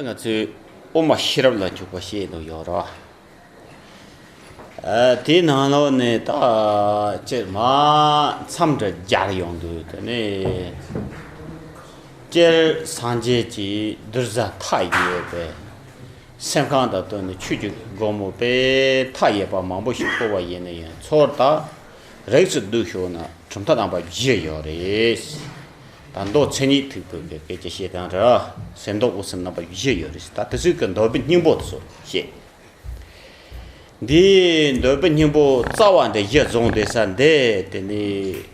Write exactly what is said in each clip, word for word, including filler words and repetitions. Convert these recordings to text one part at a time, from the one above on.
ང་ཚོས་དབུ་མ་ཤེས་རབ་ལ་འཇུག་པ་བཤད་འདུག་ཡོད་ར། ཨ། དེའི་ནང་ལོགས་ནས་ད་སྤྱིར་མ་མཚམས་འདྲ་སྦྱར་ཡོང་དུས། དེ་ནས་སྤྱིར་སངས་རྒྱས་ཀྱི་གདུལ་བྱ་མཐའ་ཡས་པའི་སེམས་ཁམས་དང་བསྟུན་ནས་ཆོས་ཀྱི་སྒོ་མོ་དཔེ་མཐའ་ཡས་པ་མང་པོ་ཞིག་བཀོད་པ་ཡིན་ན་ཡང་། ཚུར་ད་རིགས་སུ་བསྡུས་ཞུས་ན་གྲུབ་མཐའ་རྣམ་པ་བཞི་ཡོད་རེད། ད་མདོ་མཚན་ཉིད་ཐེག་པའི་སྐད་ཆ་བཤད་སྟངས་རེད། གསེར་མདོག་དབུ་མཚམས་རྣམ་པ་བཞི་ཡོད་རེད། ད་དེ་ཚོའི་གི་འདོད་པའི་སྙིང་པོ་དེ་ཚོ་བཤད། འདིའི་འདོད་པའི་སྙིང་པོ་རྩ་བ་འདི་བཞི་རྫོགས་བསྡད་ས་འདི། དེ་ནས་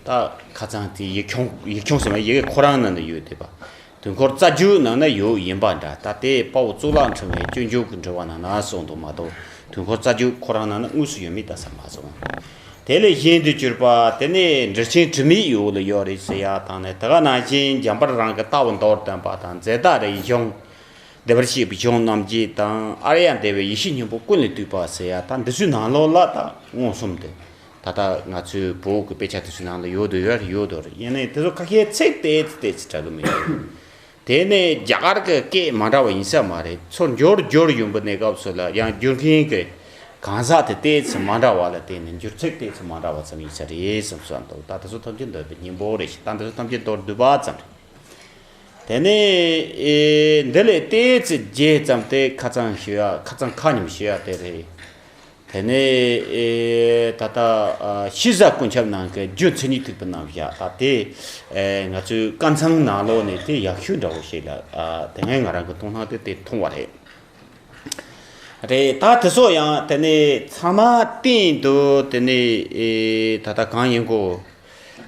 ད་ཁ་སང་དེ་ཡིག་ཆུང་། ཡིག་ཆུང་ཟེར་བ་ཡི་གེ་ཁོ་རང་ནང་ན་ཡོད་བསྡད་པ། དུས་འཁོར་རྩ་རྒྱུད་ནང་ན་ཡོད་ཡིན་པ་འདྲ། ད་དེ་དཔའ་བོ་གཙུག་ལག་ཕྲེང་བའི་སྤྱོད་འཇུག་གི་འགྲེལ་པ་ནང་ན་གསུངས་འདུག་མ་གཏོགས། དུས་འཁོར་རྩ་རྒྱུད་ཁོ་རང་ནང་ན་དངོས་སུ་ཡོད་མེད་ལྟ་ས་མ་སོང་། དེ་ལས་གཞན་དུ་གྱུར་པ་དེ་ནི་འགྲེལ་ཆེན་དྲི་མེད་འོག་ལ་ཡོད་རེད་ཟེར་ཡ་དང་ནི། དེ་ག་ནང་བཞིན་འཇམ་དཔལ་རང་གི་ལྟ་བ་མདོར་བསྟན་པ་དང་། རྫས་བདག་རིགས་གཞུང་བདེ་བར་གཤེགས་པའི་གཞུང་རྣམ་འབྱེད་དང་། ཨཱརྱ་དེ་བའི་ཡེ་ཤེས་སྙིང་པོ་ཀུན་ལས་བཏུས་པ་ཟེར་ཡ་དང་། འདི་ཚོའི་ནང་ལོགས་ལ་ད་མངོན་སུམ་དུ་ད་ལྟ་ང་ཚོའི་བོད་ཀྱི་དཔེ་ཆ་དེ་ཚོའི་ནང་ལ་ཡོད་དུ་ཡོད་རེད། ཡོད་དུ་རེད། ཡིན་ནའི་དེ་ཚོ་ཁ་ཤས་ཚིག་ཏོག་ཙམ་ཏོག་ཙམ་འདྲ་གི་མི་འདུག་དེ་ནས་རྒྱ་གར་གྱི་སྐད་མ་འདྲ་བ་ཡིན་ས་མ་རེད། ཚུར་འགྱུར་འགྱུར་ཡོང་པའི་གནས་སྐབས་སུ་ལ་ཡང་བསྒྱུར་མཁན་གྱི་གང་ཟག་དེ་ཏོག་ཙམ་མ་འདྲ་བ་ལ་བརྟེན་ནས་འགྱུར་ཚིག་ཏོག་ཙམ་མ་འདྲ་བ་ཙམ་ཡིན་ས་རེད་བསམ་བསམ་འདུག་ད་དེ་ཚོ་ཐམས་ཅད་འདོད་པའི་སྙིང་པོ་རེད་ཞེས། ད་འདི་ཚོ་ཐམས་ཅད་མདོར་བསྡུས་པ་ཙམ་རེད། དེ་ནས་ཨེ་འདི་ལས་ཏོག་ཙམ་རྒྱས་ཙམ་དེ་ཁ་སང་ཞུ་ཡ། ཁ་སང་ཁ་ཉིན་ཞུ་ཡ་དེ་རེད། དེ་ནས་ཨེ་ད་ལྟ་ཨ་ཤེས་བྱ་ཀུན་ཁྱབ་ནང་གི་རྒྱུ་མཚན་ཉིད་ཐེག་པའི་རྣམ་གཞག་ད་དེ། ཨེ་ང་ཚོའི་སྐབས་འཚམས་ནང་ལོགས་ནས་དེ་ཡག་ཤོས་འདྲ་བོ་ཞིག་ལ། ཨ་དེ་སྔའི་ང་རང་གི་མཐོང་སྣང་དེ་དེ་མཐོང་བ་རེད། རེད། ད་དེ་ཚོ་ཡང་དེ་ནས་ཚང་མ་སྟེང་དུ་དེ་ནས་ཨེ་ད་ལྟ་གང་ཡིན་གོ།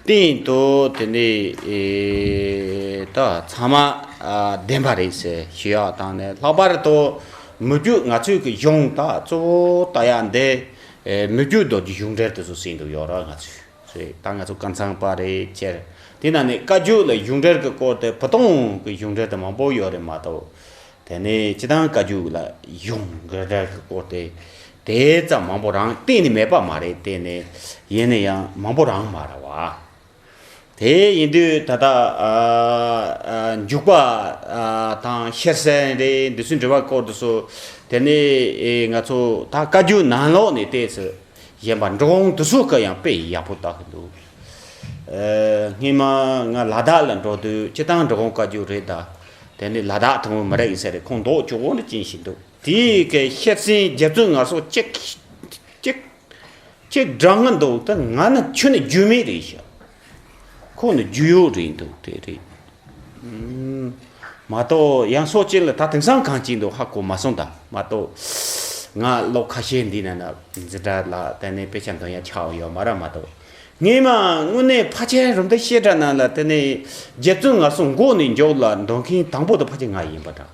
སྟེང་དུ་དེ་ནས་ཨེ་ད་ཚང་མ་ཨ་བདེན་པ་རེད་ཟེར་ཞུ་ཡག་དང་ནི། ལྷག་པར་དུ་མི་བསྒྱུར། ང་ཚོའི་གི་གཞུང་ད་གཙོ་བོ་ལྟ་ཡག་འདི་ཨེ་མི་བསྒྱུར་རྡོ་རྗེ་གཞུང་འགྲེལ་དེ་ཚོ་ཟིན་འདུག་ཡོད་ར། ང་ཚོས་རེད། ད་ང་ཚོ་སྐབས་འཚམས་པ་རེད་ཁྱེར། དེ་ནང་ནས་བཀའ་བརྒྱུད་ལ་གཞུང་འགྲེལ་གྱི་སྐོར་དེ་བུ་སྟོང་གི་གཞུང་འགྲེལ་དེ་མང་པོ་ཡོད་རེད་མ་གཏོགས། དེ་ནས་སྤྱིར་བཏང་བཀའ་བརྒྱུད་ལ་གཞུང་འགྲེལ་གྱི་སྐོར་དེ་དེ་ཙམ་མང་པོ་རང་གཏན་ནས་མེད་པ་མ་རེད། གཏན་ནས་ཡིན་ན་ཡང་མང་པོ་རང་མ་རེད་བ། དེ་ཡིན་དུས་ད་ལྟ་ཨ་ཨ་འཇུག་པ་ཨ་དང་ཤེར་ཕྱིན་རེད། འདི་ཚོའི་འགྲེལ་པ་སྐོར་དུ་སོ། དེ་ནས་ཨེ་ང་ཚོ་ད་བཀའ་བརྒྱུད་ནང་ལོགས་ནས་ཏོག་ཙམ་གཞན་པ་འགྲོ་འོང་དེ་ཚོ་ག་ཡང་དཔེ་ཡག་པོ་ལྟ་གི་འདུག་ཨ་སྔོན་མ་ང་ལ་དྭགས་ལ་འགྲོ་དུས་སྤྱིར་བཏང་འགྲོ་འོང་བཀའ་བརྒྱུད་རེད། ད་དེ་ནས་ལ་དྭགས་ཐོན་མི་རེད་ཡིན་ས་རེད། ཁོང་མདོག་ཅོག་པོ་འདྲ་ཅན་ཞིག་འདུག་དེའི་གི་ཤེར་ཕྱིན་རྗེ་བཙུན་ངལ་གསོ་གཅིག་གཅིག་གཅིག་དྲང་ང་འདུག་ད་ང་ནི་ཁྱོན་ནས་བརྒྱུད་མེད་རེད་ཤག་ཁོང་ནི་བརྒྱུད་ཡོད་རེད་འདུག་དེ་རེད། ཨུམ། མ་གཏོགས་ཡང་སོ་གཅིག་ལ་ད་དེང་སང་གང་ཅིག་འདུག་ཧ་གོ་མ་སོང་། ད་མ་གཏོགས་ང་ལོ་ཁ་ཤས་འདི་ན་ན་འཛིན་གྲྭ་ལ་དེ་ནས་དཔེ་ཆ་འདོན་ཡ་ཆགས་ཡོད་མ་རེད་མ་གཏོགས། ངས་མ་དངོས་གནས་ཕལ་ཆེར་རུམ་བཏེག་བཤད་གྲྭ་ནང་ལ་དེ་ནས་རྗེ་བཙུན་ངལ་གསོ་མགོ་ནས་མཇུག་ལ་འདོན་མཁན་དང་པོ་དེ་ཕལ་ཆེར་ང་ཡིན་པ་འདྲ།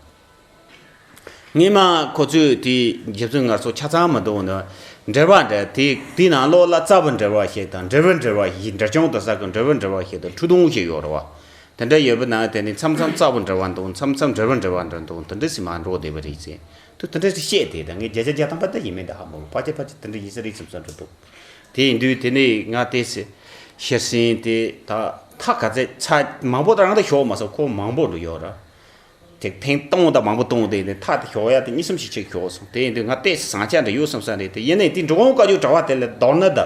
ངས་མ་ཁོ་ཚོས་དེ་རྗེ་བཙུན་ངལ་གསོ་ཆ་ཚང་མི་འདུག་ན། འགྲེལ་པ་འདྲ་དེ་དེའི་ནང་ལོགས་ལ་རྩ་བའི་འགྲེལ་པ་ཞིག་དང་འགྲེལ་པའི་འགྲེལ་པ་ཞིག་འགྲེལ་ཆུང་དུ་ས་གི་འགྲེལ་པའི་འགྲེལ་པ་ཞིག་དང་འཁྲུལ་སྡོམ་ཞིག་ཡོད་རེད་བ། དེ་འདྲ་ཡོད་པ་ན་དེ་ནི་མཚམས་མཚམས་རྩ་བའི་འགྲེལ་པ་འདུག་མཚམས་མཚམས་འགྲེལ་པའི་འགྲེལ་པ་འདྲ་འདུག་དེ་འདྲ་སེ་མར་འགྲོ་བསྡད་པ་རེད་ཟེར། དུ་དེ་འདྲ་སེ་བཤད་དེ་ད་ངས་བརྒྱ་ཆ་བརྒྱ་ཐམ་པ་ད་ཡིན་མིན་ད་ཧ་མ་གོ་ཕལ་ཆེར་ཕལ་ཆེར་དེ་འདྲ་ཡིན་ས་རེད་བསམ་བསམ་འགྲོ་འདུག་དེ་ཡིན་དུས་དེ་ནས་ང་དེ་སེ་ཤེར་ཕྱིན་དེ་ད་ཐག་ག་ཚད་ཚ་མང་པོ་ད་རང་ད་ཞོག་མ་སོང་ཁོ་མང་པོ་འགྲོ་ཡོད་ར། དེ་ཐེངས་སྟོང་དང་མང་པོ་སྟོང་དེ་ནས་ཐག་དེ་ཞོག་ཡ་དེ་གཉིས་གསུམ་ཞིག་ཆེག་ཞོག་སོང་། དེ་ཡིན་དུས་ང་ཏོག་ཙམ་ཟིང་ཆ་འདྲ་ཡོད་བསམ་ས་རེད། དེ་ཡིན་ནའི་དེ་འགྲོ་འོང་བཀའ་བརྒྱུད་གྲྭ་པ་དེ་ལ་མདོར་ན་ད་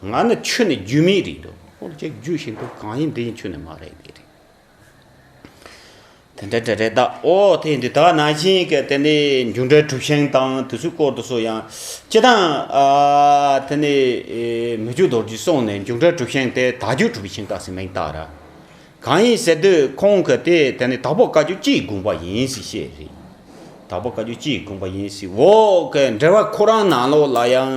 ང་ནི་ཁྱོན་ནས་བརྒྱུད་མེད་རེད་འདུག་ཁོང་ཅིག་བརྒྱུད་བཞིན་འདུག་གང་ཡིན་དེ་ཡིན་ཁྱོན་ནས་མ་རེད་དེ་རེད། དེ་འདྲ་འདྲ་རེད་ད། ཨོ་དེ་ཡིན་དུས་ད་ནང་བཞིན་གྱི་དེ་ནས་འཇུག་འགྲེལ་གྲུབ་ཆེན་དང་དེ་ཚོའི་སྐོར་དུ་སོ་ཡང་སྤྱིར་བཏང་ཨ་དེ་ནས་མི་བསྒྱུར་རྡོ་རྗེ་གསུངས་ནས་འཇུག་འགྲེལ་གྲུབ་ཆེན་དེ་དལ་འབྱོར་གྲུབ་པའི་ཤིང་རྟ་ཟེར་མིང་བཏགས་ར། གང་ཡིན་ཟེར་དུས་ཁོང་གིས་དེ་དེ་ནི་དྭགས་པོ་བཀའ་བརྒྱུད་སྤྱིའི་དགོངས་པ་ཡིན་ཟེར་བཤད་རེད། དྭགས་པོ་བཀའ་བརྒྱུད་སྤྱིའི་དགོངས་པ་ཡིན་ཟེར། འོ་གི་འགྲེལ་པ་ཁོ་རང་ནང་ལོགས་ལ་ཡང་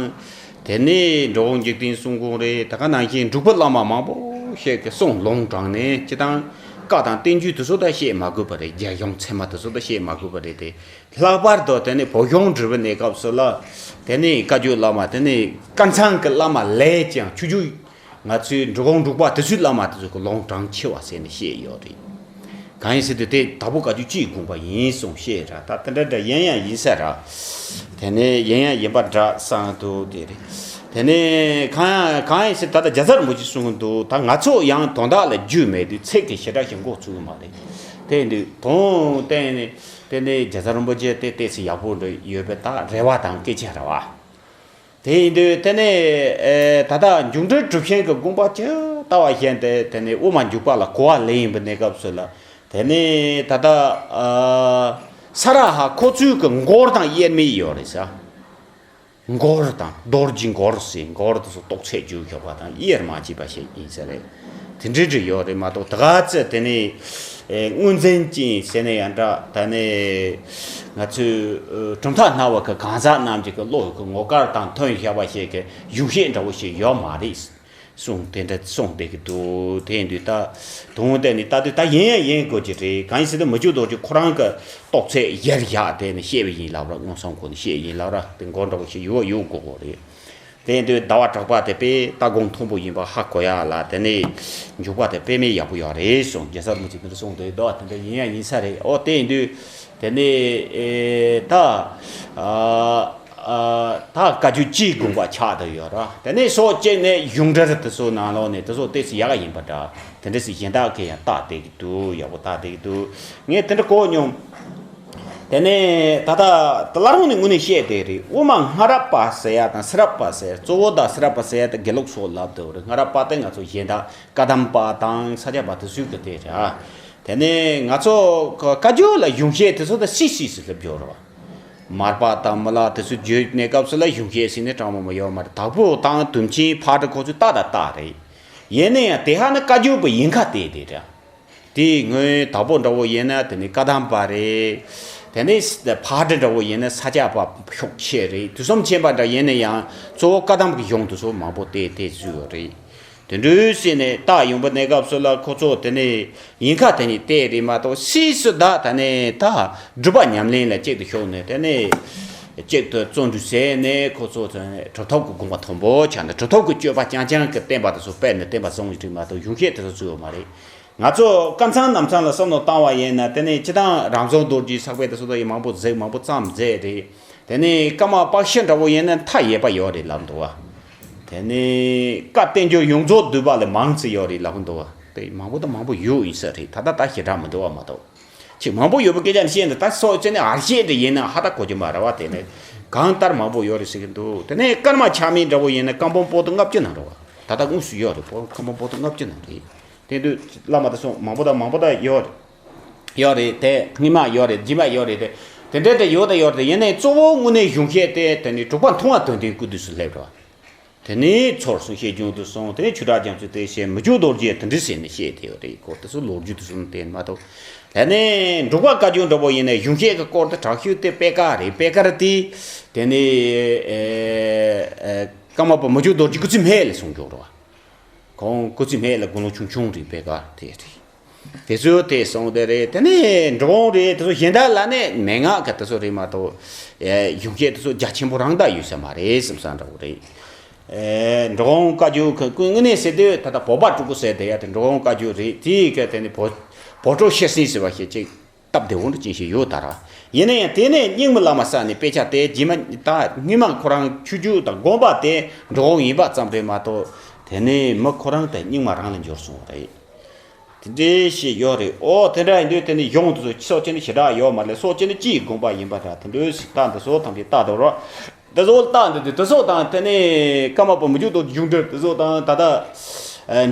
དེ་ནི་འགྲོ་འོང་འཇིག་རྟེན་གསུམ་དགོངས་རེད། ད་ག་ནང་བཞིན་འབྲུག་པ་བླ་མ་མང་པོ་ཞིག་གིས་གསུང་ལུང་དྲངས་ནས་སྤྱིར་བཏང་བཀའ་དང་བསྟན་བཅོས་དེ་ཚོ་ད་བཤད་མ་དགོས་པ་རེད། རྒྱ་གཞུང་ཚད་མ་དེ་ཚོ་ད་བཤད་མ་དགོས་པ་རེད་དེ། ལྷག་པར་དུ་དེ་ནི་བོད་གཞུང་འབྲི་བའི་གནས་སྐབས་སུ་ལ་དེ་ནི་བཀའ་བརྒྱུད་བླ་མ་དེ་ནི་སྐབས་འཚམས་ཀྱི་བླ་མ་ལས་ཀྱང་ཆོས་བརྒྱུད། ང་ཚོའི་འབྲི་གུང་འབྲུག་པ་དེ་ཚོའི་བླ་མ་དེ་ཚོ་གི་ལུང་དྲངས་ཆེ་བ་ཟེར་ནས་བཤད་ཡོད་རེད། གང་ཡིན་ཟེར་དུས་དེ་དྭགས་པོ་བཀའ་བརྒྱུད་སྤྱིའི་དགོངས་པ་ཡིན་གསུངས་བཤད་ར། ད་དེ་འདྲ་འདྲ་ཡིན་ཡང་ཡིན་ས་ར། དེ་ནས་ཡིན་ཡང་ཡིན་པ་འདྲ་བསམ་འདུག་དེ་རེད། དེ་ནས་གང་ཡང་གང་ཡིན་ཟེར་ད་ལྟ་རྒྱལ་ཚབ་རིན་པོ་ཆེས་གསུངས་འདུག་ད་ང་ཚོ་ཡང་དོན་དག་ལ་རྒྱུས་མེད་དུས་ཚིག་གི་བྱེ་བྲག་ཞིག་འགོ་ཚུགས་ཀྱི་མ་རེད། དེ་འདུག་དོན་གཏན་ནས། དེ་ནས་རྒྱལ་ཚབ་རིན་པོ་ཆེ་དེ་ཏོག་ཙམ་ཡག་པོ་འདྲ་ཡོད་པའི་ད་རེ་བ་དང་སྐད་ཆ་རེད་བ། དེ་ཡིན་དུས་དེ་ནས་ཨེ་ད་ལྟ་མཇུག་སྒྲིལ་གྲུབ་ཆེན་གྱི་དགོངས་པ་ཇི་ལྟ་བ་བཞིན་དེ་དེ་ནས་དབུ་མ་འཇུག་པ་ལ་གོ་བ་ལེན་ཡིན་པའི་གནས་སྐབས་སུ་ལ། དེ་ནས་ད་ལྟ་ཨ་ས་ར་ཧ་ཁོ་ཚོའི་གི་མགོར་དང་དབྱེར་མེད་ཡོད་རེད་ས། མགོར་དང་རྡོ་རྗེ་མགོར་ཟེར་མགོར་དུ་སོ་རྟོགས་ཚད་བརྗོད་ཞོག་པ་དང་དབྱེར་མ་མཆིས་པ་ཞིག་ཡིན་ས་རེད། དེ་འདྲའི་འདྲ་ཡོད་རེད་མ་གཏོགས་ད་ག་ཚོད་དེ་ནས་ཨེ་དངོས་འཛིན་ཅན་ཟེར་ན་ཡང་འདྲ། ད་ནས་ང་ཚོས་ཨ་གྲུབ་མཐའ་སྣང་བ་གི་གང་ཟག་རྣམས་ཀྱི་གི་བློ་གི་ངོ་དཀར་དང་མཐུན་བཞག་པ་ཞིག་གི་གཞུང་བཤད་འདྲ་བོ་ཞིག་ཡོད་མ་རེད། གསུངས་དེ་འདྲ་གསུངས་བསྡད་ཀྱི་འདུག་དེ་ཡིན་དུས་ད་དུང་བལྟས་ནས་ལྟ་དུས་ད་ཡིན་ཡང་ཡིན་དགོས་ཀྱི་རེད། གང་ཡིན་ཟེར་ན་མི་བསྐྱོད་རྡོ་རྗེ་ཁོ་རང་གི་རྟོགས་ཚད་གཞིར་བཞག་དེ་ནས་བཤད་པ་ཡིན་ལབ་ར། མངོན་སུམ་སྒོ་ནས་བཤད་ཡིན་ལབ་ར། དེ་མགོ་འདྲ་བོ་ཞིག་ཡོད་ཡོད་དགོས་དགོས་རེད། དེ་ཡིན་དུས་ཟླ་བ་གྲགས་པ་དེ་དཔེ་ལྟ་དགོངས་མཐོན་པོ་ཡིན་པ་ཧ་གོ་ཡ་ལ། དེ་ནས་འཇུག་པ་དེ་དཔེ་མེད་ཡག་པོ་ཡོད་རེད་གསུངས། རྒྱལ་ཚབ་རིན་པོ་ཆེ་དེ་འདྲ་གསུངས་འདུག་ཟླ་བ་དེ་འདྲ་ཡིན་ཡང་ཡིན་ས་རེད། ཨོ་དེ་ཡིན་དུས་དེ་ནས་ཨེ་ད་ཨ། ཨ་ད་བཀའ་བརྒྱུད་སྤྱིའི་དགོངས་པ་ཆགས་བསྡད་ཡོད་ར། དེ་ནས་ཕྱོགས་གཅིག་ནས་གཞུང་འགྲེལ་དེ་ཚོ་ནང་ལོགས་ནས་དེ་ཚོ་ཏོག་ཙམ་ཡག་ག་ཡིན་པ་འདྲ། དེ་འདྲ་ཞིག་གཞན་དག་གིས་ཡང་བལྟ་བསྡད་ཀྱི་འདུག་ཡག་པོ་བལྟ་བསྡད་ཀྱི་འདུག་ངས་དེ་འདྲ་གོ་མྱོང་། དེ་ནས་ད་ལྟ་དེ་བླ་རུང་ནས་དངོས་གནས་བཤད་བསྡད་རེད། དབུ་མ་སྔ་རབས་པ་ཟེར་ཡ་དང་སི་རབས་པ་ཟེར། གཙོ་བོ་དང་སི་རབས་པ་ཟེར་ཡ་དེ་དགེ་ལུགས་སོགས་ལབ་བསྡད་རེད། སྔ་རབས་པ་དེ་ང་ཚོ་གཞན་དག་བཀའ་གདམས་པ་དང་ས་སྐྱ་པ་དེ་ཚོའི་གི་དེ་རེད་ཨ། དེ་ནས་ང་ཚོ་བཀའ་བརྒྱུད་ལ་གཞུང་བཤད་དེ་ཚོ་ད་སི་སི་སི་སླེབས་ཡོད་རེད་བ། མར་པ་དང་མི་ལ་དེ་ཚོ་བརྗོད་གནས་སྐབས་སུ་ལ་གཞུང་བཤད་ཟེར་ནས་དྲང་མོ་མ་ཡོད་མ་རེད། དྭགས་པོ་དང་དུམ་ཆེན་ཕག་གྲུ་ཁོ་ཚོས་ཏག་ཏག་ཏག་རེད། ཡིན་ན་ཡང་དེ་ཧ་ནི་བཀའ་བརྒྱུད་པ་ཡིན་ཁ་གཏད་དེ་རེད། དེའི་སྔོན་དྭགས་པོ་འདྲ་བོ་ཡིན་ན་དེ་ནི་བཀའ་གདམས་པ་རེད། དེ་ནས་ཕག་གྲུ་འདྲ་བོ་ཡིན་ན་ས་སྐྱ་པ་ཤུགས་ཆེ་རེད། དུས་གསུམ་མཁྱེན་པ་འདྲ་ཡིན་ན་ཡང་གཙོ་བོ་བཀའ་གདམས་ཀྱི་གཞུང་དེ་ཚོ་མང་པོ་གཏད་གཏད་ཚུལ་ཡོད་རེད། དེ་འདྲ་ཟེར་ནས་ད་ཡོང་པ་གནས་སྐབས་སུ་ལ་ཁོ་ཚོ་དེ་ནས་ཡིན་ཁ་དེ་ནས་བལྟས་རེད་མ་གཏོགས་སིས་སུ་ད་ད་ནས་ད་སྒྲུབ་པ་ཉམས་ལེན་ལ་གཅིག་ཏུ་ཞུགས་ནས་དེ་ནས་གཅིག་ཏུ་བརྩོན་འགྲུས་བྱས་ནས་ཁོ་ཚོ་དེ་ནས་གྲུབ་ཐོབ་ཀྱི་དགོངས་པ་མཐོན་པོ་ཆགས་ནས་གྲུབ་ཐོབ་ཀྱི་སྤྱོད་པ་རྐྱང་རྐྱང་གི་བསྟན་པ་དེ་ཚོ་སྤེལ་ནས་བསྟན་པ་བཟུང་ཡོད་རེད་མ་གཏོགས་གཞུང་བཤད་དེ་ཚོ་ཚུད་ཡོད་མ་རེད། ང་ཚོ་སྐབས་མཚམས་ནམ་མཚམས་ལ་བསམ་བློ་བཏང་བ་ཡིན་ན་དེ་ནས་སྤྱིར་བཏང་རང་བྱུང་རྡོ་རྗེ་ཚགས་པར་དེ་ཚོ་ད་ཡིན་མང་པོ་མཛད་མང་པོ་བརྩམས་མཛད་རེད། དེ་ནས་ཀརྨ་པཀྵི་འདྲ་བོ་ཡིན་ན་མཐའ་ཡས་པ་ཡོད་རེད་ལབ་འདུག་བ། དེ་ནས་བཀའ་བསྟན་འགྱུར་ཡོངས་རྫོགས་བསྡུས་པ་ལས་མང་ཙམ་ཡོད་རེད་ལབ་འདུག་བ། དེ་མང་པོ་དང་མང་པོ་ཡོད་ཡིན་ས་རེད། ད་ལྟ་ད་ཞེ་དྲག་མི་འདུག་བ་མ་གཏོགས། ཅིག་མང་པོ་ཡོད་པའི་སྐད་ཆ་ནི་བཤད་འདུག་ད་སོ་བྱས་ནས་ཨར་ཤེད་འདྲ་ཡིན་ན་ཧ་ད་གོ་རྒྱུ་མ་རེད་བ། དེ་ནས་གང་ལྟར་མང་པོ་ཡོད་རེད་ཟེར་གྱི་འདུག་དེ་ནས་ཀརྨ་ཆགས་མེད་འདྲ་བོ་ཡིན་ན་བཀའ་འབུམ་པོ་ཏི་ལྔ་བཅུ་ནང་རེད་བ། ད་ལྟ་དངོས་སུ་ཡོད་རེད། བཀའ་འབུམ་པོ་ཏི་ལྔ་བཅུ་ནང་རེད། དེ་དུས་བླ་མ་དེ་ཚོ་མང་པོ་དང་མང་པོ་དང་ཡོད་རེད། ཡོད་རེད་དེ། སྔོན་མ་ཡོད་རེད། རྗེས་མ་ཡོད་རེད་དེ། དེ་འདྲ་དེ་ཡོད་དང་ཡོད་རེད་དེ། ཡིན་ནའི་གཙོ་བོ་དངོས་གནས་གཞུང་བཤད་དེ་དེ་ནི་དྲུག་པ་མཐོང་བ་དོན་ལྡན་སྐུ་དུས་སུ་སླེབས་རེད་བ། དེ་ནས་ཚུར་སོང་བཤད་རྒྱུན་དུ་སོང་། དེ་ནས་ཆོས་གྲགས་རྒྱ་མཚོས་དེ་བཤད། མི་བསྐྱོད་རྡོ་རྗེས་དེ་འདྲ་ཟེར་ནས་བཤད་དེ་ཡོད་རེད། ཁོ་དེ་ཚོ་ལོ་རྒྱུས་དེ་ཚོ་ནི་དེ་མ་གཏོགས། དེ་ནས་འབྲུག་པ་བཀའ་བརྒྱུད་འདྲ་པོ་ཡིན་ནའི་གཞུང་བཤད་ཀྱི་སྐོར་དེ་དྲག་ཤོས་དེ་པད་དཀར་རེད། པད་དཀར་དེ་དེ་ནས་ཨེ་ཨེ་ཀརྨ་པ་མི་བསྐྱོད་རྡོ་རྗེ་སྐུ་ཚེ་སྨད་ལ་གསུངས་རྒྱུ་རེད་བ། ཁོང་སྐུ་ཚེ་སྨད་ལ་དགུང་ལོ་ཆུང་ཆུང་རེད། པད་དཀར་དེ་རེད། དེ་ཚོ་དེ་སོང་དེ་རེད། དེ་ནས་འབྲི་གུང་རེད། དེ་ཚོ་གཞན་དག་ལ་ནི་མན་ངག་གི་དེ་ཚོ་རེད་མ་གཏོགས། ཨེ་གཞུང་བཤད་དེ་ཚོ་རྒྱ་ཆེན་པོ་རང་ད་ཡོད་ས་མ་རེད་བསམ་ས་འདྲ་བོ་རེད། ཨེ་འབྲི་གུང་བཀའ་བརྒྱུད་ཁ་ཀུན་དངོས་གནས་ཟེར་དུས་ད་ལྟ་བོད་པ་སྤྲུལ་སྐུ་ཟེར་དེ་ཡ་དེ་འབྲི་གུང་བཀའ་བརྒྱུད་རེད། དེའི་ག་དེ་ནི་བོད་བོད་ཕྲུག་ཤེར་སེང་ཟེར་བ་ཞིག་ཅིག་སྟབས་བདེ་བོ་འདྲ་ཅན་ཞིག་ཡོད་ད་ར། ཡིན་ན་ཡང་དེ་ནས་རྙིང་མ་བླ་མ་ས་ནས་དཔེ་ཆ་དེ་རྗེས་མ་ད་སྔོན་མ་ཁོ་རང་ཆོས་བརྒྱུད་དང་དགོངས་པ་དེ་འབྲི་གུང་ཡིན་པ་ཙམ་རེད་མ་གཏོགས། དེ་ནས་མི་ཁོ་རང་དེ་རྙིང་མ་རང་ལ་འབྱོར་སོང་བ་རེད། དེ་འདྲའི་ཞིག་ཡོད་རེད། ཨོ་དེ་འདྲ་ཡིན་དུས་དེ་ནི་གཞུང་དེ་ཚོ་སོགས་ཅན་ནི་ཞེ་དྲག་ཡོད་མ་རེད། སོགས་ཅན་ནི་སྤྱིའི་དགོངས་པ་ཡིན་པ་འདྲ། དེ་འདྲའི་ཞིག་རྟགས་འདི་ཚོ་ཐམས་ཅད་རྟགས་འདུག་རོ། འདི་ཚོ་རྟགས་འདི་འདི་འདི་ཚོ་དང་དེ་ནི་ཀརྨ་པ་མི་བསྐྱོད་རྡོ་རྗེ་གཞུང་འགྲེལ་འདི་ཚོ་དང་ད་ལྟ་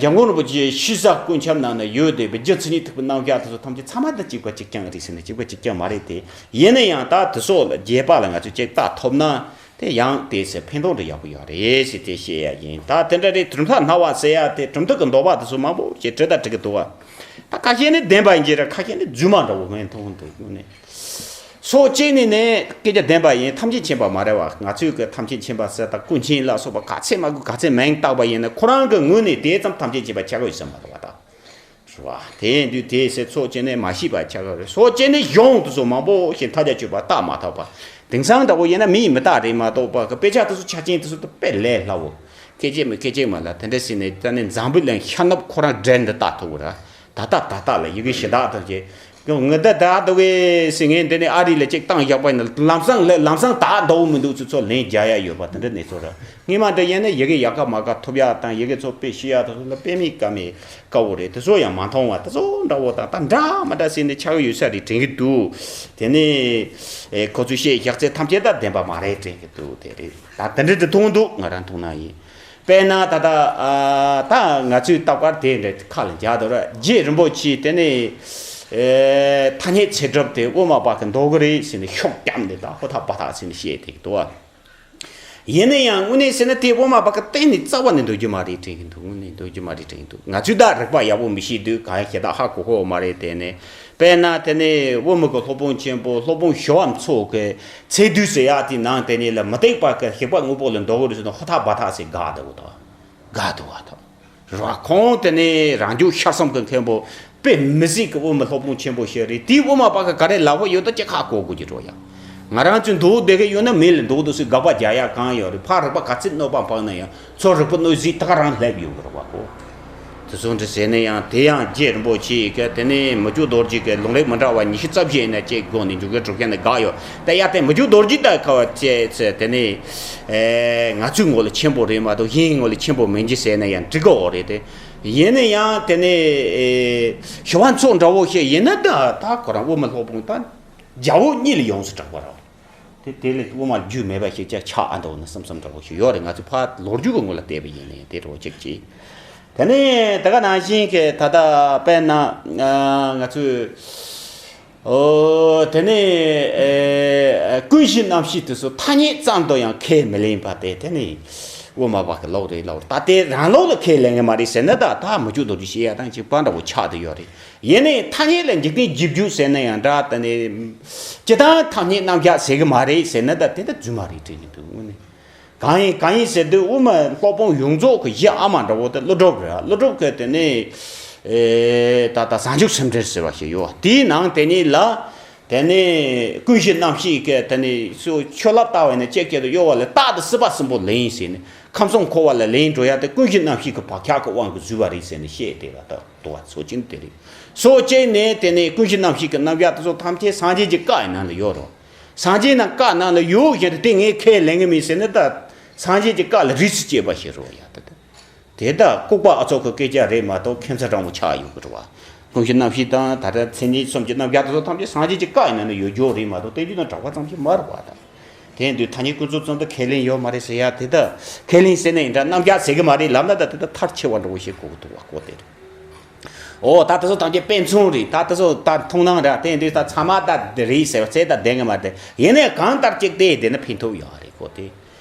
འཇམ་མགོན་རིན་པོ་ཆེའི་ཤེས་བྱ་ཀུན་ཁྱབ་ནང་ན་ཡོད་བསྡད་པའི་རྒྱུ་མཚན་ཉིད་ཐེག་པའི་རྣམ་གཞག་དེ་ཚོ་ཐམས་ཅད་ཚང་མ་འདི་གཅིག་པ་གཅིག་རྐྱང་རེད་ཟེར་ནས་གཅིག་པ་གཅིག་རྐྱང་མ་རེད་དེ། ཡིན་ན་ཡང་ད་དེ་ཚོ་ལ་རྒྱས་པ་ལ་ང་ཚོས་གཅིག་རྟགས་ཐོབ་ན། དེ་ཡང་དེ་ཚེ་ཕན་ཐོགས་འདྲ་ཡག་པོ་ཡོད་རེད་ཟེར་དེ་བཤད་ཡ་ཡིན། ད་དེ་འདྲ་རེད། གྲུབ་མཐའ་སྣང་བ་ཟེར་ཡ་དེ་གྲུབ་མཐའ་གི་འདོད་པ་དེ་ཚོ་མང་པོ་ཞིག་བྲིས་དང་བྲི་གི་འདུག་བ། ད་ཁ་ཤས་ནི་བདེན་པ་ཡིན་གྱི་རེད། ཁ་ཤས་ནི་རྫུན་མ་འདྲ་བོ་ངས་མཐོང་གི་འདུག་ནས། སོ་གཅིག་ནི་ནི་སྐད་ཆ་བདེན་པ་ཡིན། ཐམས་ཅད་མཁྱེན་པ་མ་རེད་བ། ང་ཚོས་གི་ཐམས་ཅད་མཁྱེན་པ་ཟེར་ད་ཀུན་མཁྱེན་ལ་སོགས་པ་ག་ཚད་མ་དགོས་ག་ཚད་མིང་བཏགས་པ་ཡིན་ན་ཁོ་རང་གི་ངོས་ནས་དེ་ཙམ་ཐམས་ཅད་མཁྱེན་པ་ཆགས་ཀྱི་ཡོད་ས་མ་རེད་བ་ད། རེད་བ། དེ་ཡིན་དུས་དེའི་ཚེ་ཚོགས་བཅད་ནས་མ་ཤེས་པ་ཆགས་ཀྱི་རེད། ཚོགས་བཅད་ནས་གཞུང་དེ་ཚོ་མང་པོ་ཞིག་མཐའ་རྒྱ་གཅོད་པ་བཏགས་མ་ཐག་པ། དེང་སང་འདྲ་བོ་ཡིན་ན་མིས་མི་བཏགས་རེད་མ་གཏོགས་པ་གི་དཔེ་ཆ་དེ་ཚོ་ཆ་རྐྱེན་དེ་ཚོ་དཔེ་ལས་སླ་བོ། སྐད་ཅིག་མི་སྐད་ཅིག་མ་ལ་དེ་འདྲ་ཟེར་ནས་ད་ནི་འཛམ་བུ་གླིང་ཤར་ནུབ་ཁོ་རང་འགྲན་འདི་བཏགས་ཐུབ་ར། ད་ལྟ་ད་ལྟ་ལ་ཡི་གེ་ཞེ་དྲག་ཐོབ་ཀྱི། ངི་ད་ད་འདུག་གི་ཟེར། ངས་འདི་ནས་ཨ་རི་ལ་ཅིག་བཏང་བཞག་པ་ཡིན་ན་ལམ་སང་ལམ་སང་ད་འདུག་མི་འདུག་ཚུལ་ཚོ་ལན་རྒྱག་ཡ་ཡོད་པ་དེ་འདྲ་གནས་ཚུལ་ར། སྔས་མ་འདྲ་ཡིན་ན་ཡི་གེ་ཡག་ག་མ་ག་ཐོབ་ཡ་དང་ཡི་གེ་ཚོ་དཔེ་ཤེས་ཡ་དེ་ཚོ་ལ་དཔེ་མེད་ཀ་མེད་དཀའ་བོ་རེད། དེ་ཚོ་ཡང་མ་མཐོང་བ་དེ་ཚོ་འདྲ་བོ་དང་ད་འདྲ་མ་འདྲ་ཟེར་ནས་ཆགས་ཡོད་ས་རེད་དྲན་གི་འདུག་དེ་ནས་ཁོ་ཚོས་བཤད་བཞག་ཚད་ཐམས་ཅད་ད་བདེན་པ་མ་རེད་དྲན་གི་འདུག་དེ་རེད། ད་དེ་འདྲ་དེ་མཐོང་འདུག་ང་རང་མཐོང་ན་ཡིན། དཔེར་ན་ད་ལྟ་ཨ་ད་ང་ཚོའི་རྟག་པར་དེ་འདྲ་ཁ་ལ་འཇགས་འདུག་ར། རྗེ་རིན་པོ་ཆེ་དེ་ནས་ཨེ་ཐ་སྙད་ཚད་གྲུབ་དེ་དབུ་མ་པ་གི་འདོགས་གི་རེད་ཟེར་ནས་ཤུགས་བརྒྱབ་ནས་ད་ཧུར་ཐག་འབད་ཐག་ཟེར་ནས་བཤད་དེ་འདུག་བ། ཡིན་ན་ཡང་དངོས་གནས་ཟེར་ན་དེ་དབུ་མ་པ་གི་གཏན་ནས་རྩ་བ་ནས་འདོགས་རྒྱུ་མ་རེད་དྲན་གི་འདུག་དངོས་གནས་འདོགས་རྒྱུ་མ་རེད་དྲན་གི་འདུག་ང་ཚོས་ད་རིག་པ་ཡག་པོ་མི་ཤེས་དུས་གང་ཡང་ཞེ་དྲག་ཧ་གོ་གོ་མ་རེད། དེ་ནས་དཔེར་ན་དེ་ནས་དབུ་མ་གི་སློབ་དཔོན་ཆེན་པོ་སློབ་དཔོན་ཞི་བ་འཚོ་གི་ཚེ་དུས་ཟེར་ཡག་དེའི་ནང་དེ་ནས་ལ་མུ་སྟེགས་པ་གི་ཞིག་པ་དངོས་པོ་ལ་འདོགས་གི་རེད་ཟེར་ན་ཧུར་ཐག་འབད་ཐག་ཟེར་དགའ་འདུག་ད་དགའ་འདུག་བ་ད། ར་ཁོང་དེ་ནས་རང་རྒྱུད་ཤར་གསུམ་གི་མཁན་པོ་དཔེ་མི་སྲིད་ཀྱི་དབུ་མའི་སློབ་དཔོན་ཆེན་པོ་ཞིག་རེད། དེའི་དབུ་མ་པ་གི་ག་རེ་ལབ་ཡོད་ད་ཅི་ཁ་གོ་དགོས་ཀྱི་རོ་ཡ། ང་རང་ཚོས་འདུག་བསྡད་གི་ཡོད་ན་མི་ལ་འདུག་འདུག་སེ་དགག་པ་རྒྱག་ཡ་གང་ཡོད་རེད། ཕར་རིག་པ་ག་ཚད་གནོད་པ་འཕངས་ན་ཡང་ཚུར་རིག་པ་གནོད་ཟིག་ད་ག་རང་སླེབས་ཡོང་གི་རེད་བ་ཁོ། དེ་ཚོ་འདྲ་ཟེར་ན་ཡང་དེ་ཡང་རྗེ་རིན་པོ་ཆེ་གི་དེ་ནས་མི་འགྱུར་རྡོ་རྗེ་གི་ལུང་རིགས་མི་འདྲ་བ་ཉི་ཤུ་རྩ་བཞི་ཡིན་ན་ཅིག་དགོངས་ནས་འཇུག་གི་གྲུབ་མཁན་ནི་དགག་ཡོད། ད་ཡ་དེ་མི་འགྱུར་རྡོ་རྗེ་ད་ཁ་བ་བྱས་ཚེ་དེ་ནས་ཨེ་ང་ཚོའི་ངོ་ལ་ཆེན་པོ་རེད་མ་གཏོགས་གཞན་ངོ་ལ་ཆེན་པོ་མིན་གྱི་ཟེར་ན་ཡང་འགྲིག་གི་འོ་རེད་དེ། ཡིན་ན་ཡང་དེ་ནས་ཨེ་ཞི་བ་འཚོ་འདྲ་བོ་ཞིག་ཡིན་ན་ད་ད་ཁོ་རང་དབུ་མ་སློབ་དཔོན་ད་རྒྱལ་པོ་གཉིད་ལ་ཡོངས་སུ་གྲགས་པ་རེད། དེ་དེ་ལས་དབུ་མ་རྒྱུས་མེད་པ་ཞིག་ཅག་ཆགས་ཨ་འདུག་ན་བསམ་བསམ་འདྲ་བོ་ཞིག་ཡོད་རེད། ང་ཚོ་ཕར་ལོ་རྒྱུས་ཀྱི་ངོ་ལ་བལྟས་པ་ཡིན་ནའི་དེ་འདྲ་བོ་ཅིག་ཅིག་དེ་ནས་དེ་ག་ནང་བཞིན་གྱི་ད་ལྟ་དཔེར་ན་ང་ཚོས་ཨོ་དེ་ནས་ཨེ་ཀུན་གཞི་རྣམ་ཤེས་དེ་ཚོ་ཐ་སྙད་ཙམ་དུ་ཡང་ཁས་མི་ལེན་པ་དེ་དེ་ནས་དབུ་མ་པ་གི་ལོག་རེད་ལོག་ད་དེ་རང་ལོག་ལ་ཁས་ལེན་གི་མ་རེད་ཟེར་ན་ད་ད་མི་འགྱུར་རྡོ་རྗེ་བཤད་ཡ་དང་གཅིག་པ་འདྲ་བོ་ཆགས་བསྡད་ཡོད་རེད། ཡིན་ནའི་ཐ་སྙད་ལ་འཇིག་རྟེན་རྗེས་འཇུག་ཟེར་ན་ཡང་འདྲ་ད་ནི། སྤྱི་བཏང་ཐ་སྙད་རྣམ་གཞག་ཟེར་གི་མ་རེད་ཟེར་ན་ད་དེ་ད་རྫུན་མ་རེད་དྲན་གྱི་འདུག་དངོས་གནས། གང་ཡིན་གང་ཡིན་ཟེར་དུས་དབུ་མ་སློབ་དཔོན་ཡོངས་རྫོགས་ཀྱི་གཞི་ཨ་མ་འདྲ་བོ་དེ་ཀླུ་སྒྲུབ་རེད། ཀླུ་སྒྲུབ་ཀྱི་དེ་ནི། ཨེ་ད་ད་བྱང་ཆུབ་སེམས་འགྲེལ་ཟེར་བ་ཞིག་ཡོད། དེའི་ནང་དེ་ཉིད་ལ། དེ་ནི་ཀུན་གཞི་རྣམ་ཤེས་ཀྱི་དེ་ནི་སུ་ཆོས་ལབ་ལྟ་བས་ནི་ཅེས་སྐད་དུ་གཡོ་བ་ལས་རྟག་ཏུ་སྲིད་པ་གསུམ་པོ་ལེན་ཟེར་ནས་ཁམས་གསུམ་འཁོར་བ་ལ་ལེན་འགྲོ་ཡ་དེ་ཀུན་གཞི་རྣམ་ཤེས་ཀྱི་བག་ཆགས་ཀྱི་དབང་གིས་བཟོས་པ་རེད་ཟེར་ནས་བཤད་དེ་ལ་ད་དུ་བ་ཚོ་ཅན་དེ་རེད། སོ་སྐྱེས་ནས་དེ་ནས་ཀུན་གཞི་རྣམ་ཤེས་ཀྱི་རྣམ་གཞག་དེ་ཚོ་ཐམས་ཅད་སངས་རྒྱས་ཀྱི་བཀའ་ཡི་ནང་ལ་ཡོད་རོ། སངས་རྒྱས་ནང་བཀའ་ནང་ལ་ཡོད་བཞིན་དུ་དེ་ངས་ཁས་ལེན་གི་མིན་ཟེར་ནས་ད་སངས་རྒྱས་ཀྱི་བཀའ་ལ་རིས་སུ་བཅད་པ་ཞིག་རོ་ཡ་ད་ད། དེ་ད་ལྐུགས་པ་ཨ་ཚོགས་ཀྱི་སྐད་ཆ་རེད་མ་གཏོགས་ཁྱད་མཚར་དྲང་པོ་ཆགས་ཡོད་གི་རེད་བ། ཀུན་གཞི་རྣམ་ཤེས་དང་ད་ལྟ་མཚན་ཉིད་གསུམ་གྱི་རྣམ་གཞག་དེ་ཚོ་ཐམས་ཅད་སངས་རྒྱས་ཀྱི་བཀའ་ཡི་ནང་ན་ཡོད་རྒྱུ་རེད་མ་གཏོགས་བསྟན་བཅོས་དང་གྲགས་པ་ཙམ་ཞིག་མ་རེད་བ་ད། དེ་ཡིན་དུས་ཐ་སྙད་ཀུན་རྫོབ་ཙམ་དུ་ཁས་ལེན་ཡོད་མ་རེད་ཟེར་ཡ་དེ་ད་ཁས་ལེན་ཟེར་ནས་ཡིན་འདྲ་རྣམ་གཞག་ཟེར་གི་མ་རེད་ལབ་ན་ད་དེ་ད་མཐར་ཕྱིན་པ་འདྲ་བོ་ཞིག་གོ་གི་འདུག་བ་གོ་དེ་རེད། ཨོ་ད་དེ་ཚོ་ཐམས་ཅད་དཔེ་མཚོན་རེད། ད་དེ་ཚོ་ད་མཐོང་སྣང་ར་དེ་ཡིན་དུས་ད་ཚང་མ་ད་དེ་རེད་ཟེར་བ་ཚད་ད་བདེན་གི་མ་རེད། ཡིན་ནའི་གང་ལྟར་གཅིག་དེ་དེ་ནི་ཕན་ཐོགས་ཡོད་རེད་གོ་དེ།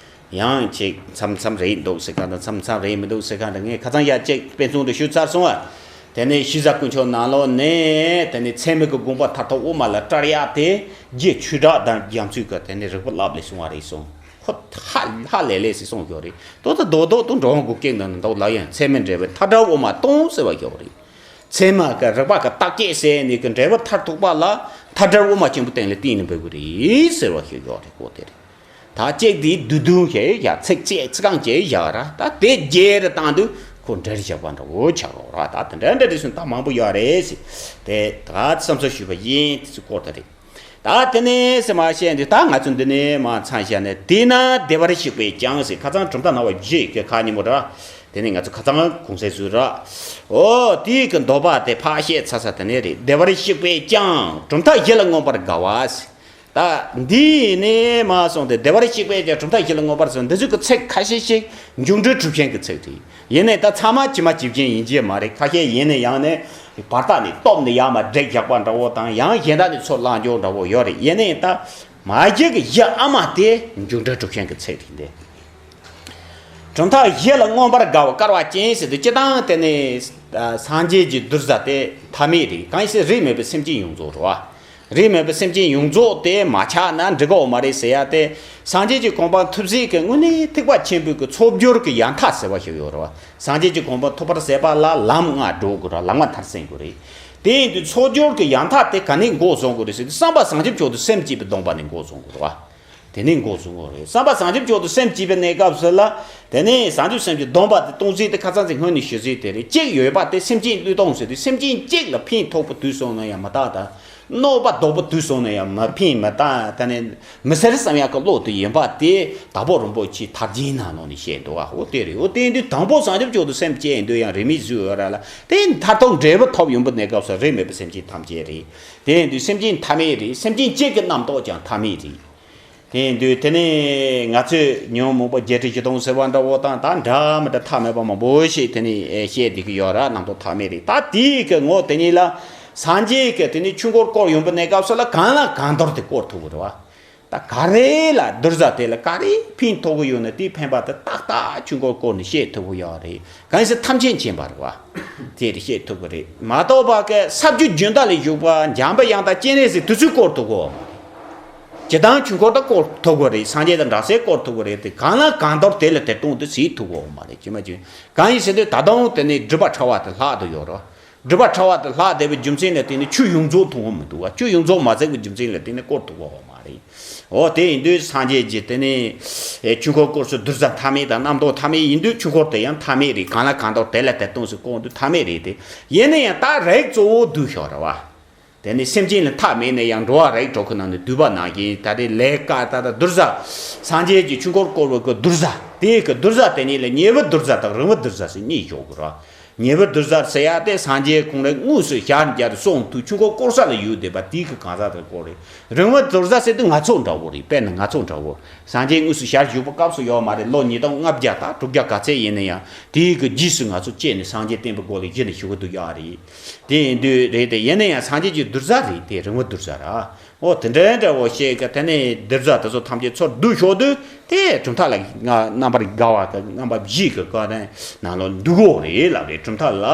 ཡང་ཅིག་མཚམས་མཚམས་རེད་འདུག་ཟེར་ག་དང་མཚམས་མཚམས་རེད་མི་འདུག་ཟེར་ག་དང་ངས་ཁ་སང་ཡ་ཅིག་དཔེ་མཚོན་དུ་ཞུས་ཚར་སོང་བ། དེ་ནས་ཤེས་བྱ་དཀོན་མཆོག་ནང་ལོགས་ནས་དེ་ནས་ཚད་མེད་ཀྱི་དགོངས་པ་མཐར་ཐུག་དབུ་མ་ལ་བཀྲལ་ཡག་དེ་རྗེ་ཆོས་གྲགས་དང་རྒྱ་མཚོས་ཀྱི་དེ་ནས་རིགས་པ་བསླབ་ལས་གསུངས་པ་རེད་གསུངས། ཁོ་ཧ་ཧ་ལས་ལས་སེ་གསུངས་ཡོད་རེད། ཏོ་ད་རྡོག་རྡོག་ཏུ་འགྲོ་འོང་གི་སྐད་ནང་འདུག་ལ་ཡང་ཚད་མེད་འབྲེལ་བའི་མཐའ་བྲལ་དབུ་མ་སྟོང་ཟེར་བ་ཡོད་རེད། ཚད་མ་གི་རིགས་པ་གི་རྟག་དཔྱད་ཟེར་ནས་ཀྱི་འབྲེལ་བ་མཐར་ཐུག་པ་ལ་མཐའ་བྲལ་དབུ་མ་ཆེན་པོ་སྟེང་ལ་བསྟན་ནས་འབད་དགོས་རེད་ཟེར་བ་ཞིག་ཡོད་རེད་གོ་དེ་རེད། ད་ཅིག་དེའི་བསྡུས་དོན་ཞིག་ཡ་ཚིག་བཅད་ཚིག་རྐང་བཅད་བཞག་ར་ད་དེ་རྒྱས་ར་བཏང་དུས་ཁོ་འབྲེལ་བཞག་པ་འདྲ་བོ་ཆགས་རོགས་ར་ད་དེ་འདྲ་འདྲ་རེ་ཟུང་ད་མང་པོ་ཡོད་རེད་ཟེར། དེ་ད་བསམ་ཚུལ་ཞུས་པ་ཡིན་དེ་ཚོ་སྐོར་ད་རེད། ད་དེ་ནས་སེ་མ་བཤད་འདི་ད་ང་ཚོ་འདི་ནས་མ་ཚང་བཤད་ནས་དེས་ན་བདེ་བར་གཤེགས་པས་ཀྱང་ཟེར་ཁ་ཚང་གྲུབ་མཐའ་སྣང་བ་བཞི་གི་ཁ་ཉིན་མོ་ར། དེ་ནས་ང་ཚོ་ཁ་ཚང་གུང་སེང་བཟོས་ར། ཨོ་དེའི་གི་འདོད་པ་དེ་ཕར་བཤད་ཚར་ས་དེ་ནས་རེད། བདེ་བར་གཤེགས་པས་ཀྱང་གྲུབ་མཐའ་བཞི་ལ་མངོན་པར་དགའ་བ་ཟེར། ད་འདི་ནས་མ་སོང་སྟེ་བདེ་བར་གཤེགས་པས་ཀྱང་གྲུབ་མཐའ་བཞི་ལ་མངོན་པར་ཟེར་འདི་ཚོ་གི་ཚིག་ཁ་ཤས་ཤིག་འབྱུང་འགྱུར་གྲུབ་ཆེན་གི་ཚིག་རེད། ཡིན་ནའི་ད་ཚང་མ་ཇི་མ་ཇི་བཞིན་ཡིན་གྱི་མ་རེད། ཁ་ཤས་ཡིན་ནའི་ཡང་ནས་བར་ཐག་ནས་སྟོབས་ནས་ཡར་མར་བསྒྲིགས་བཞག་པ་འདྲ་བོ་དང་ཡང་གཞན་དག་ནས་ཚུར་བླངས་འཇོག་འདྲ་བོ་ཡོད་རེད། ཡིན་ནའི་ད་མ་གཞི་གི་གཞི་ཨ་མ་དེ་འབྱུང་འགྱུར་གྲུབ་ཆེན་གི་ཚིག་རེད་འདི། གྲུབ་མཐའ་བཞི་ལ་མངོན་པར་དགའ་བ་དཀར་བ་ཅན་ཟེར་དུས་སྤྱི་བཏང་དེ་ནི་སངས་རྒྱས་ཀྱི་གདུལ་བྱ་དེ་ཐ་མལ་རེད། གང་ཡིན་ཟེར་རིས་མེད་པའི་སེམས་ཅན་ཡོངས་རྫོགས་རེད་བ། རིས་མེད་པའི་སེམས་ཅན་ཡོངས་རྫོགས་དེ་མ་ཆགས་ན་འགྲིག་གི་ཡོད་མ་རེད་ཟེར་ཡ་དེ། སངས་རྒྱས་ཀྱི་གོ་འཕང་ཐོབ་ཚད་ཀྱི་དངོས་གནས་ཐེག་པ་ཆེན་པོའི་གི་ཚོགས་སྦྱོར་གྱི་ཡང་མཐའ་ཟེར་བ་ཞིག་ཡོད་རེད་བ། སངས་རྒྱས་ཀྱི་གོ་འཕང་ཐོབ་པར་ཟད་པ་ལ་ལམ་ལྔ་འགྲོ་དགོས་རེད། ལམ་ལྔ་མཐར་ཕྱིན་དགོས་རེད། དེ་ཡིན་དུས་ཚོགས་སྦྱོར་གྱི་ཡང་མཐའ་དེ་ག་ནས་འགོ་བཟུང་དགོས་རེད་ཟེར་དུས་བསམ་པ་བྱང་ཆུབ་མཆོག་ཏུ་སེམས་བསྐྱེད་པའི་སྡོམ་པ་ནས་འགོ་བཟུང་དགོས་རེད་བ། དེ་ནས་འགོ་བཟུང་བ་རེད། བསམ་པ་བྱང་ཆུབ་མཆོག་ཏུ་སེམས་བསྐྱེད་པའི་གནས་སྐབས་སུ་ལ། དེ་ནས་བྱང་ཆུབ་སེམས་ཀྱི་སྡོམ་པ་དེ་གཏོང་ཚུལ་དེ་ཁ་ཚང་ཚིག་སྔོན་ནས་ཞུ་ཚུལ་དེ་རེད། གཅིག་ཡོད་པ་དེ་སེམས་ཅན་བློས་གཏོང་ཟེར་དུས་སེམས་ཅན་གཅིག་ལ་ཕན་ཐོགས་པ་དུས་སོང་ན་ཡང་མི་རྟག་ད། རྣོ་བ་རྡོག་པོ་དུས་སོང་ན་ཡང་མ་ཕན་མི་ཏང་། ད་ནི་མི་ཟེར་བསམ་ཡག་གི་བློ་དེ་ཡིན་པ་དེ་དྭགས་པོ་རིན་པོ་ཆེ་ཐར་རྒྱན་ནང་ལོགས་ནས་བཤད་འདུག་ཨ། འོ་དེ་རེད། འོ་དེ་ཡིན་དུས་དང་པོ་བྱང་ཆུབ་མཆོག་ཏུ་སེམས་བསྐྱེད་ཡིན་དུས་ཡང་རིས་མེད་བཟོས་ཡོད་ར་ལ། དེ་མཐར་ཐུག་འབྲས་བུ་ཐོབ་ཡོང་པའི་གནས་སྐབས་སུ་རིས་མེད་པའི་སེམས་ཅན་ཐམས་ཅད་རེད། དེ་ཡིན་དུས་སེམས་ཅན་ཐ་མལ་རེད། སེམས་ཅན་གཅིག་གི་རྣམ་རྟོག་ཀྱང་ཐ་མལ་རེད། དེ་ཡིན་དུས་དེ་ནས་ང་ཚོས་ཉོན་མོངས་པ་བརྒྱད་ཁྲི་བཞི་སྟོང་ཟེར་བ་འདྲ་བོ་དང་ད་འདྲ་མི་འདྲ་ཐ་མལ་པ་མང་པོ་ཞིག་དེ་ནས་བཤད་བསྡད་ཀྱི་ཡོད་ར། རྣམ་རྟོག་ཐ་མལ་རེད། ད་དེའི་གི་ངོ་དེ་ཉིད་ལ་སངས་རྒྱས་ཀྱི་དེ་ནས་ཆོས་འཁོར་བསྐོར་ཡོང་པའི་གནས་སྐབས་སུ་ལ་གང་ལ་གང་འདོར་དེ་བསྐོར་ཐུབ་ཀྱི་རེད་བ། ད་ག་རེ་ལ་གདུལ་བྱ་དེ་ལ་ག་རེ་ཕན་ཐོགས་ཀྱི་ཡོད་ན་དེའི་ཕན་པ་དེ་ཏག་ཏག་ཆོས་འཁོར་བསྐོར་ནས་བཤད་ཐུབ་ཀྱི་ཡོད་རེད། གང་ཡིན་ཟེར་ཐམས་ཅད་མཁྱེན་པ་རེད་བ། དེ་རེ་བཤད་ཐུབ་ཀྱི་རེད། མ་གཏོགས་པ་གི་ས་བཅུ་རྒྱུན་མཐའ་ལ་བཞུགས་པ་འཇམ་པའི་དབྱངས་དང་སྤྱན་རས་གཟིགས་དེ་ཚོས་བསྐོར་ཐུབ་ཀྱི་ཡོད་མ་རེད། ཇི་ལྟར་ཆོས་འཁོར་དུ་བསྐོར་ཐུབ་ཀྱི་རེད། སངས་རྒྱས་དང་འདྲ་སེ་བསྐོར་ཐུབ་ཀྱི་རེད་དེ། གང་ལ་གང་འདོར་དེ་ལ་དེ་སྟོང་དུ་གཟིགས་ཐུབ་ཀྱི་ཡོད་མ་རེད། ཅི་མ་ཅི་གང་ཡིན་ཟེར་དུས་ད་དུང་དེ་ནི་སྒྲིབ་པ་ཕྲ་བ་དེ་ལྷག་ཏུ་ཡོད་རེད། སྒྲིབ་པ་ཕྲ་བ་དེ་ལྷག་བསྡད་པའི་རྒྱུ་མཚན་ལ་བརྟེན་ནས་ཆོས་ཡོངས་རྫོགས་མཐོང་བ་མི་འདུག་བ། ཆོས་ཡོངས་རྫོགས་མ་གཟིགས་པའི་རྒྱུ་མཚན་ལ་བརྟེན་ནས་བསྐོར་ཐུབ་ཀྱི་ཡོད་མ་རེད། འོ་དེ་ཡིན་དུས་སངས་རྒྱས་ཀྱི་དེ་ནི་ཆོས་འཁོར་བསྐོར་ཚུལ་གདུལ་བྱ་ཐ་མལ་དང་རྣམ་རྟོག་ཐ་མལ་ཡིན་དུས་ཆོས་འཁོར་དེ་ཡང་ཐ་མལ་རེད། གང་ལ་གང་འདོར་དེ་ལ་དེ་སྟོང་ཟེར་བསྐོར་དུས་ཐ་མལ་རེད་དེ། ཡིན་ན་ཡང་ད་རིགས་གཙོ་བོ་བསྡུས་ཤོག་རེད་བ། དེ་ནི་སེམས་ཅན་ལ་ཐ་མལ་ནས་ཡང་འགྲོ་བ་རིགས་དྲུག་གི་ནང་ནས་བསྡུས་པ་ནང་བཞིན་ད་རེས་ལས་ཀ་ད་ལྟ་གདུལ་བྱ། སངས་རྒྱས་ཀྱི་ཆོས་འཁོར་བསྐོར་བའི་གི་གདུལ་བྱ་དེའི་གི་གདུལ་བྱ་དེ་ཉིད་ལ་ཉེ་བའི་གདུལ་བྱ་དང་རིང་བའི་གདུལ་བྱ་ཟེར་གཉིས་ཡོད་གི་རེད། ཉེ་བའི་གདུལ་བྱ་ཟེར་ཡ་དེ་སངས་རྒྱས་ཁོང་རང་དངོས་སུ་ཞལ་མཇལ་དུ་སོང་དུས་ཆོས་འཁོར་བསྐོར་ས་ལ་ཡོད་བསྡད་པ་དེའི་གི་གང་ཟག་དེར་བསྐོར་རེད། རིང་བའི་གདུལ་བྱ་ཟེར་དུས་ང་ཚོ་འདྲ་བོ་རེད། དཔེར་ན་ང་ཚོ་འདྲ་བོ། སངས་རྒྱས་དངོས་སུ་ཞལ་བཞུགས་པའི་སྐབས་སུ་ཡོད་མ་རེད། ལོ་ཉིས་སྟོང་ལྔ་བརྒྱ་དང་དྲུག་བརྒྱ་ག་ཚད་ཡིན་ན་ཡང་དེའི་གི་རྗེས་སུ་ང་ཚོ་སྐྱེས་ནས་སངས་རྒྱས་བསྟན་པའི་སྒོ་ལ་གཞི་ནས་ཞུགས་ཀྱི་འདུག་ཡ་རེད། དེ་ཡིན་དུས་རེད་དེ། ཡིན་ན་ཡང་སངས་རྒྱས་ཀྱི་གདུལ་བྱ་རེད་དེ། རིང་བའི་གདུལ་བྱ་ར། འོ་དེ་འདྲའི་འདྲ་བོ་ཞིག་གི་དེ་ནས་གདུལ་བྱ་དེ་ཚོ་ཐམས་ཅད་ཚུར་བསྡུས་ཞོག་དུས་དེ་གྲུབ་མཐའ་ལ་ང་རྣམ་པར་དགའ་བ་གི་རྣམ་པ་བཞི་གི་བཀའ་དྲིན་ནང་ལོགས་འདུ་གོ་རེད་ལབ་རེད། གྲུབ་མཐའ་ལ།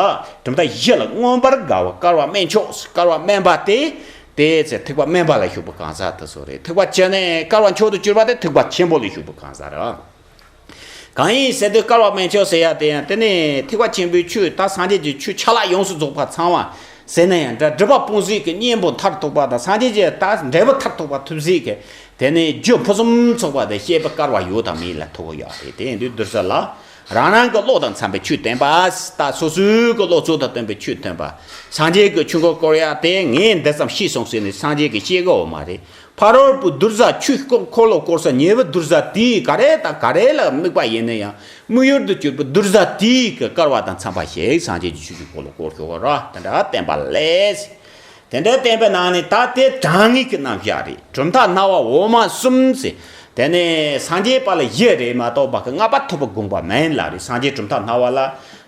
གྲུབ་མཐའ་བཞི་ལ་མངོན་པར་དགའ་བ་དཀར་བ་སྨན་མཆོག་དཀར་བ་སྨན་པ་དེ། དེ་ཚེ་ཐེག་པ་དམན་པ་ལ་ཞུགས་པའི་གང་ཟག་དེ་ཚོ་རེད། ཐེག་པ་ཆེ་ནས་དཀར་བ་མཆོག་ཏུ་གྱུར་པ་དེ་ཐེག་པ་ཆེན་པོ་ལ་ཞུགས་པའི་གང་ཟག་རེད། གང་ཡིན་ཟེར་དུས་དཀར་བ་སྨན་མཆོག་ཟེར་ཡ་དེ་ཡང་དེ་ནི་ཐེག་པ་ཆེན་པོའི་ཆོས་ད་སངས་རྒྱས་ཀྱི་ཆོས་ཆ་ལག་ཡོངས་སུ་རྫོགས་པ་ཚང་བ་ཟེར་ན་ཡང་འདྲ། སྒྲིབ་པ་སྤོང་ཟིག་གི་གཉེན་པོ་མཐར་ཐུག་པ་དང་སངས་རྒྱས་ཀྱི་ད་འབྲས་བུ་མཐར་ཐུག་པ་ཐོབ་ཟིག་གི་དེ་ནི་རྒྱུ་ཕུན་སུམ་ཚོགས་པ་དེ་བཤད་པའི་སྐལ་བ་ཡོད་དང་མེད་ལ་ཐུག་གི་ཡོད་རེད། དེ་ཡིན་དུས་གདུལ་བྱ་ལ། རང་རང་གི་བློ་དང་འཚམ་པའི་ཆོས་བསྟན་པ། ད་སོ་སོའི་གི་བློ་ཚོད་དང་བསྟུན་པའི་ཆོས་བསྟན་པ། སངས་རྒྱས་ཀྱི་ཆོས་འཁོར་བསྐོར་ཡ་དེ་ངས་འདི་ཙམ་ཤེས་སོང་ཟེར་ནས་སངས་རྒྱས་ཀྱིས་བཤད་གི་ཡོད་མ་རེད། ཕ་རོལ་པོའི་གདུལ་བྱ་ཆོས་འཁོར་ལ་བསྐོར་ས་ཉེ་བའི་གདུལ་བྱ་དེའི་ག་རེ་དང་ག་རེ་ལ་དམིགས་པ་ཡིན་ན་ཡང་དམིགས་ཡུལ་དུ་གྱུར་པའི་གདུལ་བྱ་དེའི་གི་སྐལ་བ་དང་འཚམ་པ་ཞིག་སངས་རྒྱས་ཀྱི་ཆོས་ཀྱི་འཁོར་ལ་བསྐོར་ཆོག་གི་ར། དེ་འདྲ་བསྟན་པ་ལས། དེ་འདྲའི་བསྟན་པའི་ནང་ནས་ད་དེ་དྲང་ངེས་ཀྱི་རྣམ་གཞག་རེད། གྲུབ་མཐའ་སྣང་བ་འོག་མ་གསུམ་ཟེར། དེ་ནས་སངས་རྒྱས་པ་ལ་བཞི་རེད་མ་གཏོགས་པ་གི་ལྔ་པ་ཐོབ་པའི་དགོངས་པ་མིན་ལ་རེད། སངས་རྒྱས་གྲུབ་མཐའ་སྣང་བ་ལ་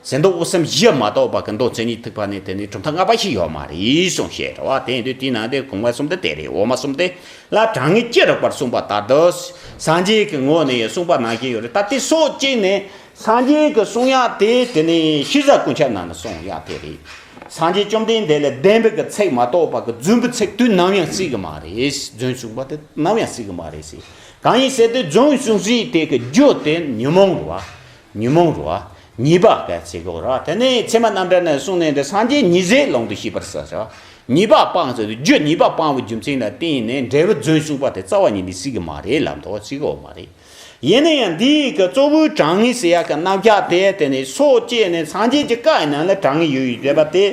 གཟིགས་མདོ་དབུ་གསུམ་བཞི་མ་གཏོགས་པ་གི་མདོ་མཚན་ཉིད་ཐེག་པ་ནས་དེ་ནས་གྲུབ་མཐའ་ལྔ་པ་ཞིག་ཡོད་མ་རེད་གསུངས་བཤད་རེད་བ། དེ་ཡིན་དུས་དེའི་ནང་དེ་གོང་མ་གསུམ་དེ་དེ་རེད། འོག་མ་གསུམ་དེ་ལ་དྲང་ངེས་ཅི་རིགས་པར་གསུངས་པ་ལྟར་དུ། སངས་རྒྱས་ཀྱི་ངོས་ནས་ཡང་གསུངས་པ་ནང་བཞིན་ཡོད་རེད། ད་དེ་སོ་གཅིག་ནས། སངས་རྒྱས་ཀྱི་གསུང་ཡག་དེ་དེ་ནི་ཤེས་བྱ་ཀུན་ཁྱབ་ནང་ནས་གསུང་ཡག་དེ་རེད། སངས་རྒྱས་བཅོམ་ལྡན་འདས་ལས་བདེན་པའི་གི་ཚིག་མ་གཏོགས་པ་གི་རྫུན་པའི་ཚིག་དུས་ནམ་ཡང་སྲིད་གི་མ་རེད། རྫུན་གསུངས་པ་དེ་ནམ་ཡང་སྲིད་གི་མ་རེད་ཟེར། གང་ཡིན་ཟེར་དུས་རྫུན་གསུང་སྲིད་དེ་གི་རྒྱུ་དེ་ཉོན་མོངས་རེད་བ། ཉོན་མོངས་རེད་བ། ཉེས་པ་ག་ཚིག་གོ་ར། དེ་ནས་ཚད་མ་རྣམ་འགྲེལ་ནས་གསུངས་ནས་འདི་སངས་རྒྱས་ཉེས་ཟད་ལོང་དུ་ཤེས་པར་ཟེར་བ། ཉེས་པ་སྤངས་ཟེར་དུས་རྒྱུ་ཉེས་པ་སྤངས་པའི་རྒྱུ་མཚན་ལ་བརྟེན་ནས་འབྲས་བུ་རྫུན་གསུངས་པ་དེ་རྩ་བ་ཉིད་ནས་སྲིད་གི་མ་རེད་ལབ་འདུག་སྲིད་གི་མ་རེད། ཡིན་ན་ཡང་འདིའི་གི་གཙོ་བོའི་དྲང་ངེས་ཟེར་ཡག་གི་རྣམ་གཞག་དེ་དེ་ནི་སོ་སྐྱེས་ནས་སངས་རྒྱས་ཀྱི་བཀའ་ཡི་ནང་ལ་དྲང་ངེས་ཡོད་ཡོད་བསྡད་པ་དེ།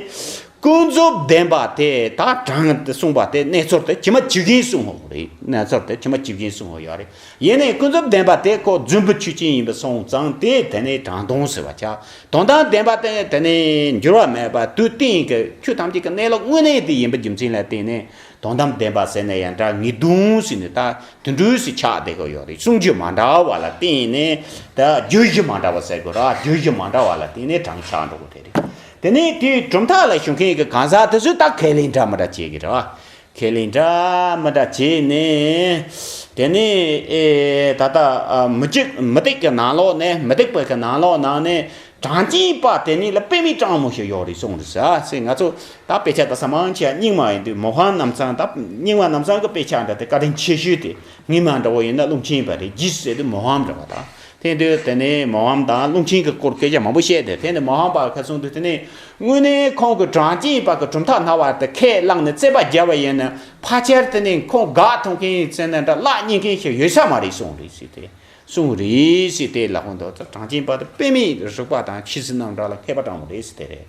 ཀུན་རྫོབ་བདེན་པ་དེ་ད་དྲང་ངེས་གསུངས་པ་དེ་གནས་ཚུལ་དེ་ཇི་མ་ཇི་བཞིན་གསུངས་ཡོད་རེད། གནས་ཚུལ་དེ་ཇི་མ་ཇི་བཞིན་གསུངས་ཡོད་རེད། ཡིན་ནའི་ཀུན་རྫོབ་བདེན་པ་དེ་ཁོ་རྫུན་པའི་ཆོས་ཅན་ཡིན་པ་སོང་ཙང་དེ་དེ་ནི་དྲང་དོན་ཟེར་བ་ཆགས། དོན་དམ་བདེན་པ་དེ་དེ་ནི་འགྱུར་བ་མེད་པ་དུས་གཏན་གྱི་ཆོས་ཐམས་ཅད་ཀྱི་གནས་ལུགས་དངོས་གནས་དེ་ཡིན་པའི་རྒྱུ་མཚན་ལ་བརྟེན་ནས། དོན་དམ་བདེན་པ་ཟེར་ན་ཡང་འདྲ། ངེས་དོན་ཟེར་ནས་ད་དེ་འདྲ་ཞིག་ཆགས་བསྡད་ཀྱི་ཡོད་རེད། གསུང་རྒྱུན་མ་འདྲ་བ་ལ་བརྟེན་ནས་ད་བརྗོད་གཞི་མ་འདྲ་བ་ཟེར་དགོས་ར། བརྗོད་གཞི་མ་འདྲ་བ་ལ་བརྟེན་ནས་དྲང་ཆགས་འགྲོ་གི་དེ་རེད། དེ་ནས་དེའི་གྲུབ་མཐའ་ལ་ཞུགས་མཁན་གྱི་གང་ཟག་དེ་ཚོས་ད་ཁས་ལེན་འདྲ་མི་འདྲ་བྱེད་ཀྱི་རེད་བ། ཁས་ལེན་འདྲ་མི་འདྲ་བྱས་ནས། དེ་ནས་ཨེ་ད་ལྟ་ཨ་མུ་སྟེགས་མུ་སྟེགས་ཀྱི་ནང་ལོགས་ནས། མུ་སྟེགས་པ་གི་ནང་ལོགས་ནང་ནས་གྲངས་ཅན་པ་དེ་ཉིད་ལ་དཔེ་མེད་གྲངས་མང་ཞིག་ཡོད་རེད་གསུངས་རེད་ཟེར། ང་ཚོ་ད་དཔེ་ཆ་ལྟ་ས་མང་ཆེ་བ་རྙིང་མ་ཡིན་དུས་མོ་ཧམ་རྣམ་ཚང་། ད་རྙིང་མ་རྣམ་ཚང་གི་དཔེ་ཆ་འདྲ་དེ་བཀའ་དྲིན་ཆེ་ཤོས་དེ། སྔོན་མ་འདྲ་བོ་ཡིན་ན་ཀླུང་ཆེན་པ་རེད། རྗེས་སུ་ཟེར་དུས་མོ་ཧམ་འདྲ་བ་དང་། དེ་དུས་དེ་ནས་མོ་ཧམ་དང་ཀླུང་ཆེན་གྱི་སྐོར་སྐད་ཆ་མང་པོ་བཤད་དེ། དེ་ནས་མོ་ཧམ་པ་ཁ་གསུངས་དུས་དེ་ནས་དངོས་གནས་ཁོང་གི་གྲངས་ཅན་པ་གི་གྲུབ་མཐའ་སྣང་བ་དེ་ཁས་བླངས་ནས་རྩོད་པ་བརྒྱབ་པ་ཡིན་ན་ཕལ་ཆེར་དེ་ནས་ཁོང་དགག་ཐུབ་མཁན་ཟེར་ན་འདྲ་ལག་གཉིས་མཁན་ཞིག་ཡོད་ས་མ་རེད་གསུངས་རེད་ཟེར་ཏེ། གསུངས་རེད་ཟེར་ཏེ་ལབ་ཀྱི་འདུག་གྲངས་ཅན་པ་དེ་དཔེ་མེད་རིག་པ་དང་ཆོས་སྲིད་རྣམ་གྲངས་ལ་མཁས་པ་དྲང་མོ་རེད་ཟེར་དེ་རེད།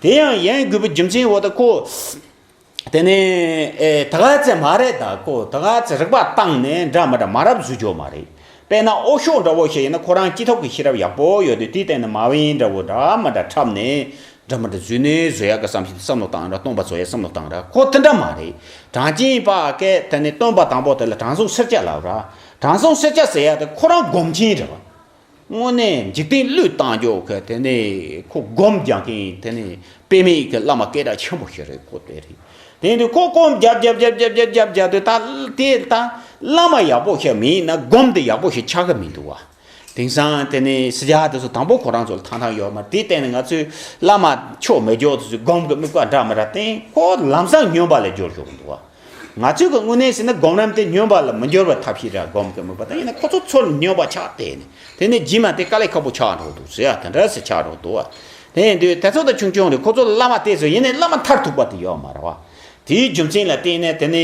དེ་ཡང་ཡིན་དགོས་པའི་རྒྱུ་མཚན་འོ་ད་ཁོ། དེ་ནས་ཨེ་ད་ག་ཚད་མ་རེད། ད་ཁོ་ད་ག་ཚད་རིག་པ་བཏང་ནས་འདྲ་མི་འདྲ་མ་རབས་བཟོ་རྒྱུ་མ་རེད། དཔེར་ན་འོ་ཤོག་འདྲ་བོ་ཞིག་ཡིན་ན་ཁོ་རང་སྤྱི་ཐོག་གི་ཤེས་རབ་ཡག་པོ་ཡོད་དུས་དེའི་སྟེང་ནས་མ་བིན་འདྲ་བོ་འདྲ་མི་འདྲ་འཁྲབ་ནས་འདྲ་མི་འདྲ་བཟོས་ནས་བཟོ་ཡག་གི་བསམ་བཞིན་བསམ་བློ་བཏང་ར། སྟོན་པ་བཟོ་ཡག་བསམ་བློ་བཏང་ར། ཁོ་དེ་འདྲ་མ་རེད། གྲངས་ཅན་པ་གས་དེ་ནས་སྟོན་པ་དང་པོ་དེ་ལ་དྲང་སྲོང་སེར་སྐྱ་ལབ་ར། དྲང་སྲོང་སེར་སྐྱ་ཟེར་ཡག་དེ་ཁོ་རང་སྒོམ་ཆེན་རེད་བ། དངོས་གནས་འཇིག་རྟེན་བློས་བཏང་རྒྱུ་གི་དེ་ནས་ཁོ་སྒོམ་རྒྱག་མཁན་དེ་ནས་དཔེ་མེད་ཀྱི་བླ་མ་སྐད་གྲགས་ཆེན་པོ་ཞིག་རེད། ཁོ་དེ་རེད། དེ་ཡིན་དུས་ཁོ་སྒོམ་རྒྱབ་རྒྱབ་རྒྱབ་རྒྱབ་རྒྱབ་རྒྱབ་རྒྱབ་དུས་ད་དེ་ད་བླ་མ་ཡག་པོ་ཞིག་མིན་ན་སྒོམ་དེ་ཡག་པོ་ཞིག་ཆགས་ཀྱི་མི་འདུག་བ། དེང་སང་དེ་ནས་སི་ཇ་དེ་ཚོ་དང་པོ་ཁོ་རང་ཚོ་ལ་ཐང་ཐང་ཡོད་མ་རེད། དེ་བརྟེན་ནས་ང་ཚོས་བླ་མ་ཆོས་མི་སྐྱོར་དེ་ཚོས་སྒོམ་གྱི་དམིགས་པ་འདྲ་མི་འདྲ་བསྟན། ཁོ་ལམ་སང་སྨྱོན་པ་ལ་སྦྱོར་ཆོག་གི་འདུག་བ། ང་ཚོས་ཀྱི་དངོས་གནས་ཟེར་ན་སྒོམ་རིམ་དེ་སྨྱོན་པ་ལ་མི་སྦྱོར་བའི་ཐབས་ཤེས་རེད། སྒོམ་གྱི་དམིགས་པ་དང་ཡིན་ན་ཁོ་ཚོ་ཚུར་སྨྱོན་པ་ཆགས་བསྡད་ནས་དེ་ནས་རྗེས་མ་དེ་དཀའ་ལས་ཁག་པོ་ཆགས་འགྲོ་འདུག་ཟེར་ཡ་དེ་འདྲ་ཟེར་ཆགས་འགྲོ་འདུག་བ། དེ་ཡིན་དུས་དེ་ཚོ་ད་ཆུང་ཆུང་རེད། ཁོ་ཚོ་བླ་མ་དེ་ཚོ་ཡིན་ནའི་བླ་མ་མཐར་ཐུག་པ་དེ་ཡོད་མ་རེད་བ། དེའི་རྒྱུ་མཚན་ལ་བརྟེན་ནས་དེ་ནས་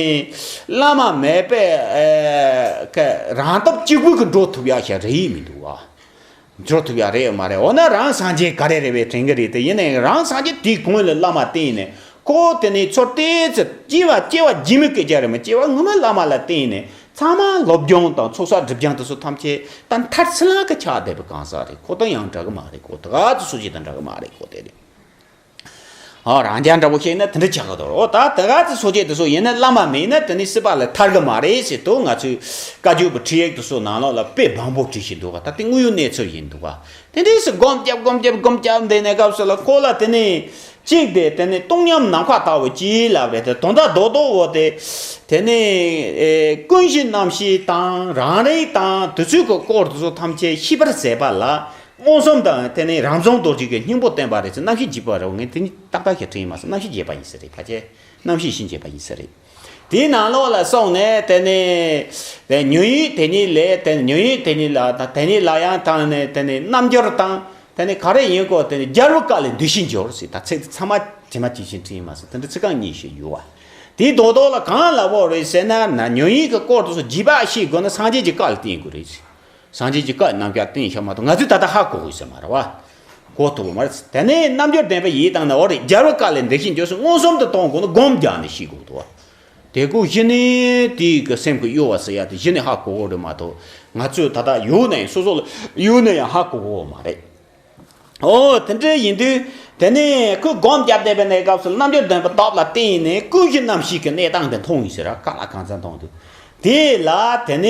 བླ་མ་མེད་པའི་ཨེ་ཀ་རང་སྟོབས་གཅིག་པུས་ཀྱིས་འགྲོ་ཐུབ་ཡ་ཞིག་རེད་མི་འདུག་བ། འགྲོ་ཐུབ་ཡ་རེད་མ་རེད། འོ་ན་རང་སངས་རྒྱས་ག་རེ་རེད་པས་དྲན་གི་རེད། དེ་ཡིན་ནའི་རང་སངས་རྒྱས་དེའི་གོང་ལ་བླ་མ་བསྟེན་ནས་ཁོ་དེ་ནས་ཚོར་ཏེ་ཚེ་སྐྱེ་བ་སྐྱེ་བ་རྗེས་མའི་སྐད་ཆ་རེད་མ། སྐྱེ་བ་སྔོན་མའི་བླ་མ་ལ་བསྟེན་ནས་ཚང་མ་སློབ་སྦྱོང་དང་ཚོགས་བསགས་སྒྲིབ་སྦྱང་དེ་ཚོ་ཐམས་ཅད་ད་མཐར་ཚད་ལ་གི་ཆགས་བསྡད་པའི་གང་ཟག་རེད། ཁོ་ད་ཡང་འདྲ་གི་མ་རེད། ཁོ་ད་ག་ཚོད་སུ་ཞིག་དང་འདྲ་གི་མ་རེད། ཁོ་དེ་རེད། ཨོ་རང་རྐྱ་འདྲ་པོ་བཤད་ན་དེ་འདྲ་ཆགས་ཀྱི་འདུག་ཨོ་ད་དེ་ག་ཚོད་སོ་སྐྱེ་དེ་ཚོ་ཡིན་ན་བླ་མ་མེད་ན་དེ་ནི་སྲིད་པ་ལས་ཐར་གི་མ་རེད་ཟེར་དུས། ང་ཚོའི་བཀའ་བརྒྱུད་པའི་ཁྲིད་ཡིག་དེ་ཚོ་ནང་ལོགས་ལ་དཔེ་མང་པོ་བྲིས་བཞིན་འདུག་ག་ད་དེ་དངོས་ཡོད་གནས་ཚུལ་ཡིན་འདུག་ག་དེ་འདྲས་སུ་སྒོམ་རྒྱབ་སྒོམ་རྒྱབ་སྒོམ་རྒྱབ་འདི་ནས་སྐབས་སུ་ལ་ཁོ་ལ་དེ་ནི་གཅིག་དེ་དེ་ནི་སྟོང་ཉམས་ནམ་མཁའ་ལྟ་བུ་ཅིག་ལབ་རེད། དེ་དོན་དག་རྡོག་རྡོག་འོ་དེ་དེ་ནི་ཨེ་ཀུན་གཞི་རྣམ་ཤེས་དང་རང་རིག་དང་དེ་ཚོའི་གི་སྐོར་དེ་ཚོ་ཐམས་ཅད་ཤེས་པར་མཛད་པ་ལ། མངོན་སུམ་དང་དེ་ནས་རང་བྱུང་རྡོ་རྗེ་གི་སྙིང་པོ་བསྟན་པ་རེད་ཟེར། རྣམ་ཤེས་འཇིག་པ་རེད། ངས་དེ་ནི་ཏག་ཏག་ཞིག་དྲན་ཡིན་མ་སོང་། རྣམ་ཤེས་འཇིག་པ་ཡིན་ས་རེད། ཕལ་ཆེར་རྣམ་ཤེས་ཤིན་འཇིག་པ་ཡིན་ས་རེད། དེའི་ནང་ལོགས་ལ་སོང་ནས་དེ་ནས་དེ་ཉོན་ཡིད་དེ་ཉིད་ལས། དེ་ཉོན་ཡིད་དེ་ཉིད་ལ་དང་དེ་ཉིད་ལ་ཡང་དང་ནས་དེ་ནས་རྣམ་འགྱུར་དང་དེ་ནས་ག་རེ་ཡིན་གོ་དེ་ནས་རྒྱལ་བའི་བཀའ་ལས་འདུ་ཤེས་འགྱུར་ཟེར། ད་ཚིག་དེ་ཚང་མ་དྲི་མ་ཅི་བཞིན་དྲིས་ཡིན་མ་སོང་། དེ་འདྲ་ཚིག་རྐང་གཉིས་ཤིག་ཡོད་བ། དེའི་རྡོག་རྡོག་ལ་གང་ལབ་དགོས་རེད་ཟེར་ན། ན་ཉོན་ཡིད་ཀྱི་སྐོར་དེ་ཚོ་རྒྱས་པ་ཤེས་དགོས་ན་སངས་རྒྱས་ཀྱི་བཀའ་ལ་བརྟེན་དགོས་རེད་ཟེར། སངས་རྒྱས་ཀྱི་བཀའ་རྣམ་གཞག་བསྟན་བཞག་མ་གཏོགས་ང་ཚོས་ད་ལྟ་ཧ་གོ་དགོས་ས་མ་རེད་བ། གོ་ཐུབ་པ་མ་རེད། དེ་ནས་རྣམ་འགྱུར་ལྡན་པ་ཡིན་དང་ནི་འོ་རེད། རྒྱལ་བའི་བཀའ་ལས་འདུ་ཤེས་འགྱུར་ཟེར། མངོན་སུམ་དུ་གཏོང་དགོས་ན་སྒོམ་རྒྱག་ནས་ཤེས་དགོས་འདུག་བ། དེ་ཀོ་གཞི་ནས་དེའི་གི་སེམས་ཀྱི་གཡོ་བ་ཟེར་ཡ་དེ་གཞི་ནས་ཧ་གོ་གོ་རེད་མ་གཏོགས། ང་ཚོས་ད་ལྟ་ཡོད་ན་ཡང་སོ་སོ་ལ་ཡོད་ན་ཡང་ཧ་གོ་གོ་མ་རེད། ཨོ་དེ་འདྲ་ཡིན་དུས་དེ་ནས་ཁོས་སྒོམ་རྒྱབ་བསྡད་པའི་གནས་སྐབས་སུ་རྣམ་འགྱུར་ལྡན་པ་སྟོབས་ལ་བརྟེན་ནས་ཀུན་གཞི་རྣམ་ཤེས་ཀྱི་གནས་སྟངས་དེ་མཐོང་ཡིན་ཟེར་ར། ག་ལ་གང་འཚམ་མཐོང་དུས། དེ་ལ་དེ་ནས་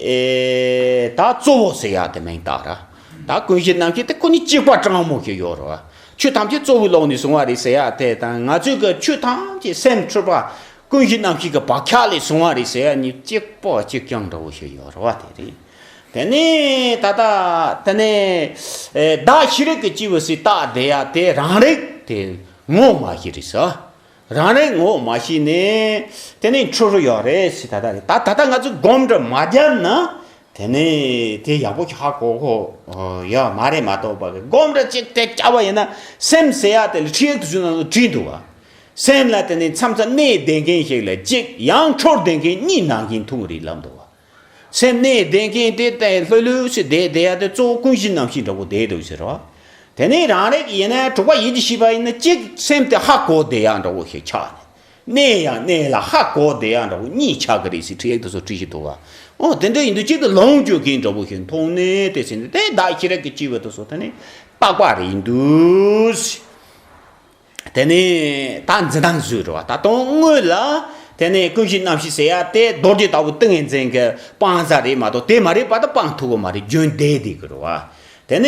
ཨེ་ད་གཙོ་བོ་ཟེར་ཡ་དེ་མིང་བཏགས་ར། ད་ཀུན་གཞི་རྣམ་ཤེས་དེ་ཁོ་ནི་གཅིག་པ་དྲང་མོ་ཞིག་ཡོད་ར། ཆོས་ཐམས་ཅད་གཙོ་བོའི་ལོགས་ནས་བྱུང་བ་རེད་ཟེར་ཡ་དེ་དང་། ང་ཚོའི་གི་ཆོས་ཐམས་ཅད་སེམས་འཁྲུལ་པ་ཀུན་གཞི་རྣམ་ཤེས་ཀྱི་བག་ཆགས་ལས་བྱུང་བ་རེད་ཟེར་ཡ་གཉིས་གཅིག་པ་གཅིག་རྐྱང་འདྲ་བོ་ཞིག་ཡོད་རེད་བ། དེ་རེད། དེ་ནས་ད་ལྟ་དེ་ནས་ཨེ་བདག་ཤེས་རིག་གི་སྐྱེས་བུ་ཟེར་བཏགས་བསྡད་ཡ་དེ་རང་རིག་དེ་ངོ་མ་ཤེས་རེད་ཟེར། རང་རིག་ངོ་མ་ཤེས་ནས་དེ་ནས་འཁྲུལ་རུ་ཡོད་རེད་ཟེར། ད་ལྟ་རེད། ད་ད་ལྟ་ང་ཚོས་སྒོམ་འདྲ་མ་བརྒྱབ་ན་དེ་ནས་དེ་ཡག་པོ་ཧ་གོ་གོ་ཡོད་མ་རེད། མ་གཏོགས་པ་སྒོམ་འདྲ་གཅིག་དེ་བརྒྱབ་པ་ཡིན་ན་སེམས་ཟེར་ཡ་དེ་ལ་ཁྲིད་ཡིག་དེ་ཚོའི་ནང་ལ་བྲིས་འདུག་བ། སེམས་ལ་དེ་ནས་མཚམས་མཚམས་གནས་བསྡད་མཁན་ཞིག་ལ་གཅིག་ཡང་འཁྲུལ་བསྡད་མཁན་གཉིས་ནང་བཞིན་མཐོང་རེད་ལབ་འདུག་བ། སེམས་གནས་བསྡད་མཁན་དེ་ལྟ་ལྷོད་ལྷོད་སེ་བསྡད་བསྡད་ཡ་དེ་གཙོ་བོ་ཀུན་གཞི་རྣམ་ཤེས་འདྲ་པོ་བསྡད་འདུག་ཟེར་བ། དེ་ནས་རང་རིག་ཡིན་ན་དྲུག་པ་ཡིད་ཀྱི་ཤེས་པ་ཡིན་ན་གཅིག་སེམས་དེ་ཧ་གོ་བསྡད་ཡ་འདྲ་པོ་ཞིག་ཆགས་ནས། གནས་ཡང་གནས་ལ་ཧ་གོ་བསྡད་ཡ་འདྲ་པོ་གཉིས་ཆགས་ཀྱི་རེད་ཟེར་ཁྲིད་ཡིག་དེ་ཚོ་བྲིས་བཞིན་འདུག་བ། ཨོ་དེ་འདྲ་ཡིན་དུས་གཅིག་ཏུ་ལོངས་སྤྱོད་མཁན་འདྲ་པོ་ཞིག་མཐོང་ནས། དེ་ཟེར་ནས་དེ་བདག་ཤེས་རིག་གི་སྐྱེས་བུ་དེ་ཚོ་དེ་ནས་རྟག་པ་རེད་འདུག་ཟེར། དེ་ནས་ད་འཛིན་སྟངས་བཟོས་རེད་བ། ད་དུང་དངོས་ལ་དེ་ནས་ཀུན་གཞི་རྣམ་ཤེས་ཟེར་ཡ་དེ་རྡོ་རྗེ་ལྟ་བུ་ཏིང་ངེ་འཛིན་གྱི་སྤང་བྱ་རེད་མ་གཏོགས་དེ་མ་རེད་པ། ད་སྤང་ཐུབ་ཀྱི་མ་རེད། རྒྱུན་བསྡད་བསྡད་ཀྱི་རེད་བ། དེ་ནས་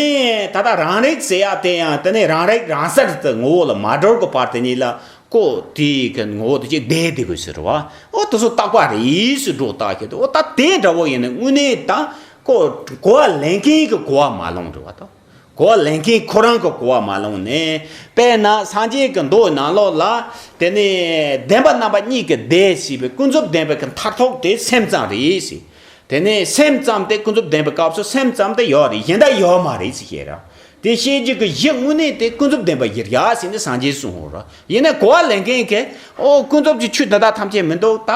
ད་ལྟ་རང་རིག་ཟེར་ཡ་དེ་ཡང་དེ་ནས་རང་རིག་རང་གསལ་དུ་ངོ་བོ་ལ་མ་གྲོལ་གྱི་བར་དེ་གཉིས་ལ་ཀོ་དེའི་གི་ངོ་བོ་དེ་གཅིག་བསྡད་བསྡད་དགོས་ཟེར་བ། ཨོ་དེ་ཚོ་རྟག་པ་རེད་ཟེར་སྒྲོ་བཏགས་ཁྱེར་དུས། ཨོ་ད་དེ་འདྲ་བོ་ཡིན་ན་དངོས་གནས་ད་ཀོ་གོ་བ་ལེན་མཁན་གྱི་གོ་བ་མ་ལོན་རེད་བ། ད་གོ་བ་ལེན་མཁན་ཁོ་རང་གི་གོ་བ་མ་ལོན་ནས། དཔེར་ན་སངས་རྒྱས་ཀྱི་མདོ་ནང་ལོགས་ལ་དེ་ནས་བདེན་པ་རྣམ་པ་གཉིས་ཀྱི་སྡེ་ཟེར་བའི་ཀུན་རྫོབ་བདེན་པའི་གི་མཐར་ཐུག་དེ་སེམས་ཙམ་རེད་ཟེར། དེ་ནས་སེམས་ཙམ་དེ་ཀུན་རྫོབ་བདེན་པའི་སྐབས་སུ་སེམས་ཙམ་དེ་ཡོད་རེད། གཞན་དག་ཡོད་མ་རེད་ཟེར་བཤད་ར། དེ་བཤད་རྒྱུ་གི་གཞི་དངོས་གནས་དེ་ཀུན་རྫོབ་བདེན་པ་ཡིན་རྒྱུ་ཟེར་ནས་སངས་རྒྱས་གསུངས་ཡོད་ར། ཡིན་ན་གོ་བ་ལེན་མཁན་གྱིས་ཨོ་ཀུན་རྫོབ་ཀྱི་ཆོས་འདི་དག་ཐམས་ཅད་མི་འདུག་ད་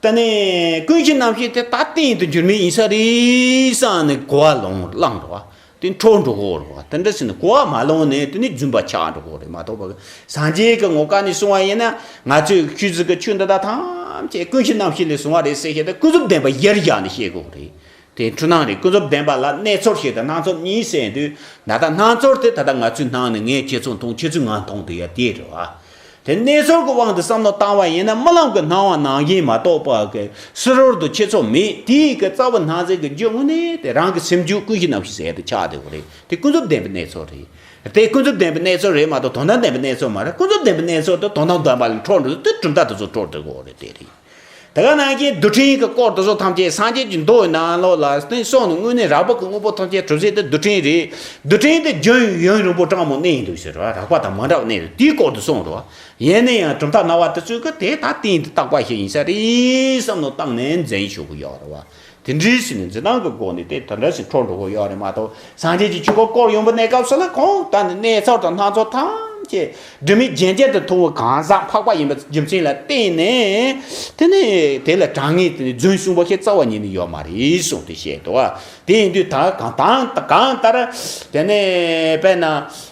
དེ་ནས་ཀུན་གཞི་རྣམ་ཤེས་དེ་ད་གཏན་དུ་འགྱུར་མེད་ཡིན་ས་རེད་བསམ་ནས་གོ་བ་ལོན་བླངས་འགྲོ་བ། དེ་འཕྲོ་འགྲོ་གི་རེད་བ། དེ་འདྲ་ཟེར་ནས་གོ་བ་མ་ལོན་ནས་དེ་ནས་རྫུན་པ་ཆགས་འགྲོ་གི་རེད་མ་གཏོགས་པ། སངས་རྒྱས་ཀྱི་ངོ་སྐལ་ནས་གསུང་བ་ཡིན་ན། ང་ཚོས་ཆོས་ཟེར་གི་ཆོས་འདི་དག་ཐམས་ཅད་ཀུན་གཞི་རྣམ་ཤེས་ལས་བྱུང་བ་རེད་ཟེར་བཤད་དེ་ཀུན་རྫོབ་བདེན་པ་གཞིར་བཞག་ནས་བཤད་དགོས་རེད། དེ་འཁྲུལ་སྣང་རེད། ཀུན་རྫོབ་བདེན་པ་ལ་གནས་ཚུལ་ཞིག་དང་སྣང་ཚུལ་གཉིས་ཟེར་དུས། ད་ལྟ་སྣང་ཚུལ་དེ་ད་ལྟ་ང་ཚོའི་སྣང་ནས་ངས་ཁྱེད་ཚོ་མཐོང་ཁྱེད་ཚོས་ང་མཐོང་དེ་ཡ་དེ་རེད་བ། དེ་གནས་ཚུལ་གྱི་དབང་དུ་བསམ་བློ་བཏང་བ་ཡིན་ན་རྨི་ལམ་གྱི་སྣང་བ་ནང་བཞིན་མ་གཏོགས་པ་གི་ཕྱི་རོལ་དུ་ཁྱེད་ཚོ་མེད། དེའི་གི་རྩ་བ་སྣང་མཛད་ཀྱི་རྒྱུ་དངོས་གནས་དེ་རང་གི་སེམས་རྒྱུད་ཀུན་གཞི་རྣམ་ཤེས་ཟེར་ཡ་དེ་ཆགས་བསྡད་ཡོད་རེད། དེ་ཀུན་རྫོབ་བདེན་པའི་གནས་ཚུལ་རེད། དེ་ཀུན་རྫོབ་བདེན་པའི་གནས་ཚུལ་རེད་མ་གཏོགས་དོན་དམ་བདེན་པའི་གནས་ཚུལ་མ་རེད། ཀུན་རྫོབ་བདེན་པའི་གནས་ཚུལ་དེ་དོན་དམ་བདེན་པ་ལས་འཕྲོ་འགྲོ་དུས་དེ་གྲུབ་མཐའ་དེ་ཚོ་འཕྲོ་འགྲོ་གི་ཡོད་རེད། དེ་རེད། དེ་ག་ནང་བཞིན་རྡུལ་ཕྲན་གྱི་སྐོར་དེ་ཚོ་ཐམས་ཅད་སངས་རྒྱས་ཀྱི་མདོ་ཡི་ནང་ལོགས་ལ་ནི་གསུངས་ནས་དངོས་གནས་རགས་པ་གི་དངོས་པོ་ཐམས་ཅད་གྲུབ་ཟིན་དེ་རྡུལ་ཕྲན་རེད། རྡུལ་ཕྲན་དེ་རྒྱུན་ཡུན་རིང་པོ་གྲངས་མང་གནས་ཡིན་འདུག་ཟེར་བ། རགས་པ་དང་མ་འདྲ་བ་གནས་རེད། དེའི་སྐོར་དུ་གསུངས་རེད་བ། ཡིན་ན་ཡང་གྲུབ་མཐའ་སྨྲ་བ་དེ་ཚོས་ཀྱི་དེ་ད་གཏན་དུ་བཏགས་པ་ཞིག་ཡིན་ས་རེད་བསམ་བློ་བཏང་ནས་འཛིན་ཞུ་གི་ཡོད་རེད་བ། དེ་འདྲའི་ཞིག་ནི་འཛིན་སྟངས་ཀྱི་སྒོ་ནས་དེ་དེ་འདྲ་ཞིག་འཕྲོ་འགྲོ་གི་ཡོད་རེད་མ་གཏོགས། སངས་རྒྱས་ཀྱི་ཆོས་སྐོར་སྐོར་ཡོང་པའི་གནས་སྐབས་སུ་ལ་ཁོང་ད་ནི་གནས་ཚུལ་དང་སྣང་ཚུལ་ཐམས་ཅད་སྒྲིབ་མེད་རྒྱན་ཅན་དུ་མཐོང་བའི་གང་ཟག་འཕགས་པ་ཡིན་པའི་རྒྱུ་མཚན་ལ་བརྟེན་ནས། དེ་ནས་དེ་ལ་དྲང་ངེས་དེ་ནི་རྫུན་གསུངས་པ་ཞིག་རྩ་བ་ཉིད་ནས་ཡོད་མ་རེད་གསུངས་ཏེ་བཤད་འདུག་བ། དེ་ཡིན་དུས་ད་གང་དང་གང་ལྟར་དེ་ནས་དཔེར་ན།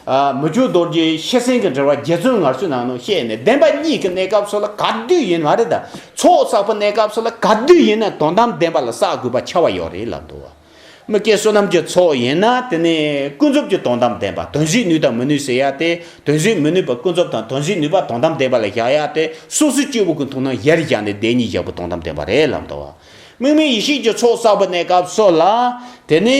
ཨ། མི་བསྐྱོད་རྡོ་རྗེ་ཤེར་ཕྱིན་གྱི་འགྲེལ་པ་རྗེ་བཙུན་མངའ་གསོལ་ནང་ནས་བཤད་ནས་བདེན་པ་གཉིས་ཀྱི་གནས་སྐབས་སུ་ལ་ག་དུས་ཡིན་མ་རེད། ད་ཚོགས་བསགས་པའི་གནས་སྐབས་སུ་ལ་ག་དུས་ཡིན་ན་དོན་དམ་བདེན་པ་ལ་བསགས་དགོས་པ་ཆགས་པ་ཡོད་རེད་ལབ་འདུག་བ། མི་སྐྱེ་བསོད་ནམས་ཀྱི་ཚོགས་ཡིན་ན་དེ་ནི་ཀུན་རྫོབ་ཀྱི་དོན་དམ་བདེན་པ། དོན་གཟིགས་ནུས་དང་མི་ནུས་ཟེར་ཡ་དེ། དོན་གཟིགས་མི་ནུས་པ་ཀུན་རྫོབ་དང་། དོན་གཟིགས་ནུས་པ་དོན་དམ་བདེན་པ་ལ་བཞག་ཡ་དེ། སོ་སོའི་སྐྱེ་བོ་ཀུན་མཐོང་སྣང་གཞིར་བཞག་ནས་བདེན་གཉིས་བཞག་པའི་དོན་དམ་བདེན་པ་རེད་ལབ་འདུག་བ། དམིགས་མེད་ཡེ་ཤེས་ཀྱི་ཚོགས་བསགས་པའི་གནས་སྐབས་སུ་ལ། དེ་ནི་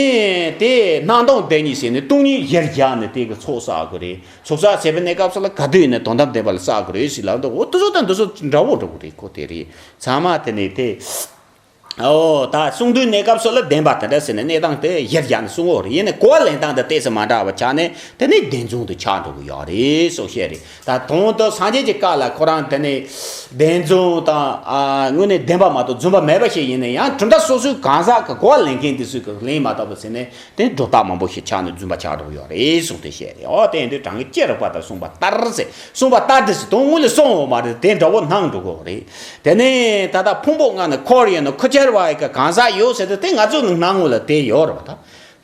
དེ་སྣང་སྟོང་བདེན་གཉིས་ཟེར་ནས་སྟོང་ཉིད་གཞིར་བཞག་ནས་དེ་གི་ཚོགས་བསགས་དགོས་རེད། ཚོགས་བསགས་བྱས་པའི་གནས་སྐབས་སུ་ལ་ག་དུས་ཡིན་ན་དོན་དམ་བདེན་པ་ལ་བསགས་དགོས་རེད་ཟེར་ལབ་འདུག་འོ་དེ་ཚོ་དང་འདི་ཚོ་འདྲ་བོ་འགྲོ་གི་རེད། ཁོ་དེ་རེད། ཚང་མ་དེ་ནི་དེ། ཨོ། ད་གསུང་དུས་གནས་སྐབས་སུ་ལ་བདེན་པ་དེ་འདྲ་ཟེར་ནས་གནས་སྟངས་དེ་གཞིར་བཞག་ནས་གསུང་གོ་རེད། ཡིན་ནའི་གོ་བ་ལེན་སྟངས་དེ་ཏོག་ཙམ་མ་འདྲ་བ་ཆགས་ནས་དེ་ནི་བདེན་རྫུན་དུ་ཆགས་འགྲོ་གི་ཡོད་རེད་གསུངས་བཤད་རེད། ད་དོན་དུ་སངས་རྒྱས་ཀྱི་བཀའ་ལ་ཁོ་རང་དེ་ནི་བདེན་རྫུན་དང་། ཨ། དངོས་གནས་བདེན་པ་མ་གཏོགས་རྫུན་པ་མེད་པ་ཞིག་ཡིན་ན་ཡང་། གྲུབ་མཐའ་སོ་སོའི་གང་ཟག་གི་གོ་བ་ལེན་མཁན་དེ་ཚོས་ཀྱི་ལེན་མ་ཐུབ་པ་ཟེར་ནས་དེ་སྒྲོ་བཏགས་མང་པོ་ཞིག་ཆགས་ནས་རྫུན་པ་ཆགས་འགྲོ་གི་ཡོད་རེད་གསུངས་ཏེ་བཤད་རེད། ཨོ། དེ་ཡིན་དུས་དྲང་གི་ཅི་རིགས་པ་དང་གསུངས་པ་ལྟར་ཟེར། གསུངས་པ་ལྟར་དེ་ཟེར་དོན་དངོས་ལ་སོང་ཡོད་མ་རེད། དེ་འདྲ་བོ་སྣང་འགྲོ་གི་རེད། དེ་ནས་ད་ལྟ་ཕུང་པོ་ལྔ་ནི་འཁོར་ཡོད་ན་ཁུ་ཁྱེར་བ་ཡི་གི་གང་ཟག་ཡོད་ཟེར་དུས་དེ་ང་ཚོ་ནི་སྣང་ངོ་ལ་དེ་ཡོད་རེད་བ། ད་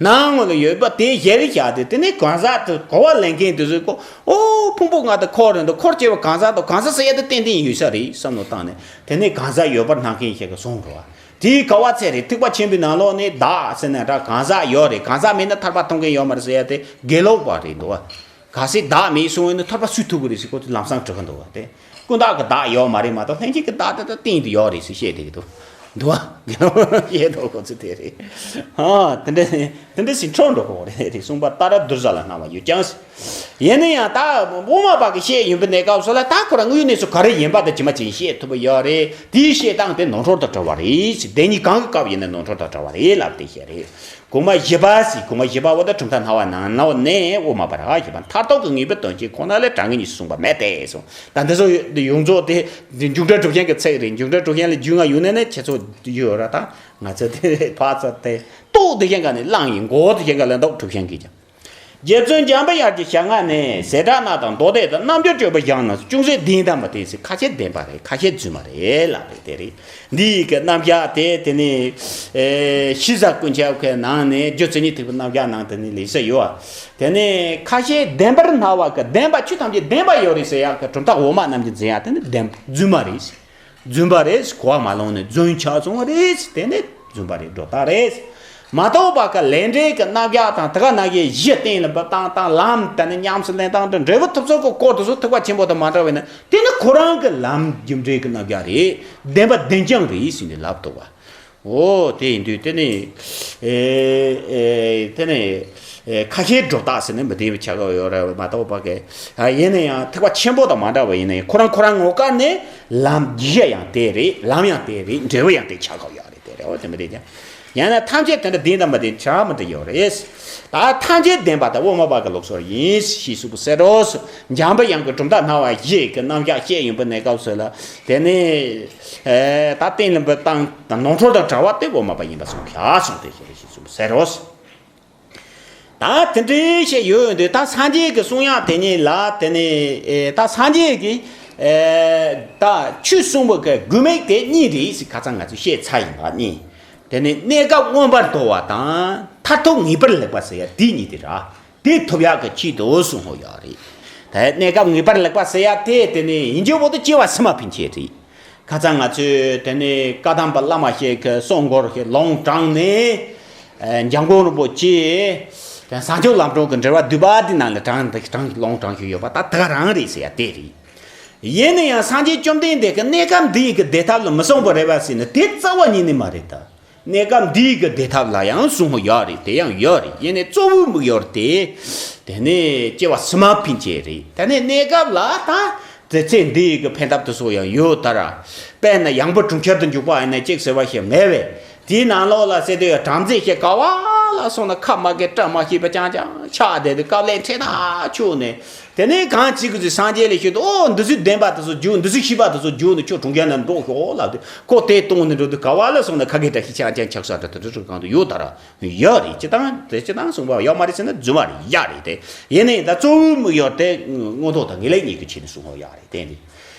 སྣང་ངོ་ལ་ཡོད་པ་དེ་གཞིར་བཞག་སྟེ། དེ་ནས་གང་ཟག་དེ་གོ་བ་ལེན་མཁན་དེ་ཚོས་ཀོ། ཨོ། ཕུང་པོ་ལྔ་དེ་འཁོར་ཡོད་འདུག་འཁོར་སྐྱེ་བོ་གང་ཟག་དང་། གང་ཟག་ཟེར་ཡ་དེ་ཏན་ཏན་ཡོད་ས་རེད་བསམ་བློ་བཏང་ནས་དེ་ནས་གང་ཟག་ཡོད་པར་སྣང་མཁན་ཞིག་གི་བཟུང་འགྲོ་བ། དེའི་ག་བ་ཚད་རེད། ཐེག་པ་ཆེན་པོའི་ནང་ལོགས་ནས་བདག་ཟེར་ན་འདྲ། གང་ཟག་ཡོད་རེད། གང་ཟག་མེད་ན་ཐར་པ་མཐོང་མཁན་ཡོད་མ་རེད་ཟེར་ཡ་དེ་དགེ་ལོག་པ་རེད་འདུག་བ། གལ་སྲིད་བདག་མེད་གསུངས་ཡོད་ན་ཐར་པ་སུས་ཐུབ་ཀྱི་རེད་ཟེར་ཁོ་ཚོས་ལམ་སང་དྲི་གི་འདུག་བ། དེ་ཀུན་བརྟགས་ཀྱི་བདག་ཡོད་མ་རེད་མ་གཏོགས་ལྷན་སྐྱེས་ཀྱི་བདག་དེ་ད་གཏན་དུ་ཡོད་རེད་ཟེར་བཤད་བསྡད་ཀྱི་འདུག་འདུག་བ། བཤད་འདུག་ཁོ་ཚོས་དེ་རེད། ཨ། དེ་འདྲ་དེ་འདྲ་ཞིག་འཕྲོ་འགྲོ་གི་རེད། གསུངས་པ་ལྟར་བདུད་བཟའ་ལ་སྣང་བ་ཡོད་ཀྱང་། ཡིན་ན་ཡང་ད་དབུ་མ་པ་གིས་བཤད་ཡོང་པའི་གནས་སྐབས་སུ་ལ་ད་ཁོ་རང་དངོས་ཡོད་གནས་ཚུལ་ག་རེ་ཡིན་པ་དེ་ཇི་མ་ཇི་བཞིན་བཤད་ཐུབ་པ་ཡོད་རེད། དེའི་བཤད་སྟངས་དེ་ནོར་འཁྲུལ་དང་བྲལ་བ་རེད། བདེན་གཉིས་གང་གི་སྐབས་ཡིན་ན་ནོར་འཁྲུལ་དང་བྲལ་བ་རེད་ལབ་དེ་བཤད་རེད། གོང་མ་བཞི་པ་ཟེར། གོང་མ་བཞི་པ་བོ་ད་གྲུབ་མཐའ་སྨྲ་བ་ནང་ལོགས་ནས་དབུ་མ་པ་ར་བཞི་པ་མཐར་ཐུག་གི་ངེས་པའི་དོན་ཅན་ཁོ་ན་ལས་དྲང་ངེས་གཉིས་སུ་གསུངས་པ་མེད་དེ་གསུངས། ད་འདི་ཚོ་ཡོངས་རྫོགས་དེ་མཇུག་འབྲས་གྲུབ་ཆེན་གྱི་ཚིག་རེད། མཇུག་འབྲས་གྲུབ་ཆེན་ལ་རྒྱུས་མངའ་ཡོད་ནས་ནས་ཁྱེད་ཚོ་ཡོད་ར། ད་ང་ཚོ་དེ་ཕར་ཚུར་དེ་ཏོག་དེ་ཅན་ག་ནས་བླངས་ཡིན། མགོ་དེ་ཅན་ག་ལ་འདུག་གྲུབ་ཆེན་གྱིས་ཀྱང་། རྗེ་བཙུན་འཇམ་པའི་དབྱངས་ཀྱི་ཞལ་སྔ་ནས། བྱེ་བྲག་སྨྲ་དང་མདོ་སྡེ་དང་། རྣམ་འགྱུར་སྤྱོད་པ་གཞན་རྣམས་སུ། ཅུང་ཟད་བདེན་དང་མི་བདེན་ཟེར། ཁ་ཤས་བདེན་པ་རེད། ཁ་ཤས་རྫུན་མ་རེད་ལབ་པའི་དེ་རེད། འདི་ཡི་གི་རྣམ་གཞག་དེ་དེ་ནི་ཨེ་ཤེས་བྱ་ཀུན་ཁྱབ་ཀྱི་ནང་ནས་རྒྱུ་མཚན་ཉིད་ཐེག་པའི་རྣམ་གཞག་ནང་དེ་ནི་ལེགས་བཤད་ཡོད་བ། དེ་ནི་ཁ་ཤས་བདེན་པར་སྨྲ་བ་གི་བདེན་པ་ཆོས་ཐམས་ཅད་བདེན་པ་ཡོད་རེད་ཟེར་ཡག་གི་གྲུབ་མཐའ་དབུ་མ་རྣམས་ཀྱིས་འཛིན་ཡག་དེ་ནི་བདེན་རྫུན་མ་རེད། རྫུན་པ་རེད། གོ་བ་མ་ལོན་ནས་རྫུན་ཆགས་སོང་བ་རེད། དེ་ནི་རྫུན་པ་རེད། སྒྲོ་བཏགས་རེད། མ་གཏོགས་པ་གི་ལས་འབྲས་ཀྱི་རྣམ་གཞག་དང་དེ་ག་ནང་བཞིན་གཞི་གཏན་ལ་འབེབས་སྟངས་དང་ལམ་དེ་ནི་ཉམས་སུ་ལེན་སྟངས་དང་འབྲས་བུ་ཐོབ་ཚུལ་གྱི་སྐོར་དེ་ཚོ་ཐེག་པ་ཆེན་པོ་དང་མ་འདྲ་བས་ན་དེ་ནི་ཁོ་རང་གི་ལམ་རྒྱུ་འབྲས་ཀྱི་རྣམ་གཞག་རེད། བདེན་པ་བདེན་རྐྱང་རེད་ཟེར་ནས་ལབ་འདུག་བ། འོ། དེ་ཡིན་དུས་དེ་ནི་ཨེ་ཨེ་དེ་ནི་ཨེ་ཁ་ཤས་སྒྲོ་བཏགས་ཟེར་ནས་མི་བདེན་པའི་ཆ་ག་ཡོད་རེད་མ་གཏོགས་པ་གི། ཨ། ཡིན་ན་ཡང་ཐེག་པ་ཆེན་པོ་དང་མ་འདྲ་བ་ཡིན་ན་ཡང་ཁོ་རང་ཁོ་རང་ངོ་སྐལ་ནས་ལམ་རྒྱུ་ཡང་དེ་རེད། ལམ་ཡང་དེ་རེད། འབྲས་བུ་ཡང་དེ་ཆགས་ཀྱི་ཡོད་རེད། དེ་རེད། འོ་དེ་མི་རེད་ཀྱང་། ཡང་ན་ཐམས་ཅད་དེ་འདྲ་བདེན་དང་མི་བདེན་ཆ་མི་འདྲ་ཡོད་རེད། ད་ཐམས་ཅད་བདེན་པ་དེ་དབུ་མ་པ་གི་ལུགས་སྲོལ་ཡིན་ཞེས་གསུངས་པ་གསལ་རོ། འཇམ་པའི་དབྱངས་ཀྱི་གྲུབ་མཐའ་སྨྲ་བ་བཞི་གི་རྣམ་གཞག་བཤད་ཡོང་པའི་གནས་སྐབས་སུ་ལ་དེ་ནི་ཨེ་ད་གཏན་ལ་འབེབས་སྟངས་དང་ནོར་འཁྲུལ་དང་བྲལ་བ་དེ་དབུ་མ་པ་ཡིན་པ་གསུངས་ཤག་གསུངས་ཏེ་ཞེས་གསུངས་པ་གསལ་རོ། ད་དེ་འདྲའི་བཤད་ཡོད་འདུག་ད་སངས་རྒྱས་ཀྱི་གསུང་དབྱངས་དེ་ཉིད་ལ་དེ་ནི་ཨེ་ད་སངས་རྒྱས་ཀྱིས་ཨེ་ད་ཆོས་གསུངས་པ་གི་དགོས་དམིགས་དེ་གཉིས་རེད་ཟེར་ཁ་སང་ང་ཚོས་བཤད་ཚར་ཡིན་པ་གཉིས། དེ་ནི་གནས་སྐབས་མངོན་པར་མཐོ་བ་དང་། མཐར་ཐུག་ངེས་པར་ལེགས་པ་ཟེར་ཡ་དེ་གཉིས་དེ་ར། དེ་ཐོབ་ཡག་གི་ཆེད་དུ་གསུངས་ཡོད་རེད། ད་གནས་སྐབས་ངེས་པར་ལེགས་པ་ཟེར་ཡ་དེ་དེ་ནི་ཡིན་གྱི་བོ་དུ་སྐྱེ་བ་སུ་མ་ཕན་ཆད་རེད། ཁ་སང་ང་ཚོས་དེ་ནི་བཀའ་གདམས་པ་བླ་མ་ཞིག་གི་གསུང་མགུར་ཞིག་ལུང་དྲངས་ནས། ཨ། འཇམ་མགོན་རིན་པོ་ཆེ་དེ་བྱང་ཆུབ་ལམ་སྒྲོན་གྱི་འགྲེལ་པ་བསྡུས་པ་དེ་ནང་ལ་དྲངས་དྲངས་ལུང་དྲངས་ཞིག་ཡོད་པ་ད་དེ་ག་རང་རེད་ཟེར་ཡ་དེ་རེད། ཡིན་ན་ཡང་སངས་རྒྱས་བཅོམ་ལྡན་འདས་ཀྱི་གནས་སྐབས་འདི་ཡི་གི་བདེ་ཐབས་ལ་མི་གསུངས་པ་རེད་པ་ཟེར་ན་དེ་རྩ་བ་ཉིད་ནས་མ་རེད་ད། གནས་སྐབས་འདི་ཡི་གི་བདེ་ཐབས་ལ་ཡང་གསུང་ཡོད་རེད། དེ་ཡང་ཡོད་རེད། ཡིན་ནའི་གཙོ་བོའི་དམིགས་ཡུལ་དེ། དེ་ནས་སྐྱེ་བ་སུ་མ་ཕན་ཆད་རེད། དེ་ནས་གནས་སྐབས་ལ་ད། དེ་ཚེ་འདི་ཡི་གི་ཕན་ཐབས་དེ་ཚོ་ཡང་ཡོད་ད་ར། དཔེར་ན་ཡང་པོ་གྲོང་ཁྱེར་དུ་འཇུག་པ་ཡིན་ན་གཅིག་ཟེར་བ་ཞིག་མེད་པས། དེའི་ནང་ལོགས་ལ་ཟེར་དུས་བྲམ་ཟེ་ཞིག་ག་བ་ལ་སོང་ན་ཁ་མ་གི་སྐྲ་མ་ཤེས་པ་ཅང་ཅང་ཆགས་བསྡད་དུས་དཀའ་ལས་འཕྲད་ཐག་ཆོད་ནས། དེ་ནས་གང་བྱེད་དགོས་ཚུལ་སངས་རྒྱས་ལ་ཞུས་ཏེ། ཨོ་འདི་ཚོའི་བདེན་པ་དེ་ཚོ་རྒྱུགས། འདི་ཚོའི་ཤེས་པ་དེ་ཚོ་རྒྱུགས་ནས་ཁྱོད་གྲོང་ཁྱེར་ནང་འགྲོ་ཤོག་ལབ་དུས། ཁོ་དེ་གཏོང་ནས་འགྲོ་དུས་ག་བ་ལ་སོང་ན་ཁ་གི་སྐྲ་ཤི་ཆག་ཅང་ཆག་ས་འདྲ་དེ་འདྲ་གང་དུ་ཡོད་ད་ར། ཡོད་རེད། སྤྱིར་བཏང་དེ་སྤྱིར་བཏང་གསུངས་པ་ཡོད་མ་རེད་ཟེར་ན་རྫུན་མ་རེད། ཡོད་རེད་དེ། ཡིན་ནའི་ད་གཙོ་བོའི་དམིགས་ཡུལ་དེ་མངོན་མཐོ་དང་ངེས་ལེགས་གཉིས་ཀྱི་ཆེད་དུ་གསུངས་པ་ཡོད་རེད་དེ་འདི།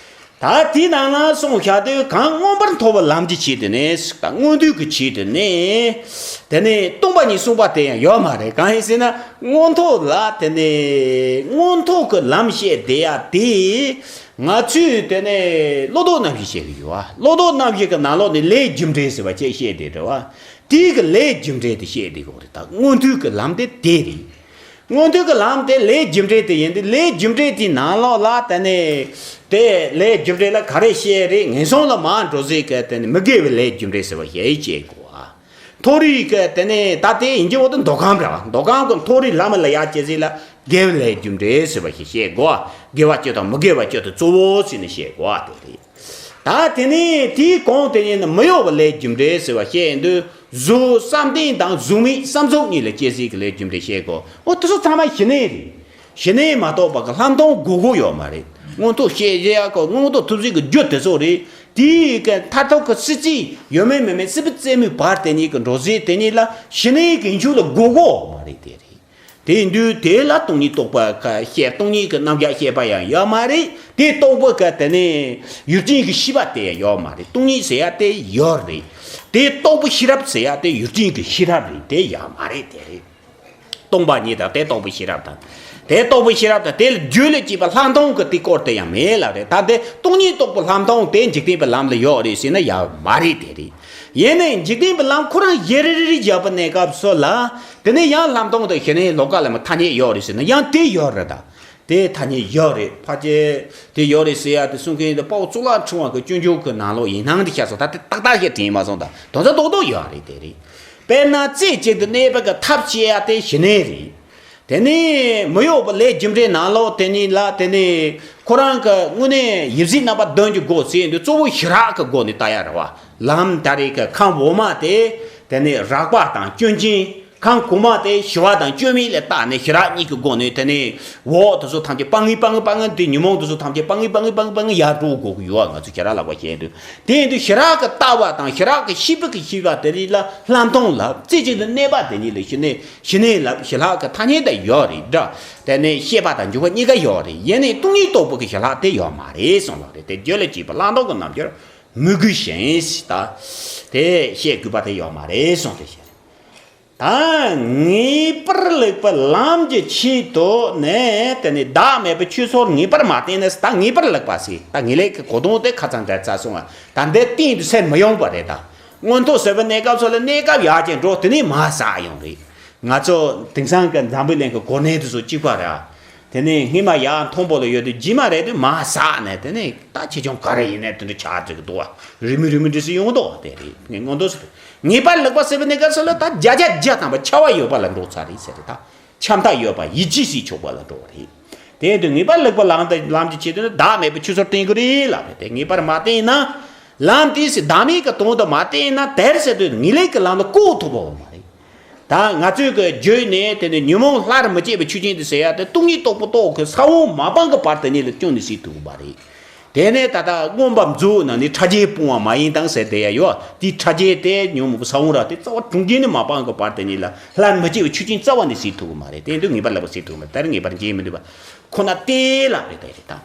ད་དེའི་ནང་ན་གསུངས་བཞག་དུས་གང་མངོན་པར་མཐོ་བའི་ལམ་གྱི་ཆེད་དུ་ནི་ད་མངོན་མཐོའི་གི་ཆེད་དུ་ནི། དེ་ནི་སྟོང་པ་ཉིད་གསུངས་པ་དེ་ཡང་ཡོད་མ་རེད། གང་ཡིན་ཟེར་ན་མངོན་མཐོ་ལ་དེ་ནི་མངོན་མཐོ་གི་ལམ་བཤད་བསྡད་ཡ་དེ། ང་ཚོས་དེ་ནས་བློ་ལྡོག་རྣམ་བཞི་བཤད་ཀྱི་ཡོད་ཨ། བློ་ལྡོག་རྣམ་བཞི་གི་ནང་ལོགས་ནས་ལས་རྒྱུ་འབྲས་ཟེར་བ་ཅིག་བཤད་བསྡད་འདུག་ཨ། དེའི་གི་ལས་རྒྱུ་འབྲས་དེ་བཤད་བསྡད་ཀྱི་ཡོད་རེད། ད་མངོན་མཐོའི་གི་ལམ་དེ་དེ་རེད། མངོན་མཐོའི་གི་ལམ་དེ་ལས་རྒྱུ་འབྲས་དེ་ཡིན་དུས་ལས་རྒྱུ་འབྲས་དེའི་ནང་ལོགས་ལ་དེ་ནས་དེ་ལས་རྒྱུ་འབྲས་ལ་ག་རེ་བཤད་རེད། ངན་སོང་ལ་མ་འགྲོ་ཟེར་གི་དེ་ནས་མི་དགེ་བའི་ལས་རྒྱུ་འབྲས་ཟེར་བ་ཞིག་བཤད་དགོས་ཨ། མཐོ་རིས་ཀྱི་དེ་ནས་ད་དེ་ཡིན་གྱི་འོ་དེ་མདོ་ཁམས་རེད་བ། མདོ་ཁམས་ཀྱི་མཐོ་རིས་ལམ་ལ་ཡར་སྐྱེ་ཚུལ་ལ་དགེ་བའི་ལས་རྒྱུ་འབྲས་ཟེར་བ་ཞིག་བཤད་དགོས། དགེ་བ་བཅུ་དང་མི་དགེ་བ་བཅུ་དེ་གཙོ་བོ་ཟེར་ནས་བཤད་དགོས་དེ་རེད། ད་དེ་ནས་དེའི་གོང་དེ་ཉིད་ནི་མི་གཡོ་བའི་ལས་རྒྱུ་འབྲས་ཟེར་བ་བཤད་དུས་གཟུགས་བསམ་གཏན་དང་གཟུགས་མེད་བསམ་རྫོགས་གཉིས་ལ་སྐྱེ་ཚུལ་གྱི་ལས་རྒྱུ་འབྲས་བཤད་དགོས། འོ་དེ་ཚོ་ཚང་མ་ཞི་གནས་རེད། ཞི་གནས་མ་གཏོགས་པ་གི་ལྷག་མཐོང་དགོས་དགོས་ཡོད་མ་རེད། མངོན་མཐོ་བཤད་བྱེད་ཡག་གི་མངོན་མཐོ་ཐོབ་ཚུལ་གྱི་རྒྱུ་དེ་ཚོ་རེད། དེའི་གི་མཐར་ཐུག་གི་སྲིད་རྩེ་ཡོད་མེད་མེད་མེད་སྲིད་པའི་རྩེ་མོའི་བར་དེ་ཉིད་ཀྱི་འགྲོ་ཚུལ་དེ་ཉིད་ལ་ཞི་གནས་ཀྱི་ཡིན་ཆོག་ལ་དགོས་དགོས་མ་རེད། དེ་རེད། དེ་ཡིན་དུས་དེ་ལ་སྟོང་ཉིད་རྟོགས་པ་ཁ་བཤད། སྟོང་ཉིད་ཀྱི་རྣམ་གཞག་བཤད་པ་ཡང་ཡོད་མ་རེད། དེ་རྟོགས་པའི་གི་དེ་ནས་ཡུལ་ཅན་གྱི་ཤེས་པ་དེ་ཡང་ཡོད་མ་རེད། སྟོང་ཉིད་ཟེར་ཡ་དེ་ཡོད་རེད། དེ་རྟོགས་པའི་ཤེས་རབ་ཟེར་ཡ་དེ་ཡུལ་ཅན་གྱི་ཤེས་རབ་རེད། དེ་ཡོད་མ་རེད། དེ་རེད། སྟོང་པ་ཉིད་དང་དེ་རྟོགས་པའི་ཤེས་རབ་དང་། དེ་རྟོགས་པའི་ཤེས་རབ་དང་དེ་ལ་རྒྱུད་ལ་སྐྱེས་པ་ལྷག་མཐོང་གི་དེ་སྐོར་དེ་ཡང་མེད་ལབ་རེད། ད་དེ་སྟོང་ཉིད་རྟོགས་པའི་ལྷག་མཐོང་དེ་འཇིག་རྟེན་པའི་ལམ་ལ་ཡོད་རེད་ཟེར་ན་ཡང་མ་རེད། དེ་རེད། ཡིན་ནའི་འཇིག་རྟེན་པའི་ལམ་ཁོ་རང་བཞིན་རེ་རེ་རེ་བཞག་པའི་གནས་སྐབས་སུ་ལ། དེ་ནས་ཡང་ལྷག་མཐོང་དང་ཞི་གནས་ལོགས་ཀ་ལ་མི་ཐ་སྙད་ཡོད་རེད་ཟེར་ན་ཡང་དེ་ཡོད་རེད་ད། དེ་ཐ་སྙད་ཡོད་རེད། ཕལ་ཆེར་དེ་ཡོད་རེད་ཟེར་ཡ་དེ་གསུང་མཁན་དེ་དཔའ་བོ་གཙུག་ལག་ཕྲེང་བ་གི་སྤྱོད་འཇུག་གི་ནང་ལོགས་ཡིན་སྣང་དེ་ཤར་སོང་། ད་དེ་ཏག་ཏག་ཞིག་དྲན་མ་སོང་། ད་དོན་ཚན་རྡོག་རྡོག་ཡོད་རེད། དེ་རེད། དཔེར་ན་རྩེ་གཅིག་ཏུ་གནས་པ་གི་ཐབས་བྱེད་ཡ་དེ་ཞི་གནས་རེད། དེ་ནས་མི་གཡོ་བའི་ལས་རྒྱུ་འབྲས་ནང་ལོགས་དེ་ཉིད་ལ་དེ་ནས་ཁོ་རང་གི་དངོས་གནས་ཡིབ་གཟུགས་རྣམ་པ་བདུན་གྱི་སྒོ་ཟེར་འདི་གཙོ་བོ་ཞི་རགས་ཀྱི་སྒོ་ནས་ལྟ་ཡ་རེད་བ། ལམ་ད་རེས་ཀྱི་ཁམས་འོག་མ་དེ་དེ་ནས་རགས་པ་དང་སྐྱོན་ཅན། ཁམས་གོང་མ་དེ་ཞི་བ་དང་སྐྱོན་མེད་ལ་བརྟགས་ནས་ཞི་རགས་གཉིས་ཀྱི་སྒོ་ནས་དེ་ནས་འོག་དེ་ཚོ་ཐམས་ཅད་སྤང་ངེ་སྤང་ངེ་སྤང་ངེ་དེ་ཉོན་མོངས་དེ་ཚོ་ཐམས་ཅད་སྤང་ངེ་སྤང་ངེ་སྤང་ངེ་སྤང་ངེ་ཡར་འགྲོ་དགོས་ཀྱི་ཡོད་བ། ང་ཚོ་ཞི་རགས་ལབ་པ་བཤད་དུས། དེ་ཡིན་དུས་ཞི་རགས་ཀྱི་ལྟ་བ་དང་ཞི་རགས་ཀྱི་ཤེས་པ་གི་ཤེས་པ་དེ་རིགས་ལ་ལྷག་མཐོང་ལ་རྩེ་གཅིག་ཏུ་གནས་པ་དེ་ཉིད་ལ་ཞི་གནས་ཞི་གནས་ལ་ཞི་ལྷག་གི་ཐ་སྙད་དེ་ཡོད་རེད་འདྲ། དེ་ནས་ཤེས་པ་དང་འཇུག་པ་གཉིས་ཀ་ཡོད་རེད། ཡིན་ནའི་སྟོང་ཉིད་རྟོགས་པའི་གི་ཞི་ལྷག་དེ་ཡོད་མ་རེད་གསུངས་པ་རེད། དེ་རྒྱུད་ལ་སྐྱེས་པ་ལྷག་མཐོང་གི་རྣམ་འགྱུར་མོས་གུས་ཞེས་ད་དེ་བཤད་དགོས་པ་དེ་ཡོད་མ་རེད་གསུངས་ཏེ་བཤད། ད་ངེས་པར་ལེགས་པའི་ལམ་གྱི་ཆེད་དུ་ནས་དེ་ནས་བདག་མེད་པའི་ཆོས་ཚོགས་ངེས་པར་མ་བསྟེན་ནས། ད་ངེས་པར་ལེགས་པ་ཟེར། ད་ངེས་ལེགས་ཀྱི་གོ་དོན་དེ་ཁ་ཚང་འགྲེལ་ཚར་སོང་བ། ད་འདི་གཏན་དུ་སེལ་མི་ཡོང་བ་རེད། ད་མངོན་མཐོ་ཟེར་བའི་གནས་སྐབས་སུ་ལ་གནས་སྐབས་ཡར་ཅིག་འགྲོ། དེ་ནས་མར་ཟག་ཡོང་རེད། ང་ཚོ་དེང་སང་གི་འཛམ་བུ་གླིང་གི་གོ་གནས་དེ་ཚོ་གཅིག་པ་རེད། དེ་ནས་སྔས་མ་ཡར་མཐོན་པོ་ལ་ཡོད་དུས་རྗེས་མ་རེད་དུས་མར་ཟག་ནས་དེ་ནས་ད་ཆེ་ཆུང་ག་རེ་ཡིན་ནའི་དེ་འདྲ་ཆགས་འགྲོ་གི་འདུག་བ། རེའུ་མིག་རེའུ་མིག་འདྲ་ཞིག་ཡོང་གི་འདུག་བ། དེ་རེད། ངས་མངོན་མཐོ་ཟེར་དུས། ངེས་པར་ལེགས་པ་ཟེར་བའི་གནས་སྐབས་སུ་ལ་ད་བརྒྱ་ཆ་བརྒྱ་ཐམ་པ་ཆ་བ་ཡོད་པ་ལ་འགྲོ་ཚར་རེད་ཟེར་རེད། ད་ཁྱབ་མཐའ་ཡོད་པ་ཡིད་ཆེས་སུ་ཆོག་པ་ལ་འགྲོ་བ་རེད། དེ་ཡིན་དུས་ངེས་པར་ལེགས་པ་ལམ་དང་ལམ་གྱི་ཆེད་དུ་ནི་བདག་མེད་པའི་ཆོས་ཚོགས་བསྟེན་དགོས་རེད་ལབ་རེད། དེ་ངེས་པར་མ་བསྟེན་ན། ལམ་དེ་སྲིད་བདག་མེད་ཀྱི་དོན་དུ་མ་བསྟེན་ན་དེར་ཟེར་དུས་ངེས་ལེགས་ཀྱི་ལམ་ལ་བཀོད་ཐུབ་པ་མ་རེད། ད་ང་ཚོས་གི་བརྗོད་ནས་དེ་ནི་ཉོན་མོངས་སླར་མི་སྐྱེ་བའི་ཆོས་ཅན་དུ་ཟེར་ཡ་དེ་སྟོང་ཉིད་རྟོགས་པ་རྟོགས་ཀྱི་ས་བོན་མ་སྤངས་ཀྱི་བར་དེ་ཉིད་ལ་སྐྱོན་ནི་སྲིད་ཐུབ་ཀྱི་མ་རེད། དེ་ནས་ད་ལྟ་མངོན་པ་མཛོད་ནང་ནས་ཕྲ་རྒྱས་སྤོང་བ་མ་ཡིན་དང་ཟེར་བསྡད་ཡ་ཡོད། དེའི་ཕྲ་རྒྱས་དེ་ཉོན་མོངས་པའི་ས་བོན་ར་དེ་རྩ་བ་གྲོང་ཁྱེར་ནས་མ་སྤངས་ཀྱི་བར་དེ་ཉིད་ལ་སླར་མི་སྐྱེ་བའི་ཆོས་ཅན་རྩ་བ་ནས་སྲིད་ཐུབ་ཀྱི་མ་རེད། དེ་འདུག་ངེས་པར་ལེགས་པ་སྲིད་ཐུབ་ཀྱི་མ་རེད། ད་རེས་ངེས་པར་འབྱེད་མི་འདུག་པ་ཁོ་ན་སྟེ་ལབ་རེད། ད་རེད་ད།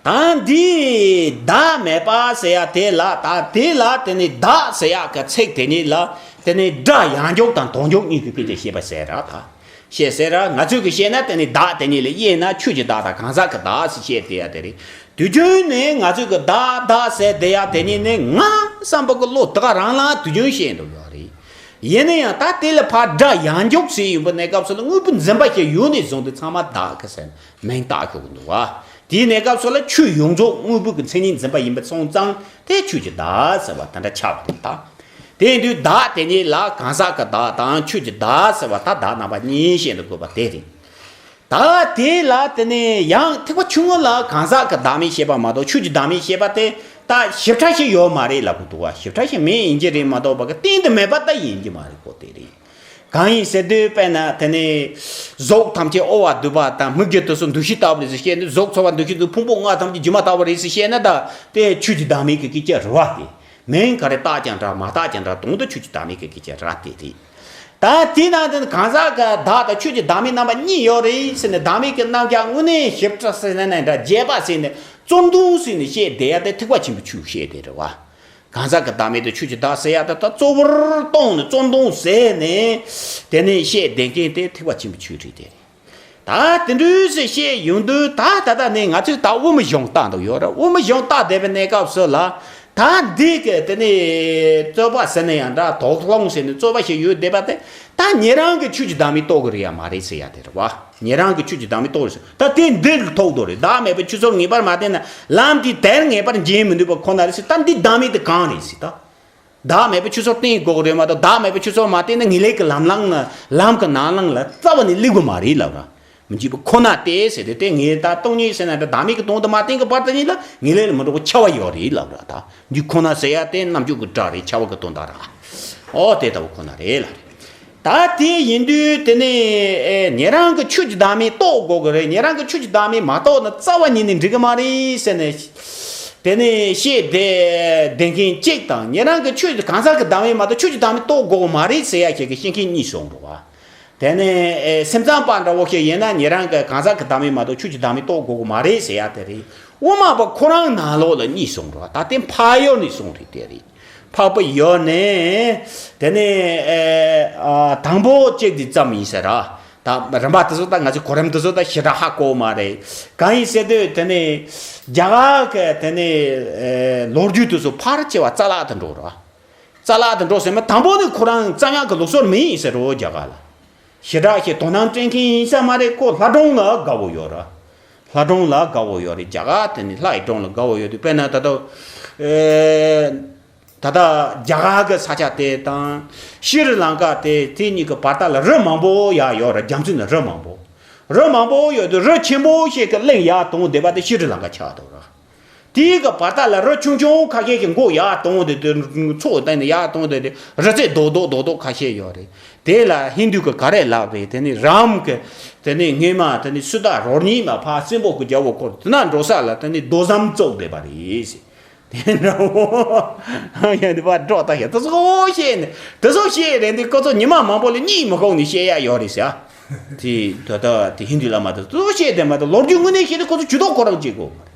ད་འདི་བདག་མེད་པ་ཟེར་ཡ་དེ་ལ། ད་དེ་ལ་དེ་ནི་བདག་ཟེར་ཡ་གི་ཚིག་དེ་ཉིད་ལ་དེ་ནི་སྒྲ་ཡང་འཇུག་དང་དོན་འཇུག་གཉིས་ཀྱི་སྐད་ཆ་བཤད་པ་ཟེར་ར། ད་བཤད་ཟེར་ར། ང་ཚོས་གི་བཤད་ན་དེ་ནི་བདག་དེ་ཉིད་ལ་དབྱེ་ན་ཆོས་ཀྱི་བདག་དང་གང་ཟག་གི་བདག་ཟེར་བཤད་དེ་ཡ་དེ་རེད། དུས་རྒྱུན་ནས་ང་ཚོས་གི་བདག་བདག་ཟེར་དེ་ཡ་དེ་ཉིད་ནི་ང་བསམ་པ་གི་བློ་དེ་ག་རང་ལ་དུས་རྒྱུན་བཤད་འདུག་ཡོད་རེད། ཡིན་ན་ཡང་ད་དེ་ལ་ཕར་སྒྲ་ཡང་འཇུག་ཟེར་ཡོང་པའི་གནས་སྐབས་སུ་ལ་དངོས་པོ་འཛིན་པ་ཞིག་ཡོད་ནས་བཟུང་སྟེ་ཚང་མ་བདག་གི་ཟེར་མིང་བཏགས་ཆོག་གི་འདུག་བ། དེའི་གནས་སྐབས་སུ་ལ་ཆོས་ཡོངས་རྫོགས་དངོས་པོ་གི་མཚན་ཉིད་འཛིན་པ་ཡིན་པ་སོང་ཙང་དེ་ཆོས་ཀྱི་བདག་ཟེར་བ་དེ་འདྲ་ཆགས་པ་རེད་ད། དེ་ཡིན་དུས་བདག་དེ་ཉིད་ལ་གང་ཟག་གི་བདག་དང་ཆོས་ཀྱི་བདག་ཟེར་བ་ད་བདག་རྣམ་པ་གཉིས་བཤད་འདུག་དགོས་པ་དེ་རེད། ད་དེ་ལ་དེ་ནས་ཡང་ཐེག་པ་ཆུང་ངུ་ལ་གང་ཟག་གི་བདག་མེད་བཤད་པ་མ་གཏོགས་ཆོས་ཀྱི་བདག་མེད་བཤད་པ་དེ་ད་ཞིབ་ཕྲ་ཞིག་ཡོད་མ་རེད་ལབ་གི་འདུག་བ། ཞིབ་ཕྲ་ཞིག་མེད་ཡིན་གྱི་རེད་མ་གཏོགས་པ་གི་གཏན་དུ་མེད་པ་ད་ཡིན་གྱི་མ་རེད་གོ། དེ་རེད། གང་ཡིན་ཟེར་དུས་དཔེར་ན་དེ་ནས་གཟུགས་ཐམས་ཅད་གཡོ་བ་སྡུད་པ་དང་མིག་གི་དུས་སུ་འདུ་ཤེས་ལྟ་བུ་རེད་ཟེར་བཤད་ནས་གཟུགས་ཚོར་བ་འདུ་ཤེས་དུས་ཕུང་པོ་ལྔ་ཐམས་ཅད་སྒྱུ་མ་ལྟ་བུ་རེད་ཟེར་བཤད་ན་ད་དེ་ཆོས་ཀྱི་བདག་མེད་ཀྱི་སྐད་ཆ་རེད་བ། དེ་མིང་ག་རེ་བཏགས་ཀྱང་འདྲ་མ་བཏགས་ཀྱང་འདྲ་དོན་དུ་ཆོས་ཀྱི་བདག་མེད་ཀྱི་སྐད་ཆ་རེད་དེ་རེད། ད་དེའི་ནང་དུ་གང་ཟག་གི་བདག་དང་ཆོས་ཀྱི་བདག་མེད་རྣམ་པ་གཉིས་ཡོད་རེད་ཟེར་ནས་བདག་མེད་ཀྱི་རྣམ་གཞག་དངོས་གནས་ཞིབ་ཕྲ་ཟེར་ན་འདྲ་རྒྱས་པ་ཟེར་ནས་རྩོམ་དུམ་ཟེར་ནས་བཤད་བསྡད་ཡ་དེ་ཐེག་པ་ཆེན་པོའི་ཆོས་བཤད་དེ་རེད་བ། གང་ཟག་གི་བདག་མེད་དང་ཆོས་ཀྱི་བདག་ཟེར་ཡ་དེ་ད་གཙོ་བོར་བཏོན་ནས་རྩོམ་དུམ་ཟེར་ནས་དེ་ནས་བཤད་བསྡད་མཁན་དེ་ཐེག་པ་ཆེན་པོའི་ཆོས་རེད་དེ། ད་དེ་འདྲ་ཟེར་བཤད་ཡོང་དུས་ད་ད་ལྟ་ནས་ང་ཚོས་ད་དབུ་མའི་གཞུང་བལྟ་འདུག་ཡོད་ར། དབུ་མའི་གཞུང་བལྟ་བསྡད་པའི་གནས་སྐབས་སུ་ལ་ད་འདི་གི་དེ་ནས་རྩོད་པ་ཟེར་ན་ཡང་འདྲ་དོགས་སློང་ཟེར་ནས་རྩོད་པ་ཞིག་ཡོད་བསྡད་པ་དེ་ད་ཉན་རང་གི་ཆོས་ཀྱི་བདག་མེད་རྟོགས་ཀྱི་རེད་ཡ་མ་རེད་ཟེར་ཡ་དེ་རེད་བ། ཉན་རང་གི་ཆོས་ཀྱི་བདག་མེད་རྟོགས་རེད་ཟེར། ད་དེ་འདི་ལ་ཐུག་འདུག་རེད། བདག་མེད་པའི་ཆོས་ཚོལ་ངེས་པར་མ་བསྟན་ན་ལམ་དེ་དེར་ངེས་པར་འབྱིན་མི་ནུས་པ་ཁོ་ན་རེད་ཟེར། ད་འདི་བདག་མེད་དེ་གང་རེད་ཟེར་ད། བདག་མེད་པའི་ཆོས་ཚོལ་བསྟེན་དགོས་ཀྱི་རེད་མ་གཏོགས་བདག་མེད་པའི་ཆོས་ཚོལ་མ་བསྟེན་ན་ངེས་ལེགས་ཀྱི་ལམ་ལམ་ལ་ལམ་གྱི་ནང་ལམ་ལ་རྩ་བ་ནས་སླེབས་ཀྱི་མ་རེད་ལབ་ར། མི་འཇིགས་པ་ཁོ་ན་སྟེ་ཟེར་ཏེ་དེ་ངས་ད་སྟོང་ཉིད་ཟེར་ན་འདྲ་བདག་མེད་ཀྱི་དོན་དུ་མ་བསྟེན་གྱི་བར་དུ་ཉིད་ལ་ངེས་ལེགས་ལ་མི་འགྲོ་བའི་ཁྱབ་པ་ཡོད་རེད་ལབ་ར། ད་འདི་ཁོ་ན་ཟེར་ཡ་དེ་རྣམ་འཇོག་གི་སྒྲ་རེད། ཁྱབ་པ་གི་དོན་དག་ར། ཨོ་དེ་ལྟ་བུ་ཁོ་ན་རེད་ལ། ད་དེ་ཡིན་དུས་དེ་ནས་ཉན་རང་གི་ཆོས་ཀྱི་བདག་མེད་རྟོགས་དགོས་ཀྱི་རེད། ཉན་རང་གི་ཆོས་ཀྱི་བདག་མེད་མ་རྟོགས་ན་རྩ་བ་ཉིད་ནས་འགྲིག་གི་མ་རེད་ཟེར་ནས། དེ་ནས་བཤད་བསྡད་བསྡད་མཁན་གཅིག་དང་ཉན་རང་གི་ཆོས་ཀྱི་གང་ཟག་གི་བདག་མེད་མ་གཏོགས་ཆོས་ཀྱི་བདག་མེད་རྟོགས་དགོས་ཀྱི་མ་རེད་ཟེར་ཡ་ཞིག་གི་བཤད་མཁན་གཉིས་བྱུང་འགྲོ་བ། དེ་ནས་སེམས་ཙམ་པ་འདྲ་བོ་ཞིག་ཡིན་ན་ཉན་རང་གི་གང་ཟག་གི་བདག་མེད་མ་གཏོགས་ཆོས་ཀྱི་བདག་མེད་རྟོགས་དགོས་ཀྱི་མ་རེད་ཟེར་ཡ་དེ་རེད། དབུ་མ་པ་ཁོ་རང་ནང་ལོགས་ལ་གཉིས་གསུངས་རོགས། ད་དེ་འཕགས་ཡུལ་ནས་གསུངས་རེད་དེ་རེད། འཕགས་པ་ཡུལ་ནས་དེ་ནས་དང་པོ་གཅིག་དེ་ཙམ་ཡིན་ཟེར་ར། ད་རིམ་པ་དེ་ཚོ་ད་ང་ཚོ་གོ་རིམ་དེ་ཚོ་ད་ཞེ་དྲག་ཧ་གོ་མ་རེད། གང་ཡིན་ཟེར་དུས་དེ་ནས་རྒྱ་གར་གི་དེ་ནས་ལོ་རྒྱུས་དེ་ཚོ་ཕལ་ཆེ་བ་རྩ་བརླག་ཏུ་འགྲོ་ར། རྩ་བརླག་ཏུ་འགྲོ་ཟེར་མ་དང་པོ་ནི་ཁོ་རང་རྩ་ཉག་གི་ལུགས་སྲོལ་མི་ཡིན་ཟེར་རོ་རྒྱ་གར་ལ། ཞེ་དྲག་ཞིག་དོ་སྣང་སྤྲད་མཁན་ཡིན་ས་མ་རེད། ཁོ་ལྷ་སྒྲུང་ལ་དགའ་བོ་ཡོད་ར། ལྷ་སྒྲུང་ལ་དགའ་བོ་ཡོད་རེད། རྒྱ་གར་དེ་ནི་ལྷ་ཡི་སྒྲུང་ལ་དགའ་བོ་ཡོད་དུས་དཔེར་ན་ད་ལྟ་ཨེ་ད་ལྟ་རྒྱ་གར་གི་ས་ཆ་དེ་དང་ཤྲི་ལང་ཀ་དེ་དེ་གཉིས་ཀྱི་བར་ཐག་ལ་རི་མང་པོ་ཡར་ཡོད་ར། རྒྱ་མཚོ་ནི་རི་མང་པོ། རི་མང་པོ་ཡོད་དུས་རི་ཆེན་པོ་ཞིག་གི་གླིང་ཡར་དོང་བསྡད་པ་དེ་ཤྲི་ལང་ཀ་ཆགས་འདུག་ར། དེའི་གི་བར་ཐག་ལ་རི་ཆུང་ཆུང་ཁ་ཤས་ཀྱི་མགོ་ཡར་གཏོང་དེ་དེ་མཚོ་བཏང་ནས་ཡར་གཏོང་དེ་དེ་རི་རྩེ་རྡོག་རྡོག་རྡོག་རྡོག་ཁ་ཤས་ཡོད་རེད། དེ་ལ་ཧིན་རྡུ་གི་ག་རེ་ལབ་རེད། དེ་ནི་རམ་གི་དེ་ནི་སྔོན་མ་དེ་ནི་སུ་དག་རོ་གཉིས་མ་ཕ་སྲིན་པོ་གི་རྒྱལ་པོ་སྐོར་དེ་ན་འགྲོ་ས་ལ་དེ་ནི་རྡོ་ཟམ་བཙུགས་བསྡད་པ་རེད། དེ་འདྲ་བོ་ཡང་དེ་བ་འགྲོ་ད་ཤེས་དེ་ཚོ་བཤད་ནས་དེ་ཚོ་བཤད་རེད་འདི་ཁོ་ཚོ་ཉི་མ་མང་པོ་ལ་གཉིད་མི་ཁུག་ནས་བཤད་ཡ་ཡོད་རེད་ཟེར། དེ་ད་ལྟ་དེ་ཧིན་རྡུ་བླ་མ་དེ་ཚོ་བཤད་དེ་མ་གཏོགས་ལོ་རྒྱུས་དངོས་གནས་བཤད་དེ་ཁོ་ཚོ་ཇུས་གཏོགས་ཁོ་རང་བྱེད་དགོས།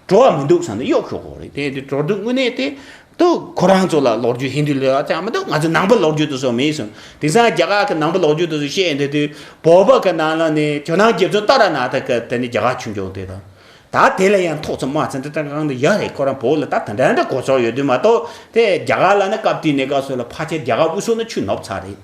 འགྲོ་བ་མི་འདུག་བསམ་ནས་གཡོག་ཤོག་གོ་རེད། དེ་དེ་འགྲོ་འདུག་དངོས་གནས་དེ་དུ་ཁོ་རང་ཚོ་ལ་ལོ་རྒྱུས་ཧིན་རྡུ་ལ་ཡ་ཚང་མི་འདུག་ང་ཚོ་ནང་པ་ལོ་རྒྱུས་དུ་སོགས་མེད་སོང་། དེང་སང་རྒྱ་གར་གྱི་ནང་པ་ལོ་རྒྱུས་དུ་སོགས་བཤད་འདི་དུས་བོད་པ་གི་ནང་ལ་ནི་ཇོ་ནང་རྗེ་བཙུན་ཏཱ་ར་ནཱ་ཐ་གི་དེ་ནི་རྒྱ་གར་ཆོས་འབྱུང་དེ་དང་། ད་དེ་ལ་ཡང་ཐོག་ཚོ་མ་ཚན་དེ་ཏྲ་གང་དུ་ཡ་རེད། ཁོ་རང་བོད་ལ་ད་དེ་འདྲ་འདྲ་གོ་ཚོར་ཡོད་དུས་མ་གཏོགས་དེ་རྒྱ་གར་ལ་ནི་སྐབས་དེའི་གནས་སྐབས་སུ་ལ་ཕལ་ཆེར་རྒྱ་གར་དབུས་སུ་ནི་ཆོས་ནོར་ཚར་རེད།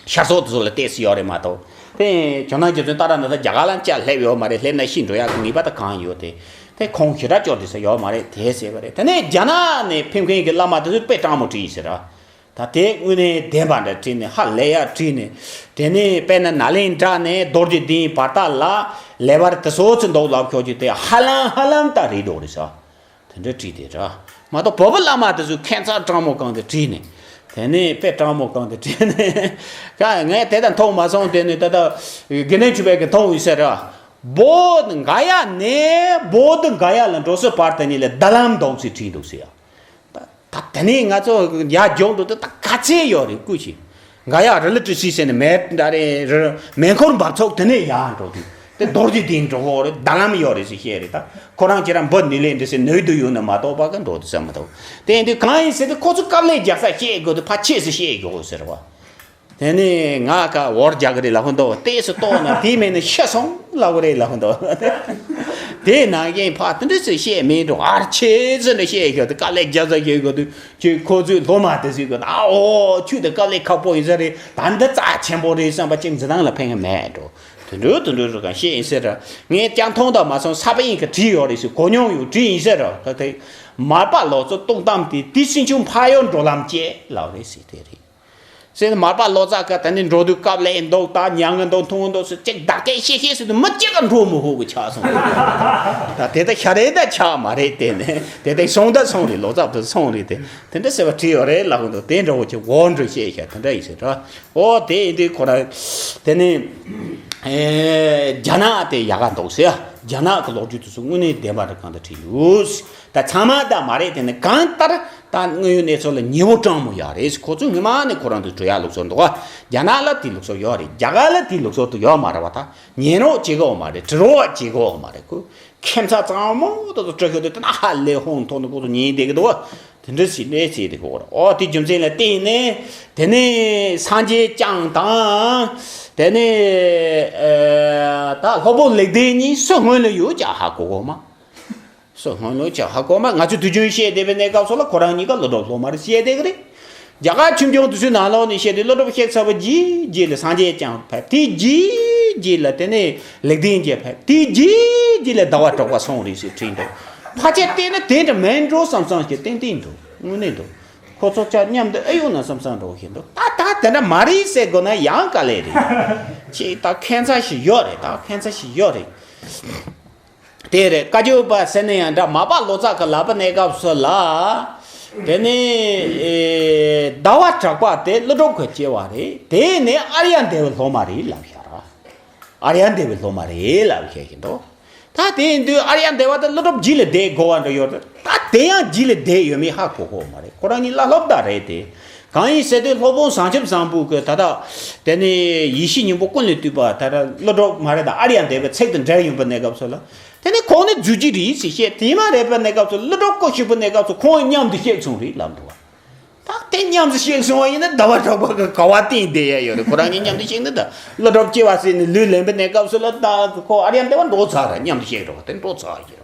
ཤར་ཕྱོགས་དེ་ཚོ་ལ་ཏོག་ཙམ་ཡོད་རེད་མ་གཏོགས། དེ་ཇོ་ནང་རྗེ་བཙུན་ཏཱ་ར་ནཱ་ཐ་རྒྱ་གར་ལ་ཅིག་སླེབས་ཡོད་མ་རེད། སླེབས་ན་ཤི་འགྲོ་ཡག་གི་ངེས་པ་ད་གང་ཡོད་དེ། དེ་ཁོང་ཞེ་དྲག་སྐྱོ་དེ་ས་ཡོད་མ་རེད་དེ་ཟེར་བ་རེད། དེ་ནས་རྒྱ་ནག་ནས་ཕེབས་མཁན་གྱི་བླ་མ་དེ་ཚོས་དཔེ་སྤྲང་མོ་བྲིས་ཡིན་ཟེར་ར། ད་དེ་དངོས་གནས་བདེན་པ་འདྲ་བྲིས་ནས་ཧ་ལས་ཡག་བྲིས་ནས། དེ་ནས་དཔེར་ན་ནཱ་ལེནྡྲ་ནས་རྡོ་རྗེ་གདན་བར་ཐག་ལ་ལེ་བར་དེ་སོ་ཚོད་འདུག་ལབ་ཁྱོད་ཀྱིས་དེ་ཧ་ལམ་ཧ་ལམ་ད་རེད་འདུག་རེད་ཟེར། དེ་འདྲ་བྲིས་ཏེ་ར། མ་གཏོགས་བོད་པ་བླ་མ་དེ་ཚོས་ཁྱད་མཚར་སྤྲང་མོ་གང་དེ་བྲིས་ནས། དེ་ནས་དཔེ་སྤྲང་མོ་གང་དེ་བྲིས་ནས། ཀ་ངས་དེ་དང་མཐོང་མ་སོང་། དེ་ནས་ད་ལྟ་དགེ་འདུན་ཆོས་འཕེལ་གྱིས་མཐོང་ཡོད་ཟེར་ར། བོད་ག་ཡ་ནས་བོད་ག་ཡ་ལ་འགྲོ་སའི་བར་དེ་ཉིད་ལ་རྡ་ལམ་འདུག་ཟེར་བྲིས་འདུག་ཟེར་ཡ། ད་ད་དེ་ནས་ང་ཚོ་ཡར་མགྱོགས་འགྲོ་དུས་ད་ག་ཚད་ཡོད་རེད་སྐུ་མཁྱེན། ག་ཡ་རི་ལི་ཏི་སི་ཟེར་ནས་མེ་འདྲ་རེད། རི་མེ་འཁོར་འབབ་ཚུགས་དེ་ནས་ཡར་འགྲོ་དུས། དེ་རྡོ་རྗེ་གདན་འགྲོ་གི་རེད། རྡ་ལམ་ཡོད་རེད་ཟེར་བཤད་རེད། ད་ཁོ་རང་ཁྱེད་རང་འབུ་ནུས་ལེན་འདི་ཟེར་ནུས་དུ་ཡོད་ན་མ་གཏོགས་པ་ག་འགྲོ་དུ་ས་མི་འདུག་དེ་ཡིན་དུས་གང་ཡིན་ཟེར་དུས་ཁོ་ཚོ་དཀའ་ལས་རྒྱག་ས་བཤད་དགོས་དུས་ཕར་ཆེ་སུ་བཤད་དགོས་ཟེར་བ། དེ་ནས་ང་ཀ་འོར་རྒྱག་གི་རེད་ལབ་ཧོན་ཏོ། ལྟས་སུ་ལྟོས་ན་དེ་མེད་ན་ཤི་སོང་ལབ་གི་རེད་ལབ་ཧོན་ཏོ། དེ་ནང་བཞིན་ཕ་དེ་འདྲ་ཟེར་བཤད་མེད་འགྲོ། ཨར་ཆེ་ཟེར་ནས་བཤད་ཤོག་དེ་དཀའ་ལས་རྒྱག་ས་བཤད་དགོས་དུས་ཁྱོད་ཁོ་ཚོས་སློབ་མ་དེ་ཟེར་དགོས་ན། ཨ་འོ་ཁྱོད་དེ་དཀའ་ལས་ཁག་པོ་ཡིན་ས་རེད། ད་འདི་རྩ་ཆེན་པོ་རེད་བསམ་པ་ཅིག་འཛིན་སྟངས་ལ་ཕན་གི་མེད་འགྲོ། དུད་འགྲོ་དུད་འགྲོ་རུ་གང་བཤད་ཡིན་ཟེར་ར། ངས་ཀྱང་མཐོང་དང་མ་སོང་ས་པ་ཡིན་གི་བྲིས་ཡོད་རེད་ཟེར། གོ་མྱོང་ཡོད་བྲིས་ཡིན་ཟེར་ར། ད་དེ་མར་པ་ལོ་ཙཱ་སྟོང་གཏམ་དེ་དེ་སྲིན་ཆུང་ཕ་ཡོལ་འགྲོ་ལམ་བཅད་ལབ་རེད་ཟེར་དེ་རེད། ཟེར་ནས་མར་པ་ལོ་ཙཱ་ག་ད་ནི་འགྲོ་དུས་སྐབས་ལས་འདུག་ད་ཉང་གི་འདུག་མཐོང་འདུག་ཟེར་ཅིག་བདག་སྐད་བཤད་བཤད་ཟེར་དུས་མི་གཅིག་ག་འགྲོ་མི་ཧུ་གི་ཆགས་སོང་། ད་དེ་ད་ཤ་རེད་ད་ཆགས་མ་རེད། དེ་ནས་དེ་ད་སོང་ད་སོང་རེད། ལོ་ཙཱ་དུ་སོང་རེད། དེ་དེ་འདྲ་ཟེར་བ་བྲིས་ཡོད་རེད་ལབ་གི་འདུག་དེ་འདྲ་བོ་ཅིག་འོ་འགྲོ་བཤད་ཤག་དེ་འདྲ་ཡིན་ཟེར་ར། ཨོ་དེ་ཡིན་དུས་ཁོ་ར་དེ་ནི་ཨེ་རྒྱ་ནག་དེ་ཡག་ག་འདུག་ཟེར། རྒྱ་ནག་གི་ལོ་རྒྱུས་དེ་ཚོ་དངོས་གནས་བདེན་པ་རེད། གང་ལྟར་བྲིས་འདུག་ད་ཚང་མ་ད་མ་རེད། དེ་ནི་གང་ལྟར་ད་དངོས་ཡོད་གནས་ཚུལ་ལ་ཉེ་བོ་སྤྲང་མོ་ཡག་རེད། ཁོ་ཚོ་སྔོན་མ་ནས་ཁོ་རང་ཚོ་བྲོས་ཡག་ལུགས་སྲོལ་འདུག་ག་རྒྱ་ནག་ལ་དེ་ལུགས་སྲོལ་ཡོད་རེད། རྒྱ་གར་ལ་དེ་ལུགས་སྲོལ་དུ་ཡོད་མ་རེད་བ། ད་ཉན་རོགས་བྱེད་གོ་མ་རེད། དྲི་རོགས་བྱེད་གོ་མ་རེད། ཁོ་ཁྱིམ་ཚང་གཙང་མོ་དེ་ཚོ་སྤྲོད་ཤོག་དུས་དེ་ན་ཧ་ལས་ཧོང་ཐོག་ནས་ཁོ་ཚོ་ཉན་བསྡད་ཀྱི་འདུག་ག་དེ་འདྲ་ཞིག་ལས་བྱས་ཏེ་གོ་ར། ཨོ་དེ་རྒྱུ་མཚན་ལ་བརྟེན་ནས་དེ་ནས་སངས་རྒྱས་བསྐྱངས་དང་། དེ་ནས་ཨ་ད་སློབ་དཔོན་ལེགས་ལྡན་གཉིས་སུ་སྔོན་ལ་ཡོད་ཀྱང་ཧ་གོ་གོ་མ། སུ་སྔོན་ལ་ཀྱང་ཧ་གོ་མ། ང་ཚོས་དུས་རྒྱུན་བཤད་བསྡད་པའི་གནས་སྐབས་སུ་ལ་ཁོ་རང་གཉིས་ཀ་སློབ་གྲོགས་སློབ་མ་རེད་བཤད་བསྡད་ཀྱི་རེད། རྒྱ་གར་ཆོས་འབྱུང་དེ་ཚོའི་ནང་ལོགས་ནས་བཤད་དུས་སློབ་གྲོགས་གཤེགས་ཚར་བ་རྗེས་རྗེས་ལ་སངས་རྒྱས་བསྐྱངས་ཕེབས། དེ་རྗེས་རྗེས་ལ་དེ་ནས་ལེགས་ལྡན་འབྱེད་ཕེབས། དེ་རྗེས་རྗེས་ལ་ཟླ་བ་གྲགས་པ་སོང་རེད་ཟེར་བྲིས་འདུག་ཕལ་ཆེར་བལྟས་ན་དེ་འདྲ་མིན་འགྲོ་བསམ་བསམ་ཞིག་ཏན་ཏན་འདུག་དངོས་གནས་འདུག་ཁོ་ཚོ་ཅག་མཉམ་དུ་ཨེ་ཡོང་ན་བསམ་བསམ་འགྲོ་བཞིན་འདུག་ད་ད་དེ་འདྲ་མ་རེད་ཟེར་དགོས་ན་ཡང་དཀའ་ལས་རེད། ཅིག་ད་ཁྱད་མཚར་ཞིག་ཡོད་རེད། ད་ཁྱད་མཚར་ཞིག་ཡོད་རེད། དེ་རེད། བཀའ་བརྒྱུད་པ་ཟེར་ན་ཡང་འདྲ། མར་པ་ལོ་ཙཱ་གི་ལག་པ་གནས་སྐབས་སུ་ལ། དེ་ནས་ཨེ་ཟླ་བ་གྲགས་པ་དེ་ཀླུ་སྒྲུབ་ཀྱི་སྐྱེ་བ་རེད། དེ་ནས་ཨཱརྱ་དེ་བའི་སློབ་མ་རེད་ལབ་བཞག་ར། ཨཱརྱ་དེ་བའི་སློབ་མ་རེད་ལབ་བཤད་ཀྱི་འདུག་ད་དེ་ཡིན་དུས་ཨཱརྱ་དེ་བ་དེ་ཀླུ་སྒྲུབ་རྗེས་ལ་བསྡད་དགོས་པ་འདྲ་ཡོད་རེད། ད་དེ་ཡང་རྗེས་ལ་བསྡད་ཡོད་མེད་ཧ་གོ་གོ་མ་རེད། ཁོ་རང་གཉིས་བླ་སློབ་ད་རེད་དེ། གང་ཡིན་ཟེར་དུས་སློབ་དཔོན་བྱང་ཆུབ་བཟང་པོ་གི་ད་ལྟ་དེ་ནས་ཡེ་ཤེས་སྙིང་པོ་ཀུན་ལས་བཏུས་པ་ད་ལྟ་ཀླུ་སྒྲུབ་མ་རེད། ད་ཨཱརྱ་དེ་བའི་ཚིག་དང་འབྲེལ་ཡོང་པའི་གནས་སྐབས་སུ་ལ། དེ་ནས་ཁོང་ནི་རྫུས་ཀྱི་རེད་ཟེར་བཤད། དེ་མ་རེད་པའི་གནས་སྐབས་སུ་ཀླུ་སྒྲུབ་སྐུ་གཤེགས་པའི་གནས་སྐབས་སུ་ཁོང་མཉམ་དུ་གཤེགས་སོང་རེད་ལབ་འདུག་བ། ད་དེ་མཉམ་དུ་གཤེགས་སོང་བ་ཡིན་ན་ཟླ་བ་གྲགས་པ་གི་ག་བ་བསྟན་བསྡད་ཡ་ཡོད་རེད། ཁོ་རང་གཉིས་མཉམ་དུ་གཤེགས་ན། ད་ཀླུ་སྒྲུབ་སྐྱེ་བ་ཟེར་ནས་ལུས་ལེན་པའི་གནས་སྐབས་སུ་ལ་ད་ཁོ་ཨཱརྱ་དེ་བ་འགྲོ་ཚར་ར། མཉམ་དུ་གཤེགས་འགྲོ་བ་དེ་འགྲོ་ཚར་ཡོད་རེད།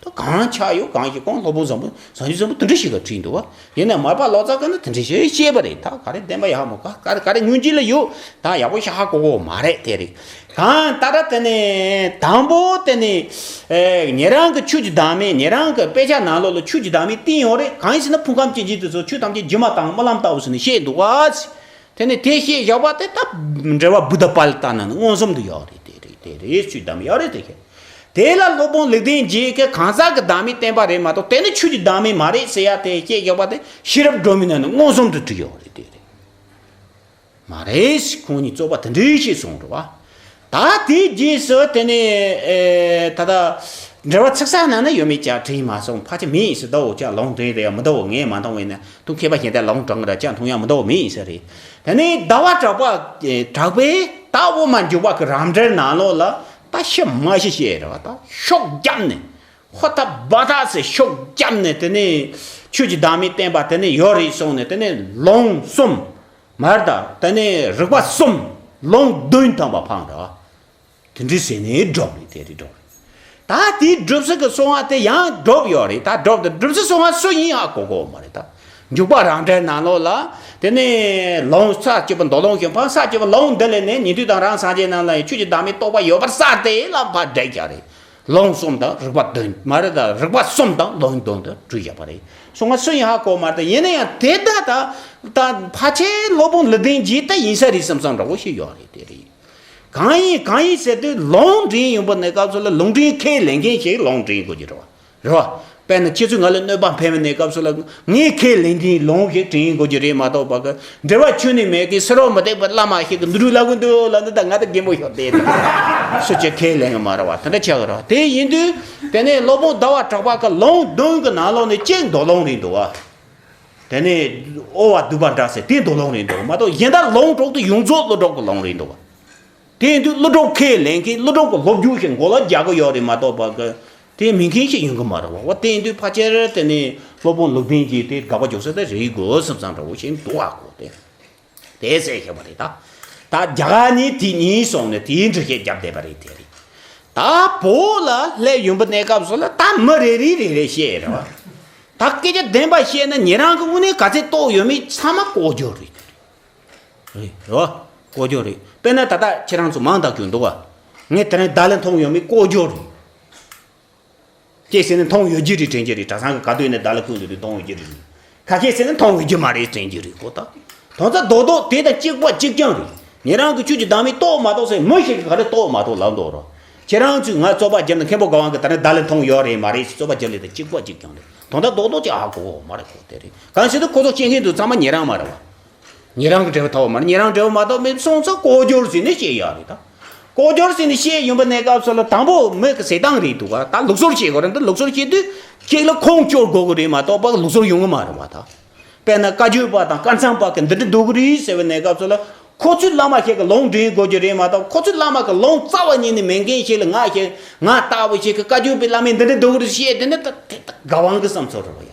ད་གང་ཆགས་ཡོད་གང་ཞིག་ཁོང་སློབ་དཔོན་བཟང་པོ་བྱང་ཆུབ་བཟང་པོ་དེ་འདྲ་ཞིག་ག་བྲིས་འདུག་བ། ཡིན་ན་མར་པ་ལོ་ཙཱ་ག་ནི་དེ་འདྲ་ཞིག་བཤད་པ་རེད། ད་ག་རེ་བདེན་པ་ཡག་མོ་ག་ག་རེ་ག་རེ་ཉུང་ཅིག་ལ་ཡོད། ད་ཡག་པོ་ཞིག་ཧ་གོ་གོ་མ་རེད། དེ་རེད། གང་ལྟར་དེ་ནི་དང་པོ་དེ་ནི་ཨེ་ཉེ་རང་གི་ཆོས་ཀྱི་བདག་མེད། ཉེ་རང་གི་དཔེ་ཆ་ནང་ལོགས་ལ་ཆོས་ཀྱི་བདག་མེད་བསྟན་ཡོད་རེད། གང་ཡིན་ཟེར་ན་ཕུང་ཁམས་སྐྱེ་མཆེད་དེ་ཚོ་ཆོས་ཐམས་ཅད་སྒྱུ་མ་དང་རྨི་ལམ་ལྟ་བུ་ཟེར་ནས་བཤད་འདུག་བ། དེ་ནི་དེ་བཤད་བཞག་པ་དེ་ད་འགྲེལ་པ་བུདྡྷ་པཱ་ལི་ཏ་ན་ནི་མངོན་སུམ་དུ་ཡོད་རེད། དེ་རེད། དེ་རེད། ཆོས་བདག་མེད་ཡོད་རེད། དེ་བཤད། དེ་ལ་སློབ་དཔོན་ལེགས་ལྡན་འབྱེད་ཀྱིས་གང་ཟག་གི་བདག་མེད་བསྟན་པ་རེད་མ་གཏོགས་དེ་ནི་ཆོས་ཀྱི་བདག་མེད་མ་རེད་ཟེར་ཡ་དེ་བཤད་བཞག་པ་དེ་ཤེས་རབ་སྒྲོན་མེ་ན་ནི་མངོན་སུམ་དུ་བྲིས་ཡོད་རེད། དེ་རེད། མ་རེད། ཁོང་གཉིས་རྩོད་པ་དེ་འདྲའི་བྱས་སོང་རེད་བ། ད་དེའི་རྗེས་སུ་དེ་ནས་ཨེ་ད་ལྟ་འགྲེལ་པ་ཚིག་གསལ་ནང་ན་ཡོད་མེད་ཀྱང་དྲན་མ་སོང་། ཕལ་ཆེར་མེད་ཡིན་ཟེར། ཟླ་བོ་ཅག་ལུང་འདྲེན་རེད་ཡ་མི་ཟླ་བོ་ངས་མ་མཐོང་བས་ན་དུང་མཁས་པ་གཞན་དག་ལུང་དྲངས་ར་ཅག་མཐོང་ཡ་མི་ཟླ་བོ་མེད་ཡིན་ས་རེད། དེ་ནས་ཟླ་བ་གྲགས་པ་གྲགས་པས་ད་དབུ་མ་འཇུག་པ་གི་རང་འགྲེལ་ནང་ལོགས་ལ་ད་ཤི་མ་ཤི་བཤད་རེད་བ། ད་ཤུགས་བརྒྱབ་ནས་ཧོ་ཐ་བ་ཐ་ཟེར་ཤུགས་བརྒྱབ་ནས་དེ་ནས་ཆོས་ཀྱི་བདག་མེད་བསྟན་པ་དེ་ནས་ཡོད་རེད་གསུངས་ནས་དེ་ནས་ལུང་གསུམ། མར་ད་དེ་ནས་རིགས་པ་གསུམ། ལུང་བདུན་ཐམ་པ་འཕངས་ར། དེ་འདྲའི་ཟེར་ནས་སྒྲུབ་རེད། དེ་རེད་སྒྲུབ་རེད། ད་དེའི་སྒྲུབ་ཚུལ་གྱི་གསུང་བ་དེ་ཡང་སྒྲུབ་ཡོད་རེད། ད་སྒྲུབ་དེ་སྒྲུབ་ཚུལ་གསུང་བ་སུ་ཡིན་ཧ་གོ་གོ་མ་རེད། ད་འཇུག་པ་རང་འགྲེལ་ནང་ལོགས་ལ་དེ་ནས་ལུང་ས་བཅུ་པ་མདོ་ལུང་གཞན་ཕར་ས་བཅུ་པ་ལུང་འདི་ལས་ནས་ཉན་ཐོས་དང་རང་སངས་རྒྱས་རྣམས་ལ་ཡང་ཆོས་ཀྱི་བདག་མེད་རྟོགས་པ་ཡོད་པར་གསལ་ཏེ་ལ་ཕར་འགྲེལ་རྒྱག་རེད། ལུང་གསུམ་དང་རིགས་པ་བདུན་མ་རེད། ད་རིགས་པ་གསུམ་དང་ལུང་བདུན་དུ་བྲིས་བཞག་པ་རེད། གསུང་བ་སུ་ཡིན་ཧ་གོ་མ་རེད། ཡིན་ན་ཡང་དེ་ད་ད་ད་ཕལ་ཆེར་སློབ་དཔོན་ལེགས་ལྡན་འབྱེད་ད་ཡིན་ས་རེད་བསམ་བསམ་འདྲ་བོ་ཞིག་ཡོད་རེད། དེ་རེད། གང་ཡིན་གང་ཡིན་ཟེར་དུས་ལུང་འདྲེན་ཡོང་པ་ནས་སྐབས་སུ་ལ་ལུང་འདྲེན་ཁས་ལེན་མཁན་ཞིག་ལུང་འདྲེན་དགོས་ཀྱི་རེད་བ། རེད་བ། དཔེར་ན་ཁྱེད་ཚོས་ང་ལ་གནོད་པ་ཕན་པ་ནས་སྐབས་སུ་ལ་ངས་ཁས་ལེན་མཁན་ལུང་ཞིག་འདྲེན་དགོས་ཀྱི་རེད་མ་གཏོགས་པ་གི་འབྲེལ་བ་ཁྱོན་ནས་མེད་མཁན་སུ་རོ་མི་བདེ་བ་བླ་མ་ཞིག་གི་འདི་རུ་ལབ་གི་འདུག་ལབ་ན་ད་ང་ད་རྒན་པོ་ཞིག་བསྡད་དེ་སུ་ཅིག་ཁས་ལེན་གི་མ་རེད་བ། དེ་འདྲ་ཆགས་གི་རེད་བ། དེ་ཡིན་དུས་དེ་ནས་སློབ་དཔོན་ཟླ་བ་གྲགས་པ་གི་ལུང་བདུན་གི་ནང་ལོགས་ནས་གཅིག་མདོ་ལུང་རེད་འདུག་བ། དེ་ནས་ཨོ་བ་བསྡུས་པ་འདྲ་ཟེར་དེ་མདོ་ལུང་རེད་འདུག་མ་གཏོགས་གཞན་དག་ལུང་དྲུག་དེ་ཡོངས་རྫོགས་ཀླུ་སྒྲུབ་ཀྱི་ལུང་རེད་འདུག་བ། དེ་ཡིན་དུས་ཀླུ་སྒྲུབ་ཁས་ལེན་མཁན་ཀླུ་སྒྲུབ་ཀྱི་སློབ་སྦྱོང་ཞིག་མགོ་ལ་རྒྱག་གི་ཡོད་རེད་མ་གཏོགས་པ་གི་དེ་མིན་མཁན་ཞིག་ཡོང་གི་མ་རེད་བ། བ་དེ་ཡིན་དུས་ཕལ་ཆེར་དེ་ནི་སློབ་དཔོན་ལུགས་ལྡན་གྱིས་དེ་དགག་པ་རྒྱག་ས་དེ་རེད་དགོས་བསམ་བསམ་འདྲ་བོ་ཞིག་འདུག་བ་གོ་དེ། དེ་ཟེར་བཞག་པ་རེད་ད། ད་རྒྱ་གར་ནི་དེ་གཉིས་སོང་ནས་དེའི་འགྲེལ་བཤད་བརྒྱབ་བསྡད་པ་རེད་དེ་རེད། ད་བོད་ལ་སླེབས་ཡོང་པའི་གནས་སྐབས་སུ་ལ་ད་མི་རེ་རེ་རེ་རེ་བཤད་རེད་བ། ད་སྐད་ཆ་བདེན་པ་བཤད་ན་ཉེ་རང་གི་དངོས་གནས་ག་ཚད་རྟོགས་ཡོད་མེད་ཚང་མ་ལྐོག་ཇོ་རེད། རེད་རོ། ལྐོག་ཇོ་རེད། དཔེར་ན་ད་ལྟ་ཁྱེད་རང་ཚོ་མང་དག་གྱུར་འདུག་བ། ངས་དེ་རིང་བརྡ་ལན་མཐོང་ཡོད་མེད་ལྐོག་ཇོ་རེད། ཁྱེད་ཟེར་ནས་མཐོང་ཡོད་ཀྱི་རེད་དྲན་གྱི་རེད། གྲྭ་ཚང་གི་ག་དུས་ནས་བརྡ་ལན་ཁུར་འདུག་དུས་མཐོང་ཡོད་ཀྱི་རེད། ཁ་ཁྱེད་ཟེར་ནས་མཐོང་ཡོད་ཀྱི་མ་རེད་དྲན་གྱི་རེད་གོ་ད། དོན་རྩ་རྡོག་རྡོག་དེ་དང་གཅིག་པ་གཅིག་རྐྱང་རེད། ཉེ་རང་གི་ཆོས་ཀྱི་བདག་མེད་རྟོགས་མ་རྟོགས་ཟེར་མི་ཞིག་གིས་ག་རེ་རྟོགས་མ་རྟོགས་ལབ་འདུག་རོ། ཁྱེད་རང་ཚོས་ང་རྩོད་པ་བརྒྱབ་ན་མཁན་པོ་དགའ་དབང་གིས་ད་ནི་བརྡ་ལན་མཐོང་ཡོད་རེད་མ་རེད་ཟེར་རྩོད་པ་བརྒྱབ་ལས་དང་གཅིག་པ་གཅིག་རྐྱང་རེད། དོན་དག་རྡོག་རྡོག་ཅིག་ཧ་གོ་གོ་མ་རེད་གོ་དེ་རེད། གང་ཟེར་དུས་ཁོ་ཚོ་སྐྱེ་མཁན་དུ་ཚང་མ་ཉེ་རང་མ་རེད་བ། ཉེ་རང་གི་འབྲས་བུ་ཐོབ་པ་མ་རེད། ཉེ་རང་འབྲས་བུ་མ་ཐོབ་མེད་སོང་ཙང་ལྐོག་གྱུར་ཟེར་ནས་བཤད་ཡ་རེད་ད། ལྐོག་གྱུར་ཟེར་ནས་བཤད་ཡོང་པའི་གནས་སྐབས་སུ་ལ་དང་པོ་མི་གི་ཟེར་སྟངས་རེད་འདུག་ག་ད་ལུགས་སྲོལ་བཤད་དགོས་རེད། འདི་ལུགས་སྲོལ་བཤད་དུས་ཁྱེད་ལ་ཁུངས་སྐྱོར་དགོས་གི་རེད་མ་གཏོགས་པ་ལུགས་སྲོལ་ཡོང་གི་མ་རེད་བ་ད། དཔེར་ན་བཀའ་བརྒྱུད་པ་དང་བཀའ་ཚང་པ་གི་འདི་འདྲ་འདུག་གི་རེད་ཟེར་བའི་གནས་སྐབས་སུ་ལ། ཁོ་ཚོའི་བླ་མ་ཞིག་གི་ལུང་འདྲེན་དགོས་ཀྱི་རེད་མ་གཏོགས་ཁོ་ཚོའི་བླ་མ་གི་ལུང་རྩ་བ་ཉིད་ནས་མེད་མཁན་ཞིག་ལ་ང་ཞིག་ང་ལྟ་བུ་ཞིག་གི་བཀའ་བརྒྱུད་པའི་བླ་མས་འདི་འདྲ་འདུག་གི་རེད་ཞེས་དེ་ནི་ད་དེ་ད་དགའ་དབང་གི་བསམ་ཚུལ་རེད་བ་ཡ།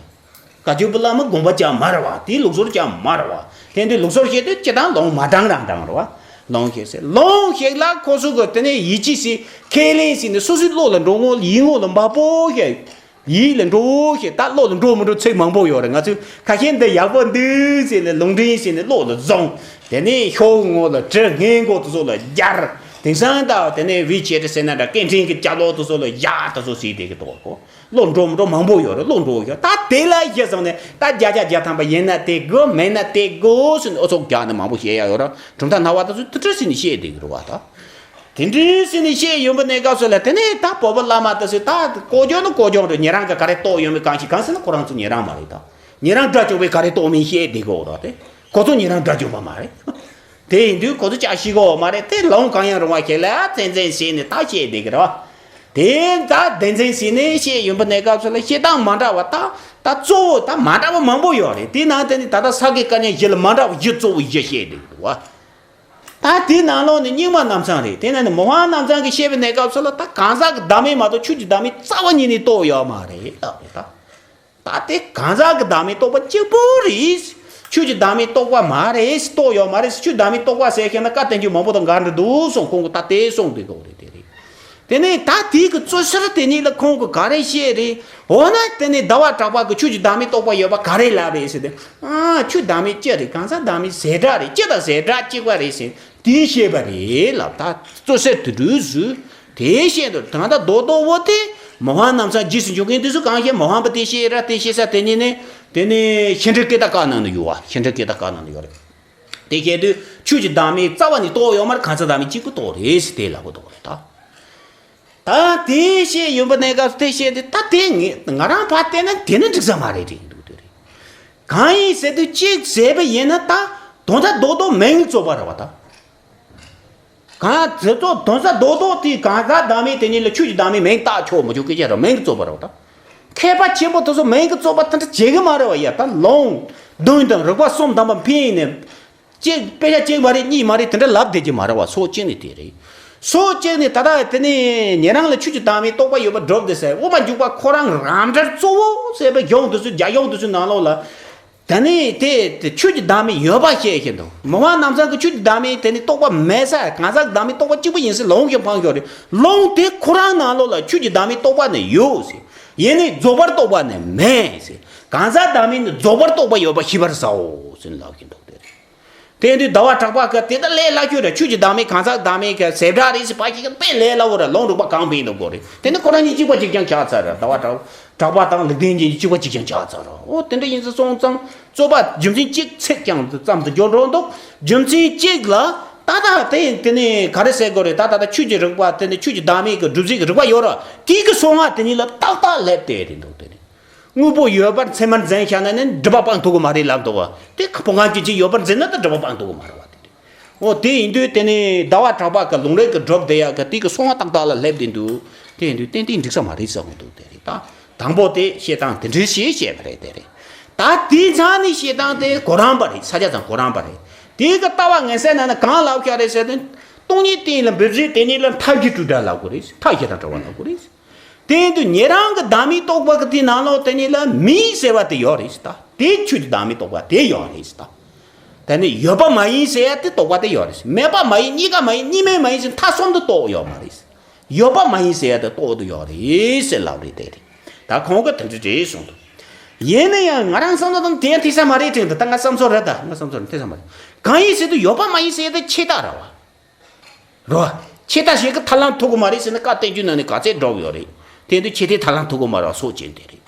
བཀའ་བརྒྱུད་པའི་བླ་མ་དགོངས་པ་བཅའ་མ་རེད་བ། དེའི་ལུགས་སྲོལ་བཅའ་མ་རེད་བ། དེ་འདྲའི་ལུགས་སྲོལ་བཤད་དུས་སྤྱིར་བཏང་ལུང་མ་དྲངས་རང་དྲངས་རེད་བ། ལུང་ཞིག་ཟེར་ལུང་ཞིག་ལ་ཁོ་ཚོ་གི་དེ་ནས་ཡིད་ཆེས་ཟེར་ཁས་ལེན་ཟེར་ནས་སོ་སོའི་བློ་ལ་འགྲོ་ངོ་ཡིད་ངོ་ལ་འབབ་པོ་ཞིག་ཡིད་ལ་འགྲོ་བོ་ཞིག་ད་བློ་ལ་འགྲོ་མི་འགྲོ་ཚིག་མང་པོ་ཡོད་རེད། ང་ཚོས་ཁ་ཤས་འདི་ཡག་པོ་འདུག་ཟེར་ནས་ལུང་འདྲེན་ཟེར་ནས་བློ་ལ་བཟུང་། དེ་ནས་ཤོག་ངོ་ལ་བྲི། སྔས་མགོ་དེ་ཚོ་ལ་སྦྱར། དེང་སང་ད་དེ་ནས་ཝི་ཆེ་ཊི་ཟེར་ན་འདྲ་སྐད་འཕྲིན་གྱི་ཅ་ལག་དེ་ཚོ་ལ་ཡག་དེ་ཚོ་ཟེར་བསྡད་ཀྱི་འདུག་གོ། བློ་འགྲོ་མི་འགྲོ་མང་པོ་ཡོད་རེད། བློ་འགྲོ་ཡོད་ད། དེ་ལ་གཞི་བཟུང་ནས་ད་བརྒྱ་ཆ་བརྒྱ་ཐམ་པ་ཡིན་ན་དེ་དགོས་མེད་ན་དེ་དགོས་ཟེར་ནས་ཨུ་ཚུགས་རྒྱག་ནས་མང་པོ་བཤད་ཡ་ཡོད་རེད། གྲུབ་མཐའ་སྣང་བ་དེ་ཚོས་དེ་འདྲ་ཟེར་ནས་བཤད་བསྡད་ཀྱི་རེད་བ་ད། དེ་འདྲའི་ཟེར་ནས་བཤད་ཡོང་པའི་གནས་སྐབས་སུ་ལ་དེ་ནས་ད་བོད་པ་བླ་མ་དེ་ཚོས་ད་ལྐོག་ཇོ་ནི་ལྐོག་ཇོ་རེད། ཉེ་རང་གི་ག་རེ་རྟོགས་ཡོད་མེད་གང་ཤེས། གང་ཟེར་ན་ཁོ་རང་ཚོ་ཉེ་རང་མ་རེད་ད། ཉེ་རང་དགྲ་བཅོམ་པས་ག་རེ་རྟོགས་མིན་བཤད་བསྡད་གོ་ར་དེ། ཁོ་ཚོ་ཉེ་རང་དགྲ་བཅོམ་པ་མ་རེད། དེ་ཡིན་དུས་ཁོ་ཚོ་ཅག་ཤེས་གོ་མ་རེད་དེ། ལུང་གང་ཡང་རུང་བ་ཞིག་ལ་བཙན་བཙན་བྱས་ནས་ད་བཤད་བསྡད་ཀྱི་རེད་བ། དེ་ད་བདེན་འཛིན་བྱས་ནས་བཤད་ཡོང་པའི་གནས་སྐབས་སུ་ལ་བཤད་སྟངས་མ་འདྲ་བ་ད་ད་གཙོ་བོ་ད་མ་འདྲ་བ་མང་པོ་ཡོད་རེད། དེ་ནང་དེ་ནས་ད་ལྟ་ས་དགེ་བཀའ་རྙིང་བཞི་ལ་མ་འདྲ་བ་བཞི་གཙོ་བོ་བཞི་བཤད་བསྡད་ཀྱི་འདུག་བ། ད་དེའི་ནང་ལོགས་ནས་རྙིང་མ་རྣམ་གསུམ་རེད། དེ་ནས་ནི་མི་དབང་རྣམ་གསུམ་གྱིས་བཤད་པའི་གནས་སྐབས་སུ་ལ་ད་གང་ཟག་གི་བདག་མེད་མ་གཏོགས་ཆོས་ཀྱི་བདག་མེད་རྩ་བ་ཉིད་ནས་རྟོགས་ཡོད་མ་རེད་ལབ་རེད་ད། ད་དེ་གང་ཟག་གི་བདག་མེད་རྟོགས་པ་གཅིག་པུ་རེད། ཆོས་ཀྱི་བདག་མེད་རྟོགས་པ་མ་རེད། རྟོགས་ཡོད་མ་རེད། ཆོས་བདག་མེད་རྟོགས་པ་ཟེར་མཁན་ན་བཀའ་བསྟན་བཅོས་མང་པོ་དང་འགལ་འདྲ་འདུག་གསུངས། ཁོང་གིས་ད་དེ་གསུངས་བསྡད་ཀྱི་རེད། དེ་རེད། དེ་ནས་ད་དེའི་གི་རྩོད་སེར་དེ་ཉིད་ལ་ཁོང་གིས་ག་རེ་བཤད་རེད། འོ་ན་དེ་ནས་ཟླ་བ་གྲགས་པ་གིས་ཆོས་ཀྱི་བདག་མེད་རྟོགས་པ་ཡོད་པ་ག་རེ་ལབ་རེད་ཟེར་ཏེ། ཨ་ཆོས་བདག་མེད་སྤྱི་རེད། གང་ཟག་བདག་མེད་ཟད་འགྲོ་རེད། སྤྱི་དང་ཟད་འགྲོ་གཅིག་པ་རེད་ཟེར་དེ་བཤད་པ་རེད་ལབ། ད་རྩོད་སེར་དེ་འདྲ་ཟེར་དེ་བཤད་འདུག་ད་ལྟ་རྡོག་རྡོག་བོ་དེ་མི་དབང་རྣམ་གསུམ་རྗེས་སུ་འཇུག་མཁན་དེ་ཚོ་གང་བཤད། མི་དབང་པ་དེ་བཤད་ར་དེ་བཤད་ས་དེ་ཉིད་ནས་དེ་ནས་ཤེས་འདྲེན་སྐད་བརྡ་བཀའ་ནང་ནས་ཡོད་བ། ཤེས་འདྲེན་སྐད་བརྡ་བཀའ་ནང་ནས་ཡོད་རེད། དེ་བཤད་དུས་ཆོས་ཀྱི་བདག་མེད་རྩ་བ་ནས་རྟོགས་ཡོད་མ་རེད། གང་ཟག་བདག་མེད་གཅིག་པུ་རྟོགས་རེད་ཟེར་དེ་ལབ་གོ་འདུག་ལ་ད། ད་དེ་བཤད་ཡོང་པ་གནས་སྐབས་དེ་བཤད་དེ་ད་དེ་ངས་ང་རང་ཕར་བལྟས་ན་དེ་ནི་འགྲིག་ས་མ་རེད་དྲན་གྱི་འདུག་དེ་རེད། གང་ཡིན་ཟེར་དུས་གཅིག་ཟེར་བ་ཡིན་ན་ད་དོན་དག་རྡོག་རྡོག་མིང་གི་རྩོད་པ་རེད་བ་ད། གང་དེ་ཚོ་དོན་དག་རྡོག་རྡོག་དེ་གང་ཟག་བདག་མེད་དེ་ཉིད་ལ་ཆོས་ཀྱི་བདག་མེད་མིང་བཏགས་ཆོག་མི་ཆོག་སྐད་ཆ་རེད། མིང་གི་རྩོད་པ་རེད་བ་ད། མཁས་པ་ཆེན་པོ་དེ་ཚོ་མིང་གི་རྩོད་པ་དེ་འདྲ་བྱེད་གི་མ་རེད་བ་ཡ། ད་ལུང་བདུན་དང་རིགས་པ་གསུམ་དམ་པ་འཕེན་ནས། གཅིག་དཔེ་ཆ་གཅིག་མ་རེད་གཉིས་མ་རེད་དེ་འདྲ་ལབ་བསྡད་ཀྱི་མ་རེད་བ། སོ་གཅིག་ནས་དེ་རེད། སོ་གཅིག་ནས་ད་ལྟ་དེ་ནས་ཉན་རང་ལ་ཆོས་ཀྱི་བདག་མེད་རྟོགས་པ་ཡོད་པ་སྒྲུབ་བསྡད་ཟེར། དབུ་མ་འཇུག་པ་ཁོ་རང་རང་འགྲེལ་གཙོ་བོ་ཟེར་བའི་གཞུང་དེ་ཚོ་རྒྱ་གཞུང་དེ་ཚོའི་ནང་ལོགས་ལ། དེ་ནས་དེ་དེ་ཆོས་ཀྱི་བདག་མེད་ཡོད་པ་བཤད་བཞིན་འདུག་མི་དབང་རྣམ་གསུམ་གྱི་ཆོས་ཀྱི་བདག་མེད་དེ་ནི་རྟོགས་པ་མེད་ས། གང་ཟག་བདག་མེད་རྟོགས་པ་གཅིག་པུ་ཡིན་ཟེར་ལུང་གིས་འཕངས་ཡོད་རེད། ལུང་དེ་ཁོ་རང་ནང་ལོགས་ལ་ཆོས་ཀྱི་བདག་མེད་རྟོགས་པ་ནི་ཡོད་ཟེར། ཡིན་ནའི་རྫོགས་པར་རྟོགས་པ་ནི་མེད་ཟེར། གང་ཟག་བདག་མེད་ནི་རྫོགས་པར་རྟོགས་པ་ཡོད་པ་ཤེས་པར་བྱའོ་ཟེར་ལབ་ཀྱི་འདུག་དེ་རེད། དེ་དུས་ཟླ་བ་གྲགས་པ་གིས་དེ་ལྟར་ལས་སླ་ཤོས་རེད། ཆོས་ཀྱི་བདག་མེད་གང་ཟག་བདག་མེད་ཀྱི་ཟད་འགྲོ་རེད་ཟེར་བ་ཞིག་གིས་དཔེ་ལས་སླ་བོ་རེད། ལུང་རིགས་པ་གང་ཕན་འདུག་གོ་རེད། དེ་ནི་ཁོ་རང་གཉིས་གཅིག་པ་གཅིག་རྐྱང་ཆགས་ཚར་རེད། ཟླ་བ་གྲགས་གྲགས་པ་དང་ལུགས་ལྡན་གྱི་གཅིག་པ་གཅིག་རྐྱང་ཆགས་ཚར་རེད། འོ་དེ་འདྲ་ཡིན་ཟེར་སོང་ཙང་རྩོད་པ་རྒྱུ་མཚན་གཅིག་ཚིག་རྐྱང་ཙམ་དུ་འགྱུར་འགྲོ་འདུག་རྒྱུ་མཚན་གཅིག་ལ་ད་ལྟ་དེ་དེ་ནི་ག་རེ་ཟེར་དགོས་རེད། ད་ད་ལྟ་ཆོས་ཀྱི་རིགས་པ་དེ་ནི་ཆོས་ཀྱི་བདག་མེད་ཀྱི་སྒྲུབ་བྱེད་ཀྱི་རིགས་པ་ཡོད་རེད། དེའི་གི་སོ་ལྔ་དེ་གཉིས་ལ་ཏག་ཏག་སླེབས་བསྡད་རེད་འདུག་དེ་ནི། དངོས་པོ་ཡོད་པར་ཚད་མར་འཛིན་བཞག་ན་ནི་སྒྲིབ་པ་སྤང་ཐུབ་ཀྱི་མ་རེད་ལབ་འདུག་བ། དེ་བུམ་པ་གཅིག་གཅིག་ཡོད་པར་འཛིན་ན་ད་སྒྲིབ་པ་སྤང་ཐུབ་ཀྱི་མ་རེད་བ། དེ་རེད། འོ་དེ་ཡིན་དུས་དེ་ནི་ཟླ་བ་གྲགས་པ་གི་ལུང་རིགས་ཀྱི་སྒྲུབ་བསྡད་ཡག་གི་དེ་གི་སོ་ལྔ་ཏག་ཏག་ལ་སླེབས་བསྡད་འདུག་དེ་ཡིན་དུས་ཏན་ཏན་འགྲིག་ས་མ་རེད་བསམ་གྱི་འདུག་དེ་རེད་ད། དང་པོ་དེ་བཤད་སྟངས་དེ་འདྲའི་ཞིག་བཤད་པ་རེད། དེ་རེད། ད་དེའི་མཚམས་ནས་བཤད་སྟངས་དེ་གོ་རམས་པ་རེད། ས་ཆ་ཚང་གོ་རམས་པ་རེད། དེ་གི་ལྟ་བ་ངན་གསལ་ནང་ན་གང་ལབ་བཞག་རེད་ཟེར་ན། སྟོང་ཉིད་དེ་ལ་འབད་རྩོལ་དེ་ཉིད་ལ་མཐའ་བཞི་དྲུག་སྒྲ་ལབ་དགོས་རེད། མཐའ་བཞི་དང་བྲལ་བ་ལབ་དགོས་རེད། དེ་ཡིན་དུས་ཉན་རང་གི་བདག་མེད་རྟོགས་པ་གི་དེའི་ནང་ལོགས་དེ་ཉིད་ལ་མེད་ཟེར་བ་དེ་ཡོད་རེད་ད། དེ་ཆོས་ཀྱི་བདག་མེད་རྟོགས་པ་དེ་ཡོད་རེད་ད། དེ་ནི་ཡོད་པ་མ་ཡིན་ཟེར་ཡ་དེ་རྟོགས་པ་དེ་ཡོད་རེད། མེད་པ་མ་ཡིན། གཉིས་ཀ་མ་ཡིན། གཉིས་མེད་མ་ཡིན་ཟེར་མཐའ་གསུམ་དུ་རྟོགས་ཡོད་མ་རེད། ཡོད་པ་མ་ཡིན་ཟེར་ཡ་དེ་རྟོགས་དུ་ཡོད་རེད་ཟེར་ལབ་རེད། དེ་རེད། ད་ཁོང་གིས་དེ་འདྲ་རེད་གསུངས་འདུག། ཡིན་ན་ཡང་ང་རང་བསམ་བློ་བཏང་དེ་ཡང་འཐད་ས་མ་རེད་དྲན་འདུག། ད་ང་བསམ་ཚོར་རེད། ད་ང་བསམ་ཚོར་འཐད་ས་མ་རེད། གང་ཡིན་ཟེར་དུས་ཡོད་པ་མ་ཡིན་ཟེར་ཡ་དེ་ཆད་རྟགས་རེད་བ། རོ། ཆད་ལྟ་ཞིག་གི་ཐར་ལམ་ཐུག་གི་མ་རེད་ཟེར་ན་བཀའ་བསྟན་རྒྱུ་ནང་ནས་ག་ཚད་འགྲོ་གི་ཡོད་རེད། དེ་འདི་ཆད་ལྟའི་ཐར་ལམ་ཐུག་གི་མ་རེད་སོགས་བྱས་དེ་རེད།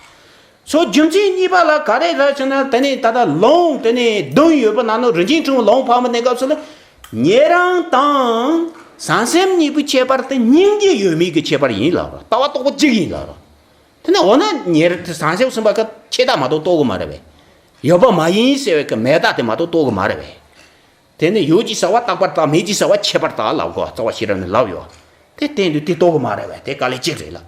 སོ་རྒྱུ་མཚན་གཉིས་པ་ལ་ག་རེ་རེད་ཟེར་ན། དེ་ནས་ད་ལྟ་ལུང་དེ་ནས་བདུན་ཡོད་པ་ནང་ནས་རིན་ཆེན་ཕྲེང་བའི་ལུང་འཕགས་མ་གནས་སྐབས་སུ་ལ། ཉན་རང་དང་བྱང་སེམས་གཉིས་པོའི་ཁྱད་པར་དེ་སྙིང་རྗེ་ཡོད་མེད་ཀྱི་ཁྱད་པར་ཡིན་ལབ་རོ། ལྟ་བ་རྟོགས་པ་གཅིག་ཡིན་ལབ་རོ། དེ་ནས་འོ་ན་ཉན་རང་དེ་བྱང་སེམས་གསུམ་པ་ཀ་ཆད་ལྟ་མ་གཏོགས་རྟོགས་གི་མ་རེད་པས། ཡོད་པ་མ་ཡིན་ཟེར་བའི་ཀ་མེད་ལྟ་དེ་མ་གཏོགས་རྟོགས་གི་མ་རེད་པས། དེ་ནི་ཡོད་ཅེས་བྱ་བ་རྟག་པར་བརྟག། མེད་ཅེས་བྱ་བ་ཁྱད་པར་བརྟག་ལབ་དགོས། རྩ་བ་ཤེས་རབ་ནས་ལབ་ཡོད། དེ་བསྟན་དུས་དེ་རྟོགས་གི་མ་རེད་པས། དེ་དཀའ་ལས་གཅིག་རེད་ལ།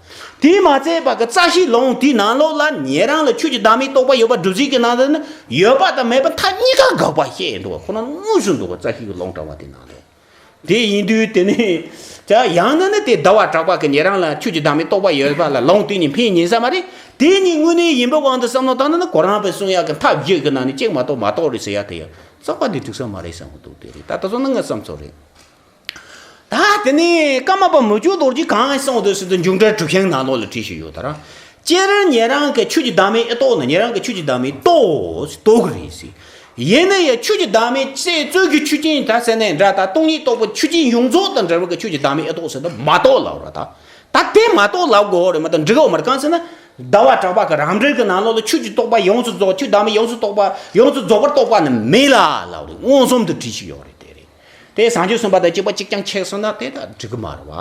དེ་མ་ཚད་པ་གི་རྩ་ཤེའི་ལུང་དེའི་ནང་ལོགས་ལ་ཉན་རང་ལ་ཆོས་ཀྱི་བདག་མེད་རྟོགས་པ་ཡོད་པ་སྒྲུབ་བྱེད་ཀྱི་ནང་དུ་ནི་ཡོད་པ་དང་མེད་པ་མཐའ་གཉིས་ཀ་དགག་པ་བཤད་འདུག། ཁོ་ན་དངོས་སུ་འདུག་ག། རྩ་ཤེ་གི་ལུང་དྲངས་པ་དེ་ནང་ལོགས། དེ་ཡིན་དུས་དེ་ནི་ད་ཡང་ན་ནི་དེ་ཟླ་བ་གྲགས་པ་གི་ཉན་རང་ལ་ཆོས་ཀྱི་བདག་མེད་རྟོགས་པ་ཡོད་པ་ལ་ལུང་དེ་ནི་ཕན་ཡིན་ས་མ་རེད། དེ་ནི་དངོས་གནས་ཡིན་པའི་དབང་དུ་བསམ་བློ་བཏང་ན་ནི་ཁོ་རང་པའི་གསུང་ཡག་གི་མཐའ་བཞི་གི་ནང་ནས་གཅིག་མ་གཏོགས་མ་གཏོགས་རེད་ཟེར་ཡག་དེ་ཡང་རྩ་བ་ནས་འགྲིག་ས་མ་རེད་བསམ་གི་འདུག། དེ་རེད། ད་ད་གཟོད་ནི་ངའི་བསམ་ཚུལ་རེད། ད་དེ་ནས་ཀརྨ་པ་མི་བསྐྱོད་རྡོ་རྗེས་གང་གསུངས་འདུག་ཟེར་དུས་མཇུག་འབྲས་གྲུབ་ཆེན་ནང་ལོགས་ལ་བྲིས་ཤིག་ཡོད་ད་ར། སྤྱིར་ཉན་རང་གི་ཆོས་ཀྱི་བདག་མེད་ཨེ་རྟོགས་ན། ཉན་རང་གི་ཆོས་ཀྱི་བདག་མེད་རྟོགས་རྟོགས་གི་རེད་ཟེར། ཡིན་ན་ཡང་ཆོས་ཀྱི་བདག་མེད་ཅེས་རྩོད་རྒྱུ་ཆོས་ཅན་ད་ཟེར་ནས་འདྲ། ད་སྟོང་ཉིད་རྟོགས་པའི་ཆོས་ཅན་ཡོངས་རྫོགས་དང་འབྲེལ་བའི་གི་ཆོས་ཀྱི་བདག་མེད་ཨེ་རྟོགས་ཟེར་ན་མ་རྟོགས་ལབ་ར། ད་ད་དེ་མ་རྟོགས་ལབ་དགོས་རེད་མ་གཏོགས་འགྲིག་གི་མ་རེད། གང་ཟེར་ན། ཟླ་བ་གྲགས་པ་གི་རང་འགྲེལ་གི་ནང་ལོགས་ལ་ཆོས་ཀྱི་རྟོག་པ་ཡོངས་སུ་རྫོགས། ཆོས་བདག་མེད་ཡོངས་སུ་རྟོགས་པ། ཡོངས་སུ་རྫོགས་པར་རྟོགས་པ་ནི་མེད་ལ་ལབ་རེད། མངོན་སུམ་དུ་བྲིས་ཤིག་ཡོད་རེད། དེ་རེད། དེ་བྱང་ཆུབ་སེམས་དཔའ་དང་གཅིག་པ་གཅིག་རྐྱང་ཆགས་སོང་ན་དེ་ད་འགྲིག་གི་མ་རེད་བ།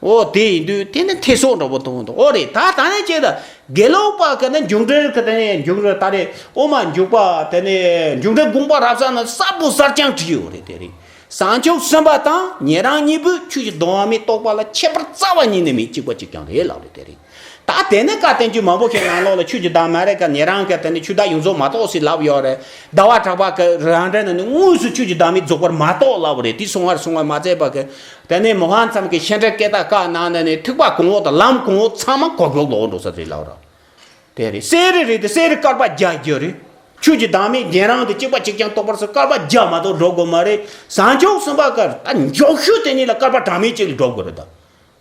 འོ་དེ་ཡིན་དུས་དེ་ནི་འཐད་སོགས་འདྲ་པོ་མཐོང་འདུག། འོ་རེད། ད་ད་ནས་ཅེས་ད་དགེ་ལུགས་པ་གི་ནི་མཇུག་འབྲས་གི་དེ་ནས་མཇུག་འབྲས་ད་རེད། དབུ་མ་འཇུག་པ། དེ་ནས་མཇུག་འབྲས་དགོངས་པ་རབ་གསལ་ན་གསལ་པོ་གསལ་རྐྱང་བྲིས་ཡོད་རེད། དེ་རེད། བྱང་ཆུབ་སེམས་དཔའ་དང་ཉན་རང་གཉིས་པོས་ཆོས་ཀྱི་བདག་མེད་རྟོགས་པ་ལ་ཁྱད་པར་རྩ་བ་ཉིད་ནས་མེད། གཅིག་པ་གཅིག་རྐྱང་རེད་ལབ་རེད། དེ་རེད། ད་དེ་ནས་བཀའ་བསྟན་རྒྱུད་མང་པོ་ཞིག་ནང་ལོགས་ལ་ཆོས་ཀྱི་བདག་མེད་རེད་ཀ། ཉན་རང་གིས་དེ་ནི་ཆོས་བདག་ཡོངས་རྫོགས་མ་རྟོགས་ཟེར་ལབ་ཡོད་རེད། ཟླ་བ་གྲགས་པ་གི་རང་འགྲེལ་ནང་ནས་དངོས་སུ་ཆོས་ཀྱི་བདག་མེད་རྫོགས་པར་མ་རྟོགས་ལབ་རེད། དེ་གསུང་བར་གསུང་བ་མ་ཚད་པ་གི། དེ་ནས་མི་ཕམ་ཚང་གི་ཤེས་འདྲེན་སྐད་དག་ཀ་ནང་ནས་ནི་ཐེག་པ་གོང་འོག་དང་ལམ་གོང་འོག་ཚང་མ་འགོག་རྒྱུ་ལོག་འགྲོ་ས་རེད་ལབ་ར། དེ་རེད། གསེར་རི་རེད་དེ་གསེར་རི་སྐར་པ་བརྒྱ་བརྒྱ་རེད། ཆོས་ཀྱི་བདག་མེད་ཉན་རང་དེ་གཅིག་པ་གཅིག་རྐྱང་རྟོགས་པར་སོ་སྐར་པ་བརྒྱ་མ་གཏོགས་འགྲོ་དགོས་མ་རེད། བྱང་ཆུབ་སེམས་དཔའ་ག་ད་མགྱོགས་ཤོས་དེ་ཉིད་ལ་སྐར་པ་གྲངས་མེད་ཅིག་ལ་འགྲོ་དགོས་རེད་ད།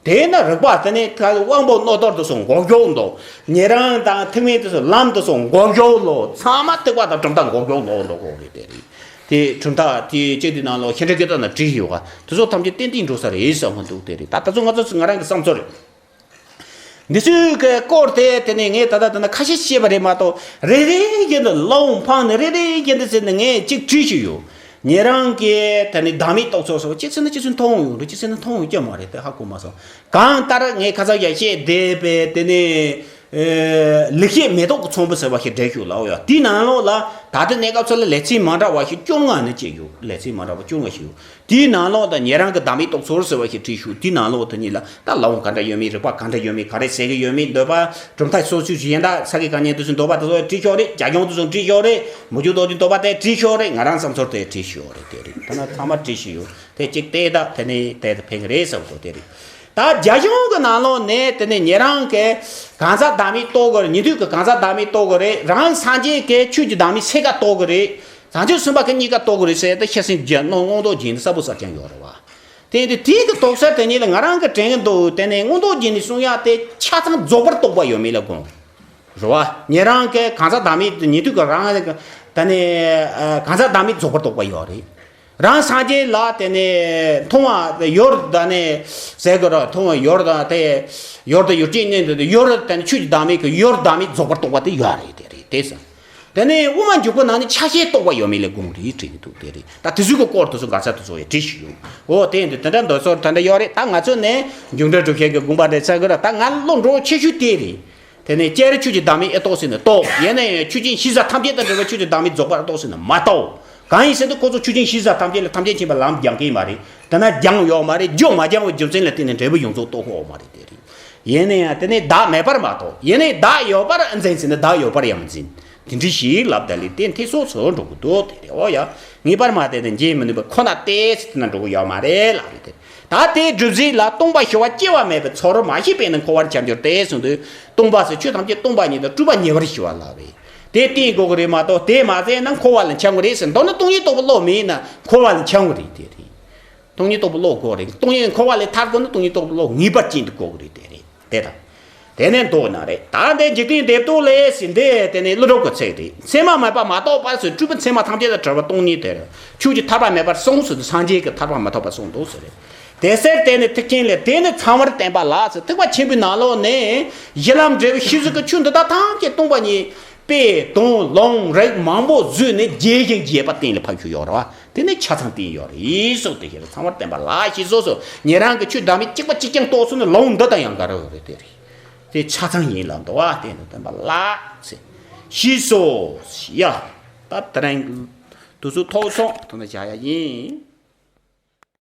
དེས་ན་རིག་པ་དེ་ནི་ད་དབང་པོ་རྣོ་རྟུལ་དུ་སོང་འགོག་རྒྱུ་འདུག། ཉན་རང་དང་ཐེག་དམན་དུ་སོང་ལམ་དུ་སོང་འགོག་རྒྱུ་ལོ། ཚང་མ་ཐེག་པ་དང་གྲུབ་མཐའ་འགོག་རྒྱུ་ལོ་འགྲོ་དགོས་རེད། དེ་རེད། དེ་གྲུབ་མཐའ་དེ་གཅིག་དེ་ནང་ལོགས་ཤེས་འདྲེན་སྐད་དག་ན་བྲིས་ཡོད་ག། དེ་ཚོ་ཐམས་ཅད་ཏན་ཏན་འགྲོ་ས་རེད་བསམ་གི་འདུག། དེ་རེད། ད་ད་ཚོ་ང་ཚོ་ང་རང་གི་བསམ་ཚུལ་རེད། འདི་ཚོའི་གི་སྐོར་དེ་དེ་ནས་ངས་ད་ལྟ་དེ་ན་ཁ་ཤས་བཤད་པ་རེད་མ་གཏོགས། རེ་རེ་བཞིན་དུ་ལོང་འཕངས་ནས་རེ་རེ་བཞིན་དུ་ཟེར་ནས་ངས་གཅིག་བྲིས་ཤིག་ཡོད། ཉན་རང་གིས་དེ་ནས་བདག་མེད་རྟོགས་ཚུལ་སོགས་གཅིག་ཟེར་ན་གཅིག་ཚོད་མཐོང་ཡོང་རེད། གཅིག་ཟེར་ན་མཐོང་ཡོང་རྒྱུ་མ་རེད། དེ་ཧ་གོ་མ་སོང་། གང་ལྟར་ངས་ཁ་སང་ཡ་བཤད་བསྡད་པའི་དེ་ནས་ལེགས་བཤད་མེ་ཏོག་གི་ཚོམ་བུ་ཟེར་བ་ཞིག་བྲིས་ཤིག་ལབ་ཡོད། དེའི་ནང་ལོགས་ལ་ད་ལྟ་གནས་སྐབས་སུ་ལ་ལེ་ཚན་མ་འདྲ་བ་ཞིག་བཅོ་ལྔ་ནས་བཅད་ཡོད། ལེ་ཚན་མ་འདྲ་བ་བཅོ་ལྔ་ཞིག་ཡོད། དེའི་ནང་ལོགས་དང་ཉན་རང་གི་བདག་མེད་རྟོགས་ཚུལ་ཟེར་བ་ཞིག་བྲིས་ཤོག། དེའི་ནང་ལོགས་དེ་ཉིད་ལ་ད་ལམ་ག་འདྲ་ཡོད་མེད། རིགས་པ་ག་འདྲ་ཡོད་མེད། ག་རེ་ཟེར་གི་ཡོད་མེད། འདོད་པ་གྲུབ་མཐའ་སོ་སོའི་གཞན་དག་ས་དགེ་བཀའ་རྙིང་དེ་ཚོའི་འདོད་པ་དེ་ཚོ་བྲིས་ཤོག་རེད། རྒྱ་གཞུང་དེ་ཚོ་བྲིས་ཤོག་རེད། མི་བསྐྱོད་རྡོ་རྗེ་འདོད་པ་དེ་བྲིས་ཤོག་རེད། ང་རང་བསམ་ཚུལ་དེ་བྲིས་ཤོག་རེད། དེ་རེད། ད་ན་ཚང་མ་བྲིས་ཤིག་ཡོད། དེ་གཅིག་བལྟས་ད་དེ་ནས་དེ་ཕན་གི་རེད་བསམ་གོ། དེ་རེད། ད་རྒྱ་གཞུང་གི་ནང་ལོགས་ནས་དེ་ནས་ཉན་རང་གི་གང་ཟག་བདག་མེད་རྟོགས་གི་རེད། ཉན་ཐོས་ཀྱི་གང་ཟག་བདག་མེད་རྟོགས་གི་རེད། རང་སངས་རྒྱས་ཀྱི་ཆོས་ཀྱི་བདག་མེད་ཚད་ཀ་རྟོགས་གི་རེད། བྱང་ཆུབ་སེམས་དཔའ་གི་གཉིས་ཀ་རྟོགས་གི་རེད་ཟེར་ཏེ་ཤེར་ཕྱིན་རྒྱན་མངོན་རྟོགས་རྒྱན་ནི་གསལ་པོ་གསལ་རྐྱང་ཡོད་རེད་བ། དེ་ཡིན་དུས་དེའི་གི་རྟོགས་ས་དེ་ཉིད་ལ་ང་རང་གི་དྲན་གི་འདུག། དེ་ནས་མངོན་རྟོགས་རྒྱན་ནི་གསུང་ཡག་དེ་ཆ་ཚང་རྫོགས་པར་རྟོགས་པ་ཡོད་མེད་ལ་དགོངས་རེད་བ། ཉན་རང་གི་གང་ཟག་བདག་མེད་ཉན་ཐོས་ཀྱི་རང་དེ་ནས་གང་ཟག་བདག་མེད་རྫོགས་པར་རྟོགས་པ་ཡོད་རེད། རང་སངས་རྒྱས་ལ་དེ་ནས་མཐོང་བ་ཡོད་དེ་ནས་ཟེར་གི་རེད། མཐོང་བ་ཡོད་དེ་དེ་ཡོད་དེ་ཡོད་ཅེས་ནས་འདི་ཡོད་དེ་ནས་ཆོས་ཀྱི་བདག་མེད་ཀྱི་ཡོད་བདག་མེད་རྫོགས་པར་རྟོགས་པ་དེ་ཡོད་རེད། དེ་རེད། དེ་ཟེར། དེ་ནས་དབུ་མ་འཇུག་པ་ནང་ནས་ཆ་ཤས་རྟོགས་པ་ཡོད་མེད་ལས་དགོངས་རེད་དྲན་གི་འདུག། དེ་རེད། ད་དེ་ཚོའི་གི་སྐོར་དེ་ཚོ་ག་ས་དེ་ཚོ་ཡང་བྲིས་ཤིག་ཡོད། འོ་དེ་ཡིན་དུས་དེ་འདྲ་འདོད་ཚོར་དེ་འདྲ་ཡོད་རེད། ད་ང་ཚོ་ནས་མཇུག་འབྲས་སྒྲུབ་བྱེད་ཀྱི་དགོངས་པ་རེད་ཚར་གི་རེད། ད་ང་བློ་འགྲོ་ཆེ་ཤོས་དེ་རེད། དེ་ནས་སྤྱིར་ཆོས་ཀྱི་བདག་མེད་ཨེ་རྟོགས་ཟེར་ནས་རྟོགས། ཡིན་ན་ཡང་ཆོས་ཅན་ཤེས་བྱ་ཐམས་ཅད་དང་འབྲེལ་བའི་ཆོས་ཀྱི་བདག་མེད་རྫོགས་པར་རྟོགས་ཟེར་ནས་མ་རྟོགས། གང་ཡིན་ཟེར་དུས་ཁོ་ཚོ་ཆོས་ཅན་ཤེས་བྱ་ཐམས་ཅད་ལ་ཐམས་ཅད་མཁྱེན་པའི་ལམ་སྦྱང་གི་མ་རེད། དེ་ན་སྦྱང་ཡོད་མ་རེད། རྒྱུ་མ་སྦྱང་བའི་རྒྱུ་མཚན་ལ་བརྟེན་ནས་འབྲས་བུ་ཡོངས་རྫོགས་རྟོགས་ཡོད་མ་རེད། དེ་རེད། ཡིན་ན་ཡང་དེ་ནས་བདག་མེད་པར་མ་རྟོགས། ཡིན་ནའི་བདག་ཡོད་པར་འཛིན་ཟེར་ནས་བདག་ཡོད་པར་ཡང་འཛིན། དེ་འདྲ་ཞིག་ལབ་ད་ལས་དེ་འཐད་སོགས་སུ་འགྲོ་གི་འདུག། དེ་རེད། འོ་ཡ། ངེས་པར་མ་དེ་དེ་འབྱེད་མི་ནུས་པ་ཁོ་ན་ཏོག་ཙམ་དེ་ན་འགྲོ་གི་ཡོད་མ་རེད་ལབ་རེད་དེ། ད་དེའི་སྒྲུབ་བྱེད་ལ་སྟོང་པ་ཞི་བ་སྐྱེ་བ་མེད་པའི་ཚོར་བ་མ་སྐྱེས་པས་ན་འཁོར་བར་ཁྱབ་འགྱུར་ཏེ་གསུངས་དུས། སྟོང་པ་ཟེར་ཆོས་ཐམས་ཅད་སྟོང་པ་ཉིད་དང་སྤྲོས་པ་ཉེ་བར་ཞི་བ་ལ་བས། དེ་བསྟེན་དགོས་ཀྱི་རེད་མ་གཏོགས་དེ་མ་ཟད་ན་འཁོར་བ་ལ་འཁྱམས་ཀྱི་རེད་ཟེར། མདོར་ན་སྟོང་ཉིད་རྟོགས་པའི་བློ་མེད་ན་འཁོར་བ་ལ་འཁྱམས་ཀྱི་རེད། དེ་རེད། སྟོང་ཉིད་རྟོགས་པའི་བློ་དགོས་རེད། སྟོང་ཉིད་འཁོར་བ་ལས་ཐར་དགོས་ན་སྟོང་ཉིད་རྟོགས་པའི་བློ་ངེས་པར་ཅན་དུ་དགོས་ཀྱི་རེད། དེ་རེད། དེ་དང་། དེ་ནས་མདོར་ན་རེད། ད་འདི་འཇིག་རྟེན་བདེ་སྡུག་ལས་ཟེར་འདི་དེ་ནས་ཀླུ་སྒྲུབ་ཀྱི་ཚིག་རེད། མཚན་མ་མེད་པ་མ་གཏོགས་པ་ཟེར། སྤྲོས་པའི་མཚན་མ་ཐམས་ཅད་དང་བྲལ་བ་སྟོང་ཉིད་དེ་རེད། ཆོས་ཀྱི་ཐར་པ་མེད་པར་གསུངས་ཟེར་དུས་སངས་རྒྱས་ཀྱི་ཐར་པ་མ་ཐོབ་པར་གསུངས་འདུག་ཟེར་རེད། དེ་ཟེར་དེ་ནི་ཐེག་ཆེན་ལས། དེ་ནི་ཚངས་པར་བསྟན་པ་ལགས་ཟེར། ཐེག་པ་ཆེན་པོའི་ནང་ལོགས་ནས་གཞི་ལམ་འབྲས་བུ་ཤེས་བཟོད་ཀྱི་ཆོས་འདི་དག་ཐམས་ཅད་སྟོང་པ་ཉིད། དཔེ་དང་ལུང་རིགས་མང་པོ་བཟོས་ནས་རྒྱས་ཤིང་རྒྱས་པ་གཏན་ལ་ཕབ་བཞག་ཡོད་རེད་བ། དེ་ནི་ཆ་ཚང་བསྟན་ཡོད་རེད། ཡིན་སོགས་དེ་ཤེས་ལ་ཚངས་པར་བསྟན་པ་ལགས་ཞེས་སོགས་སུ། ཉན་རང་གི་ཆོས་བདག་མེད་གཅིག་པ་གཅིག་རྐྱང་རྟོགས་སོང་ན་ལུང་འདི་དང་ཡང་འགལ་རེད། དེ་རེད། དེ་ཆ་ཚང་ཡིན་ལ་འདུག་བ། དེ་ནི་བསྟན་པ་ལགས་ཟེར། ཞེས་སོགས་ཡ། ད་དེ་རིང་གི་དུས་ཚོད་ཐོག་སོང་དུ་ན་བཞག་ཡ་ཡིན།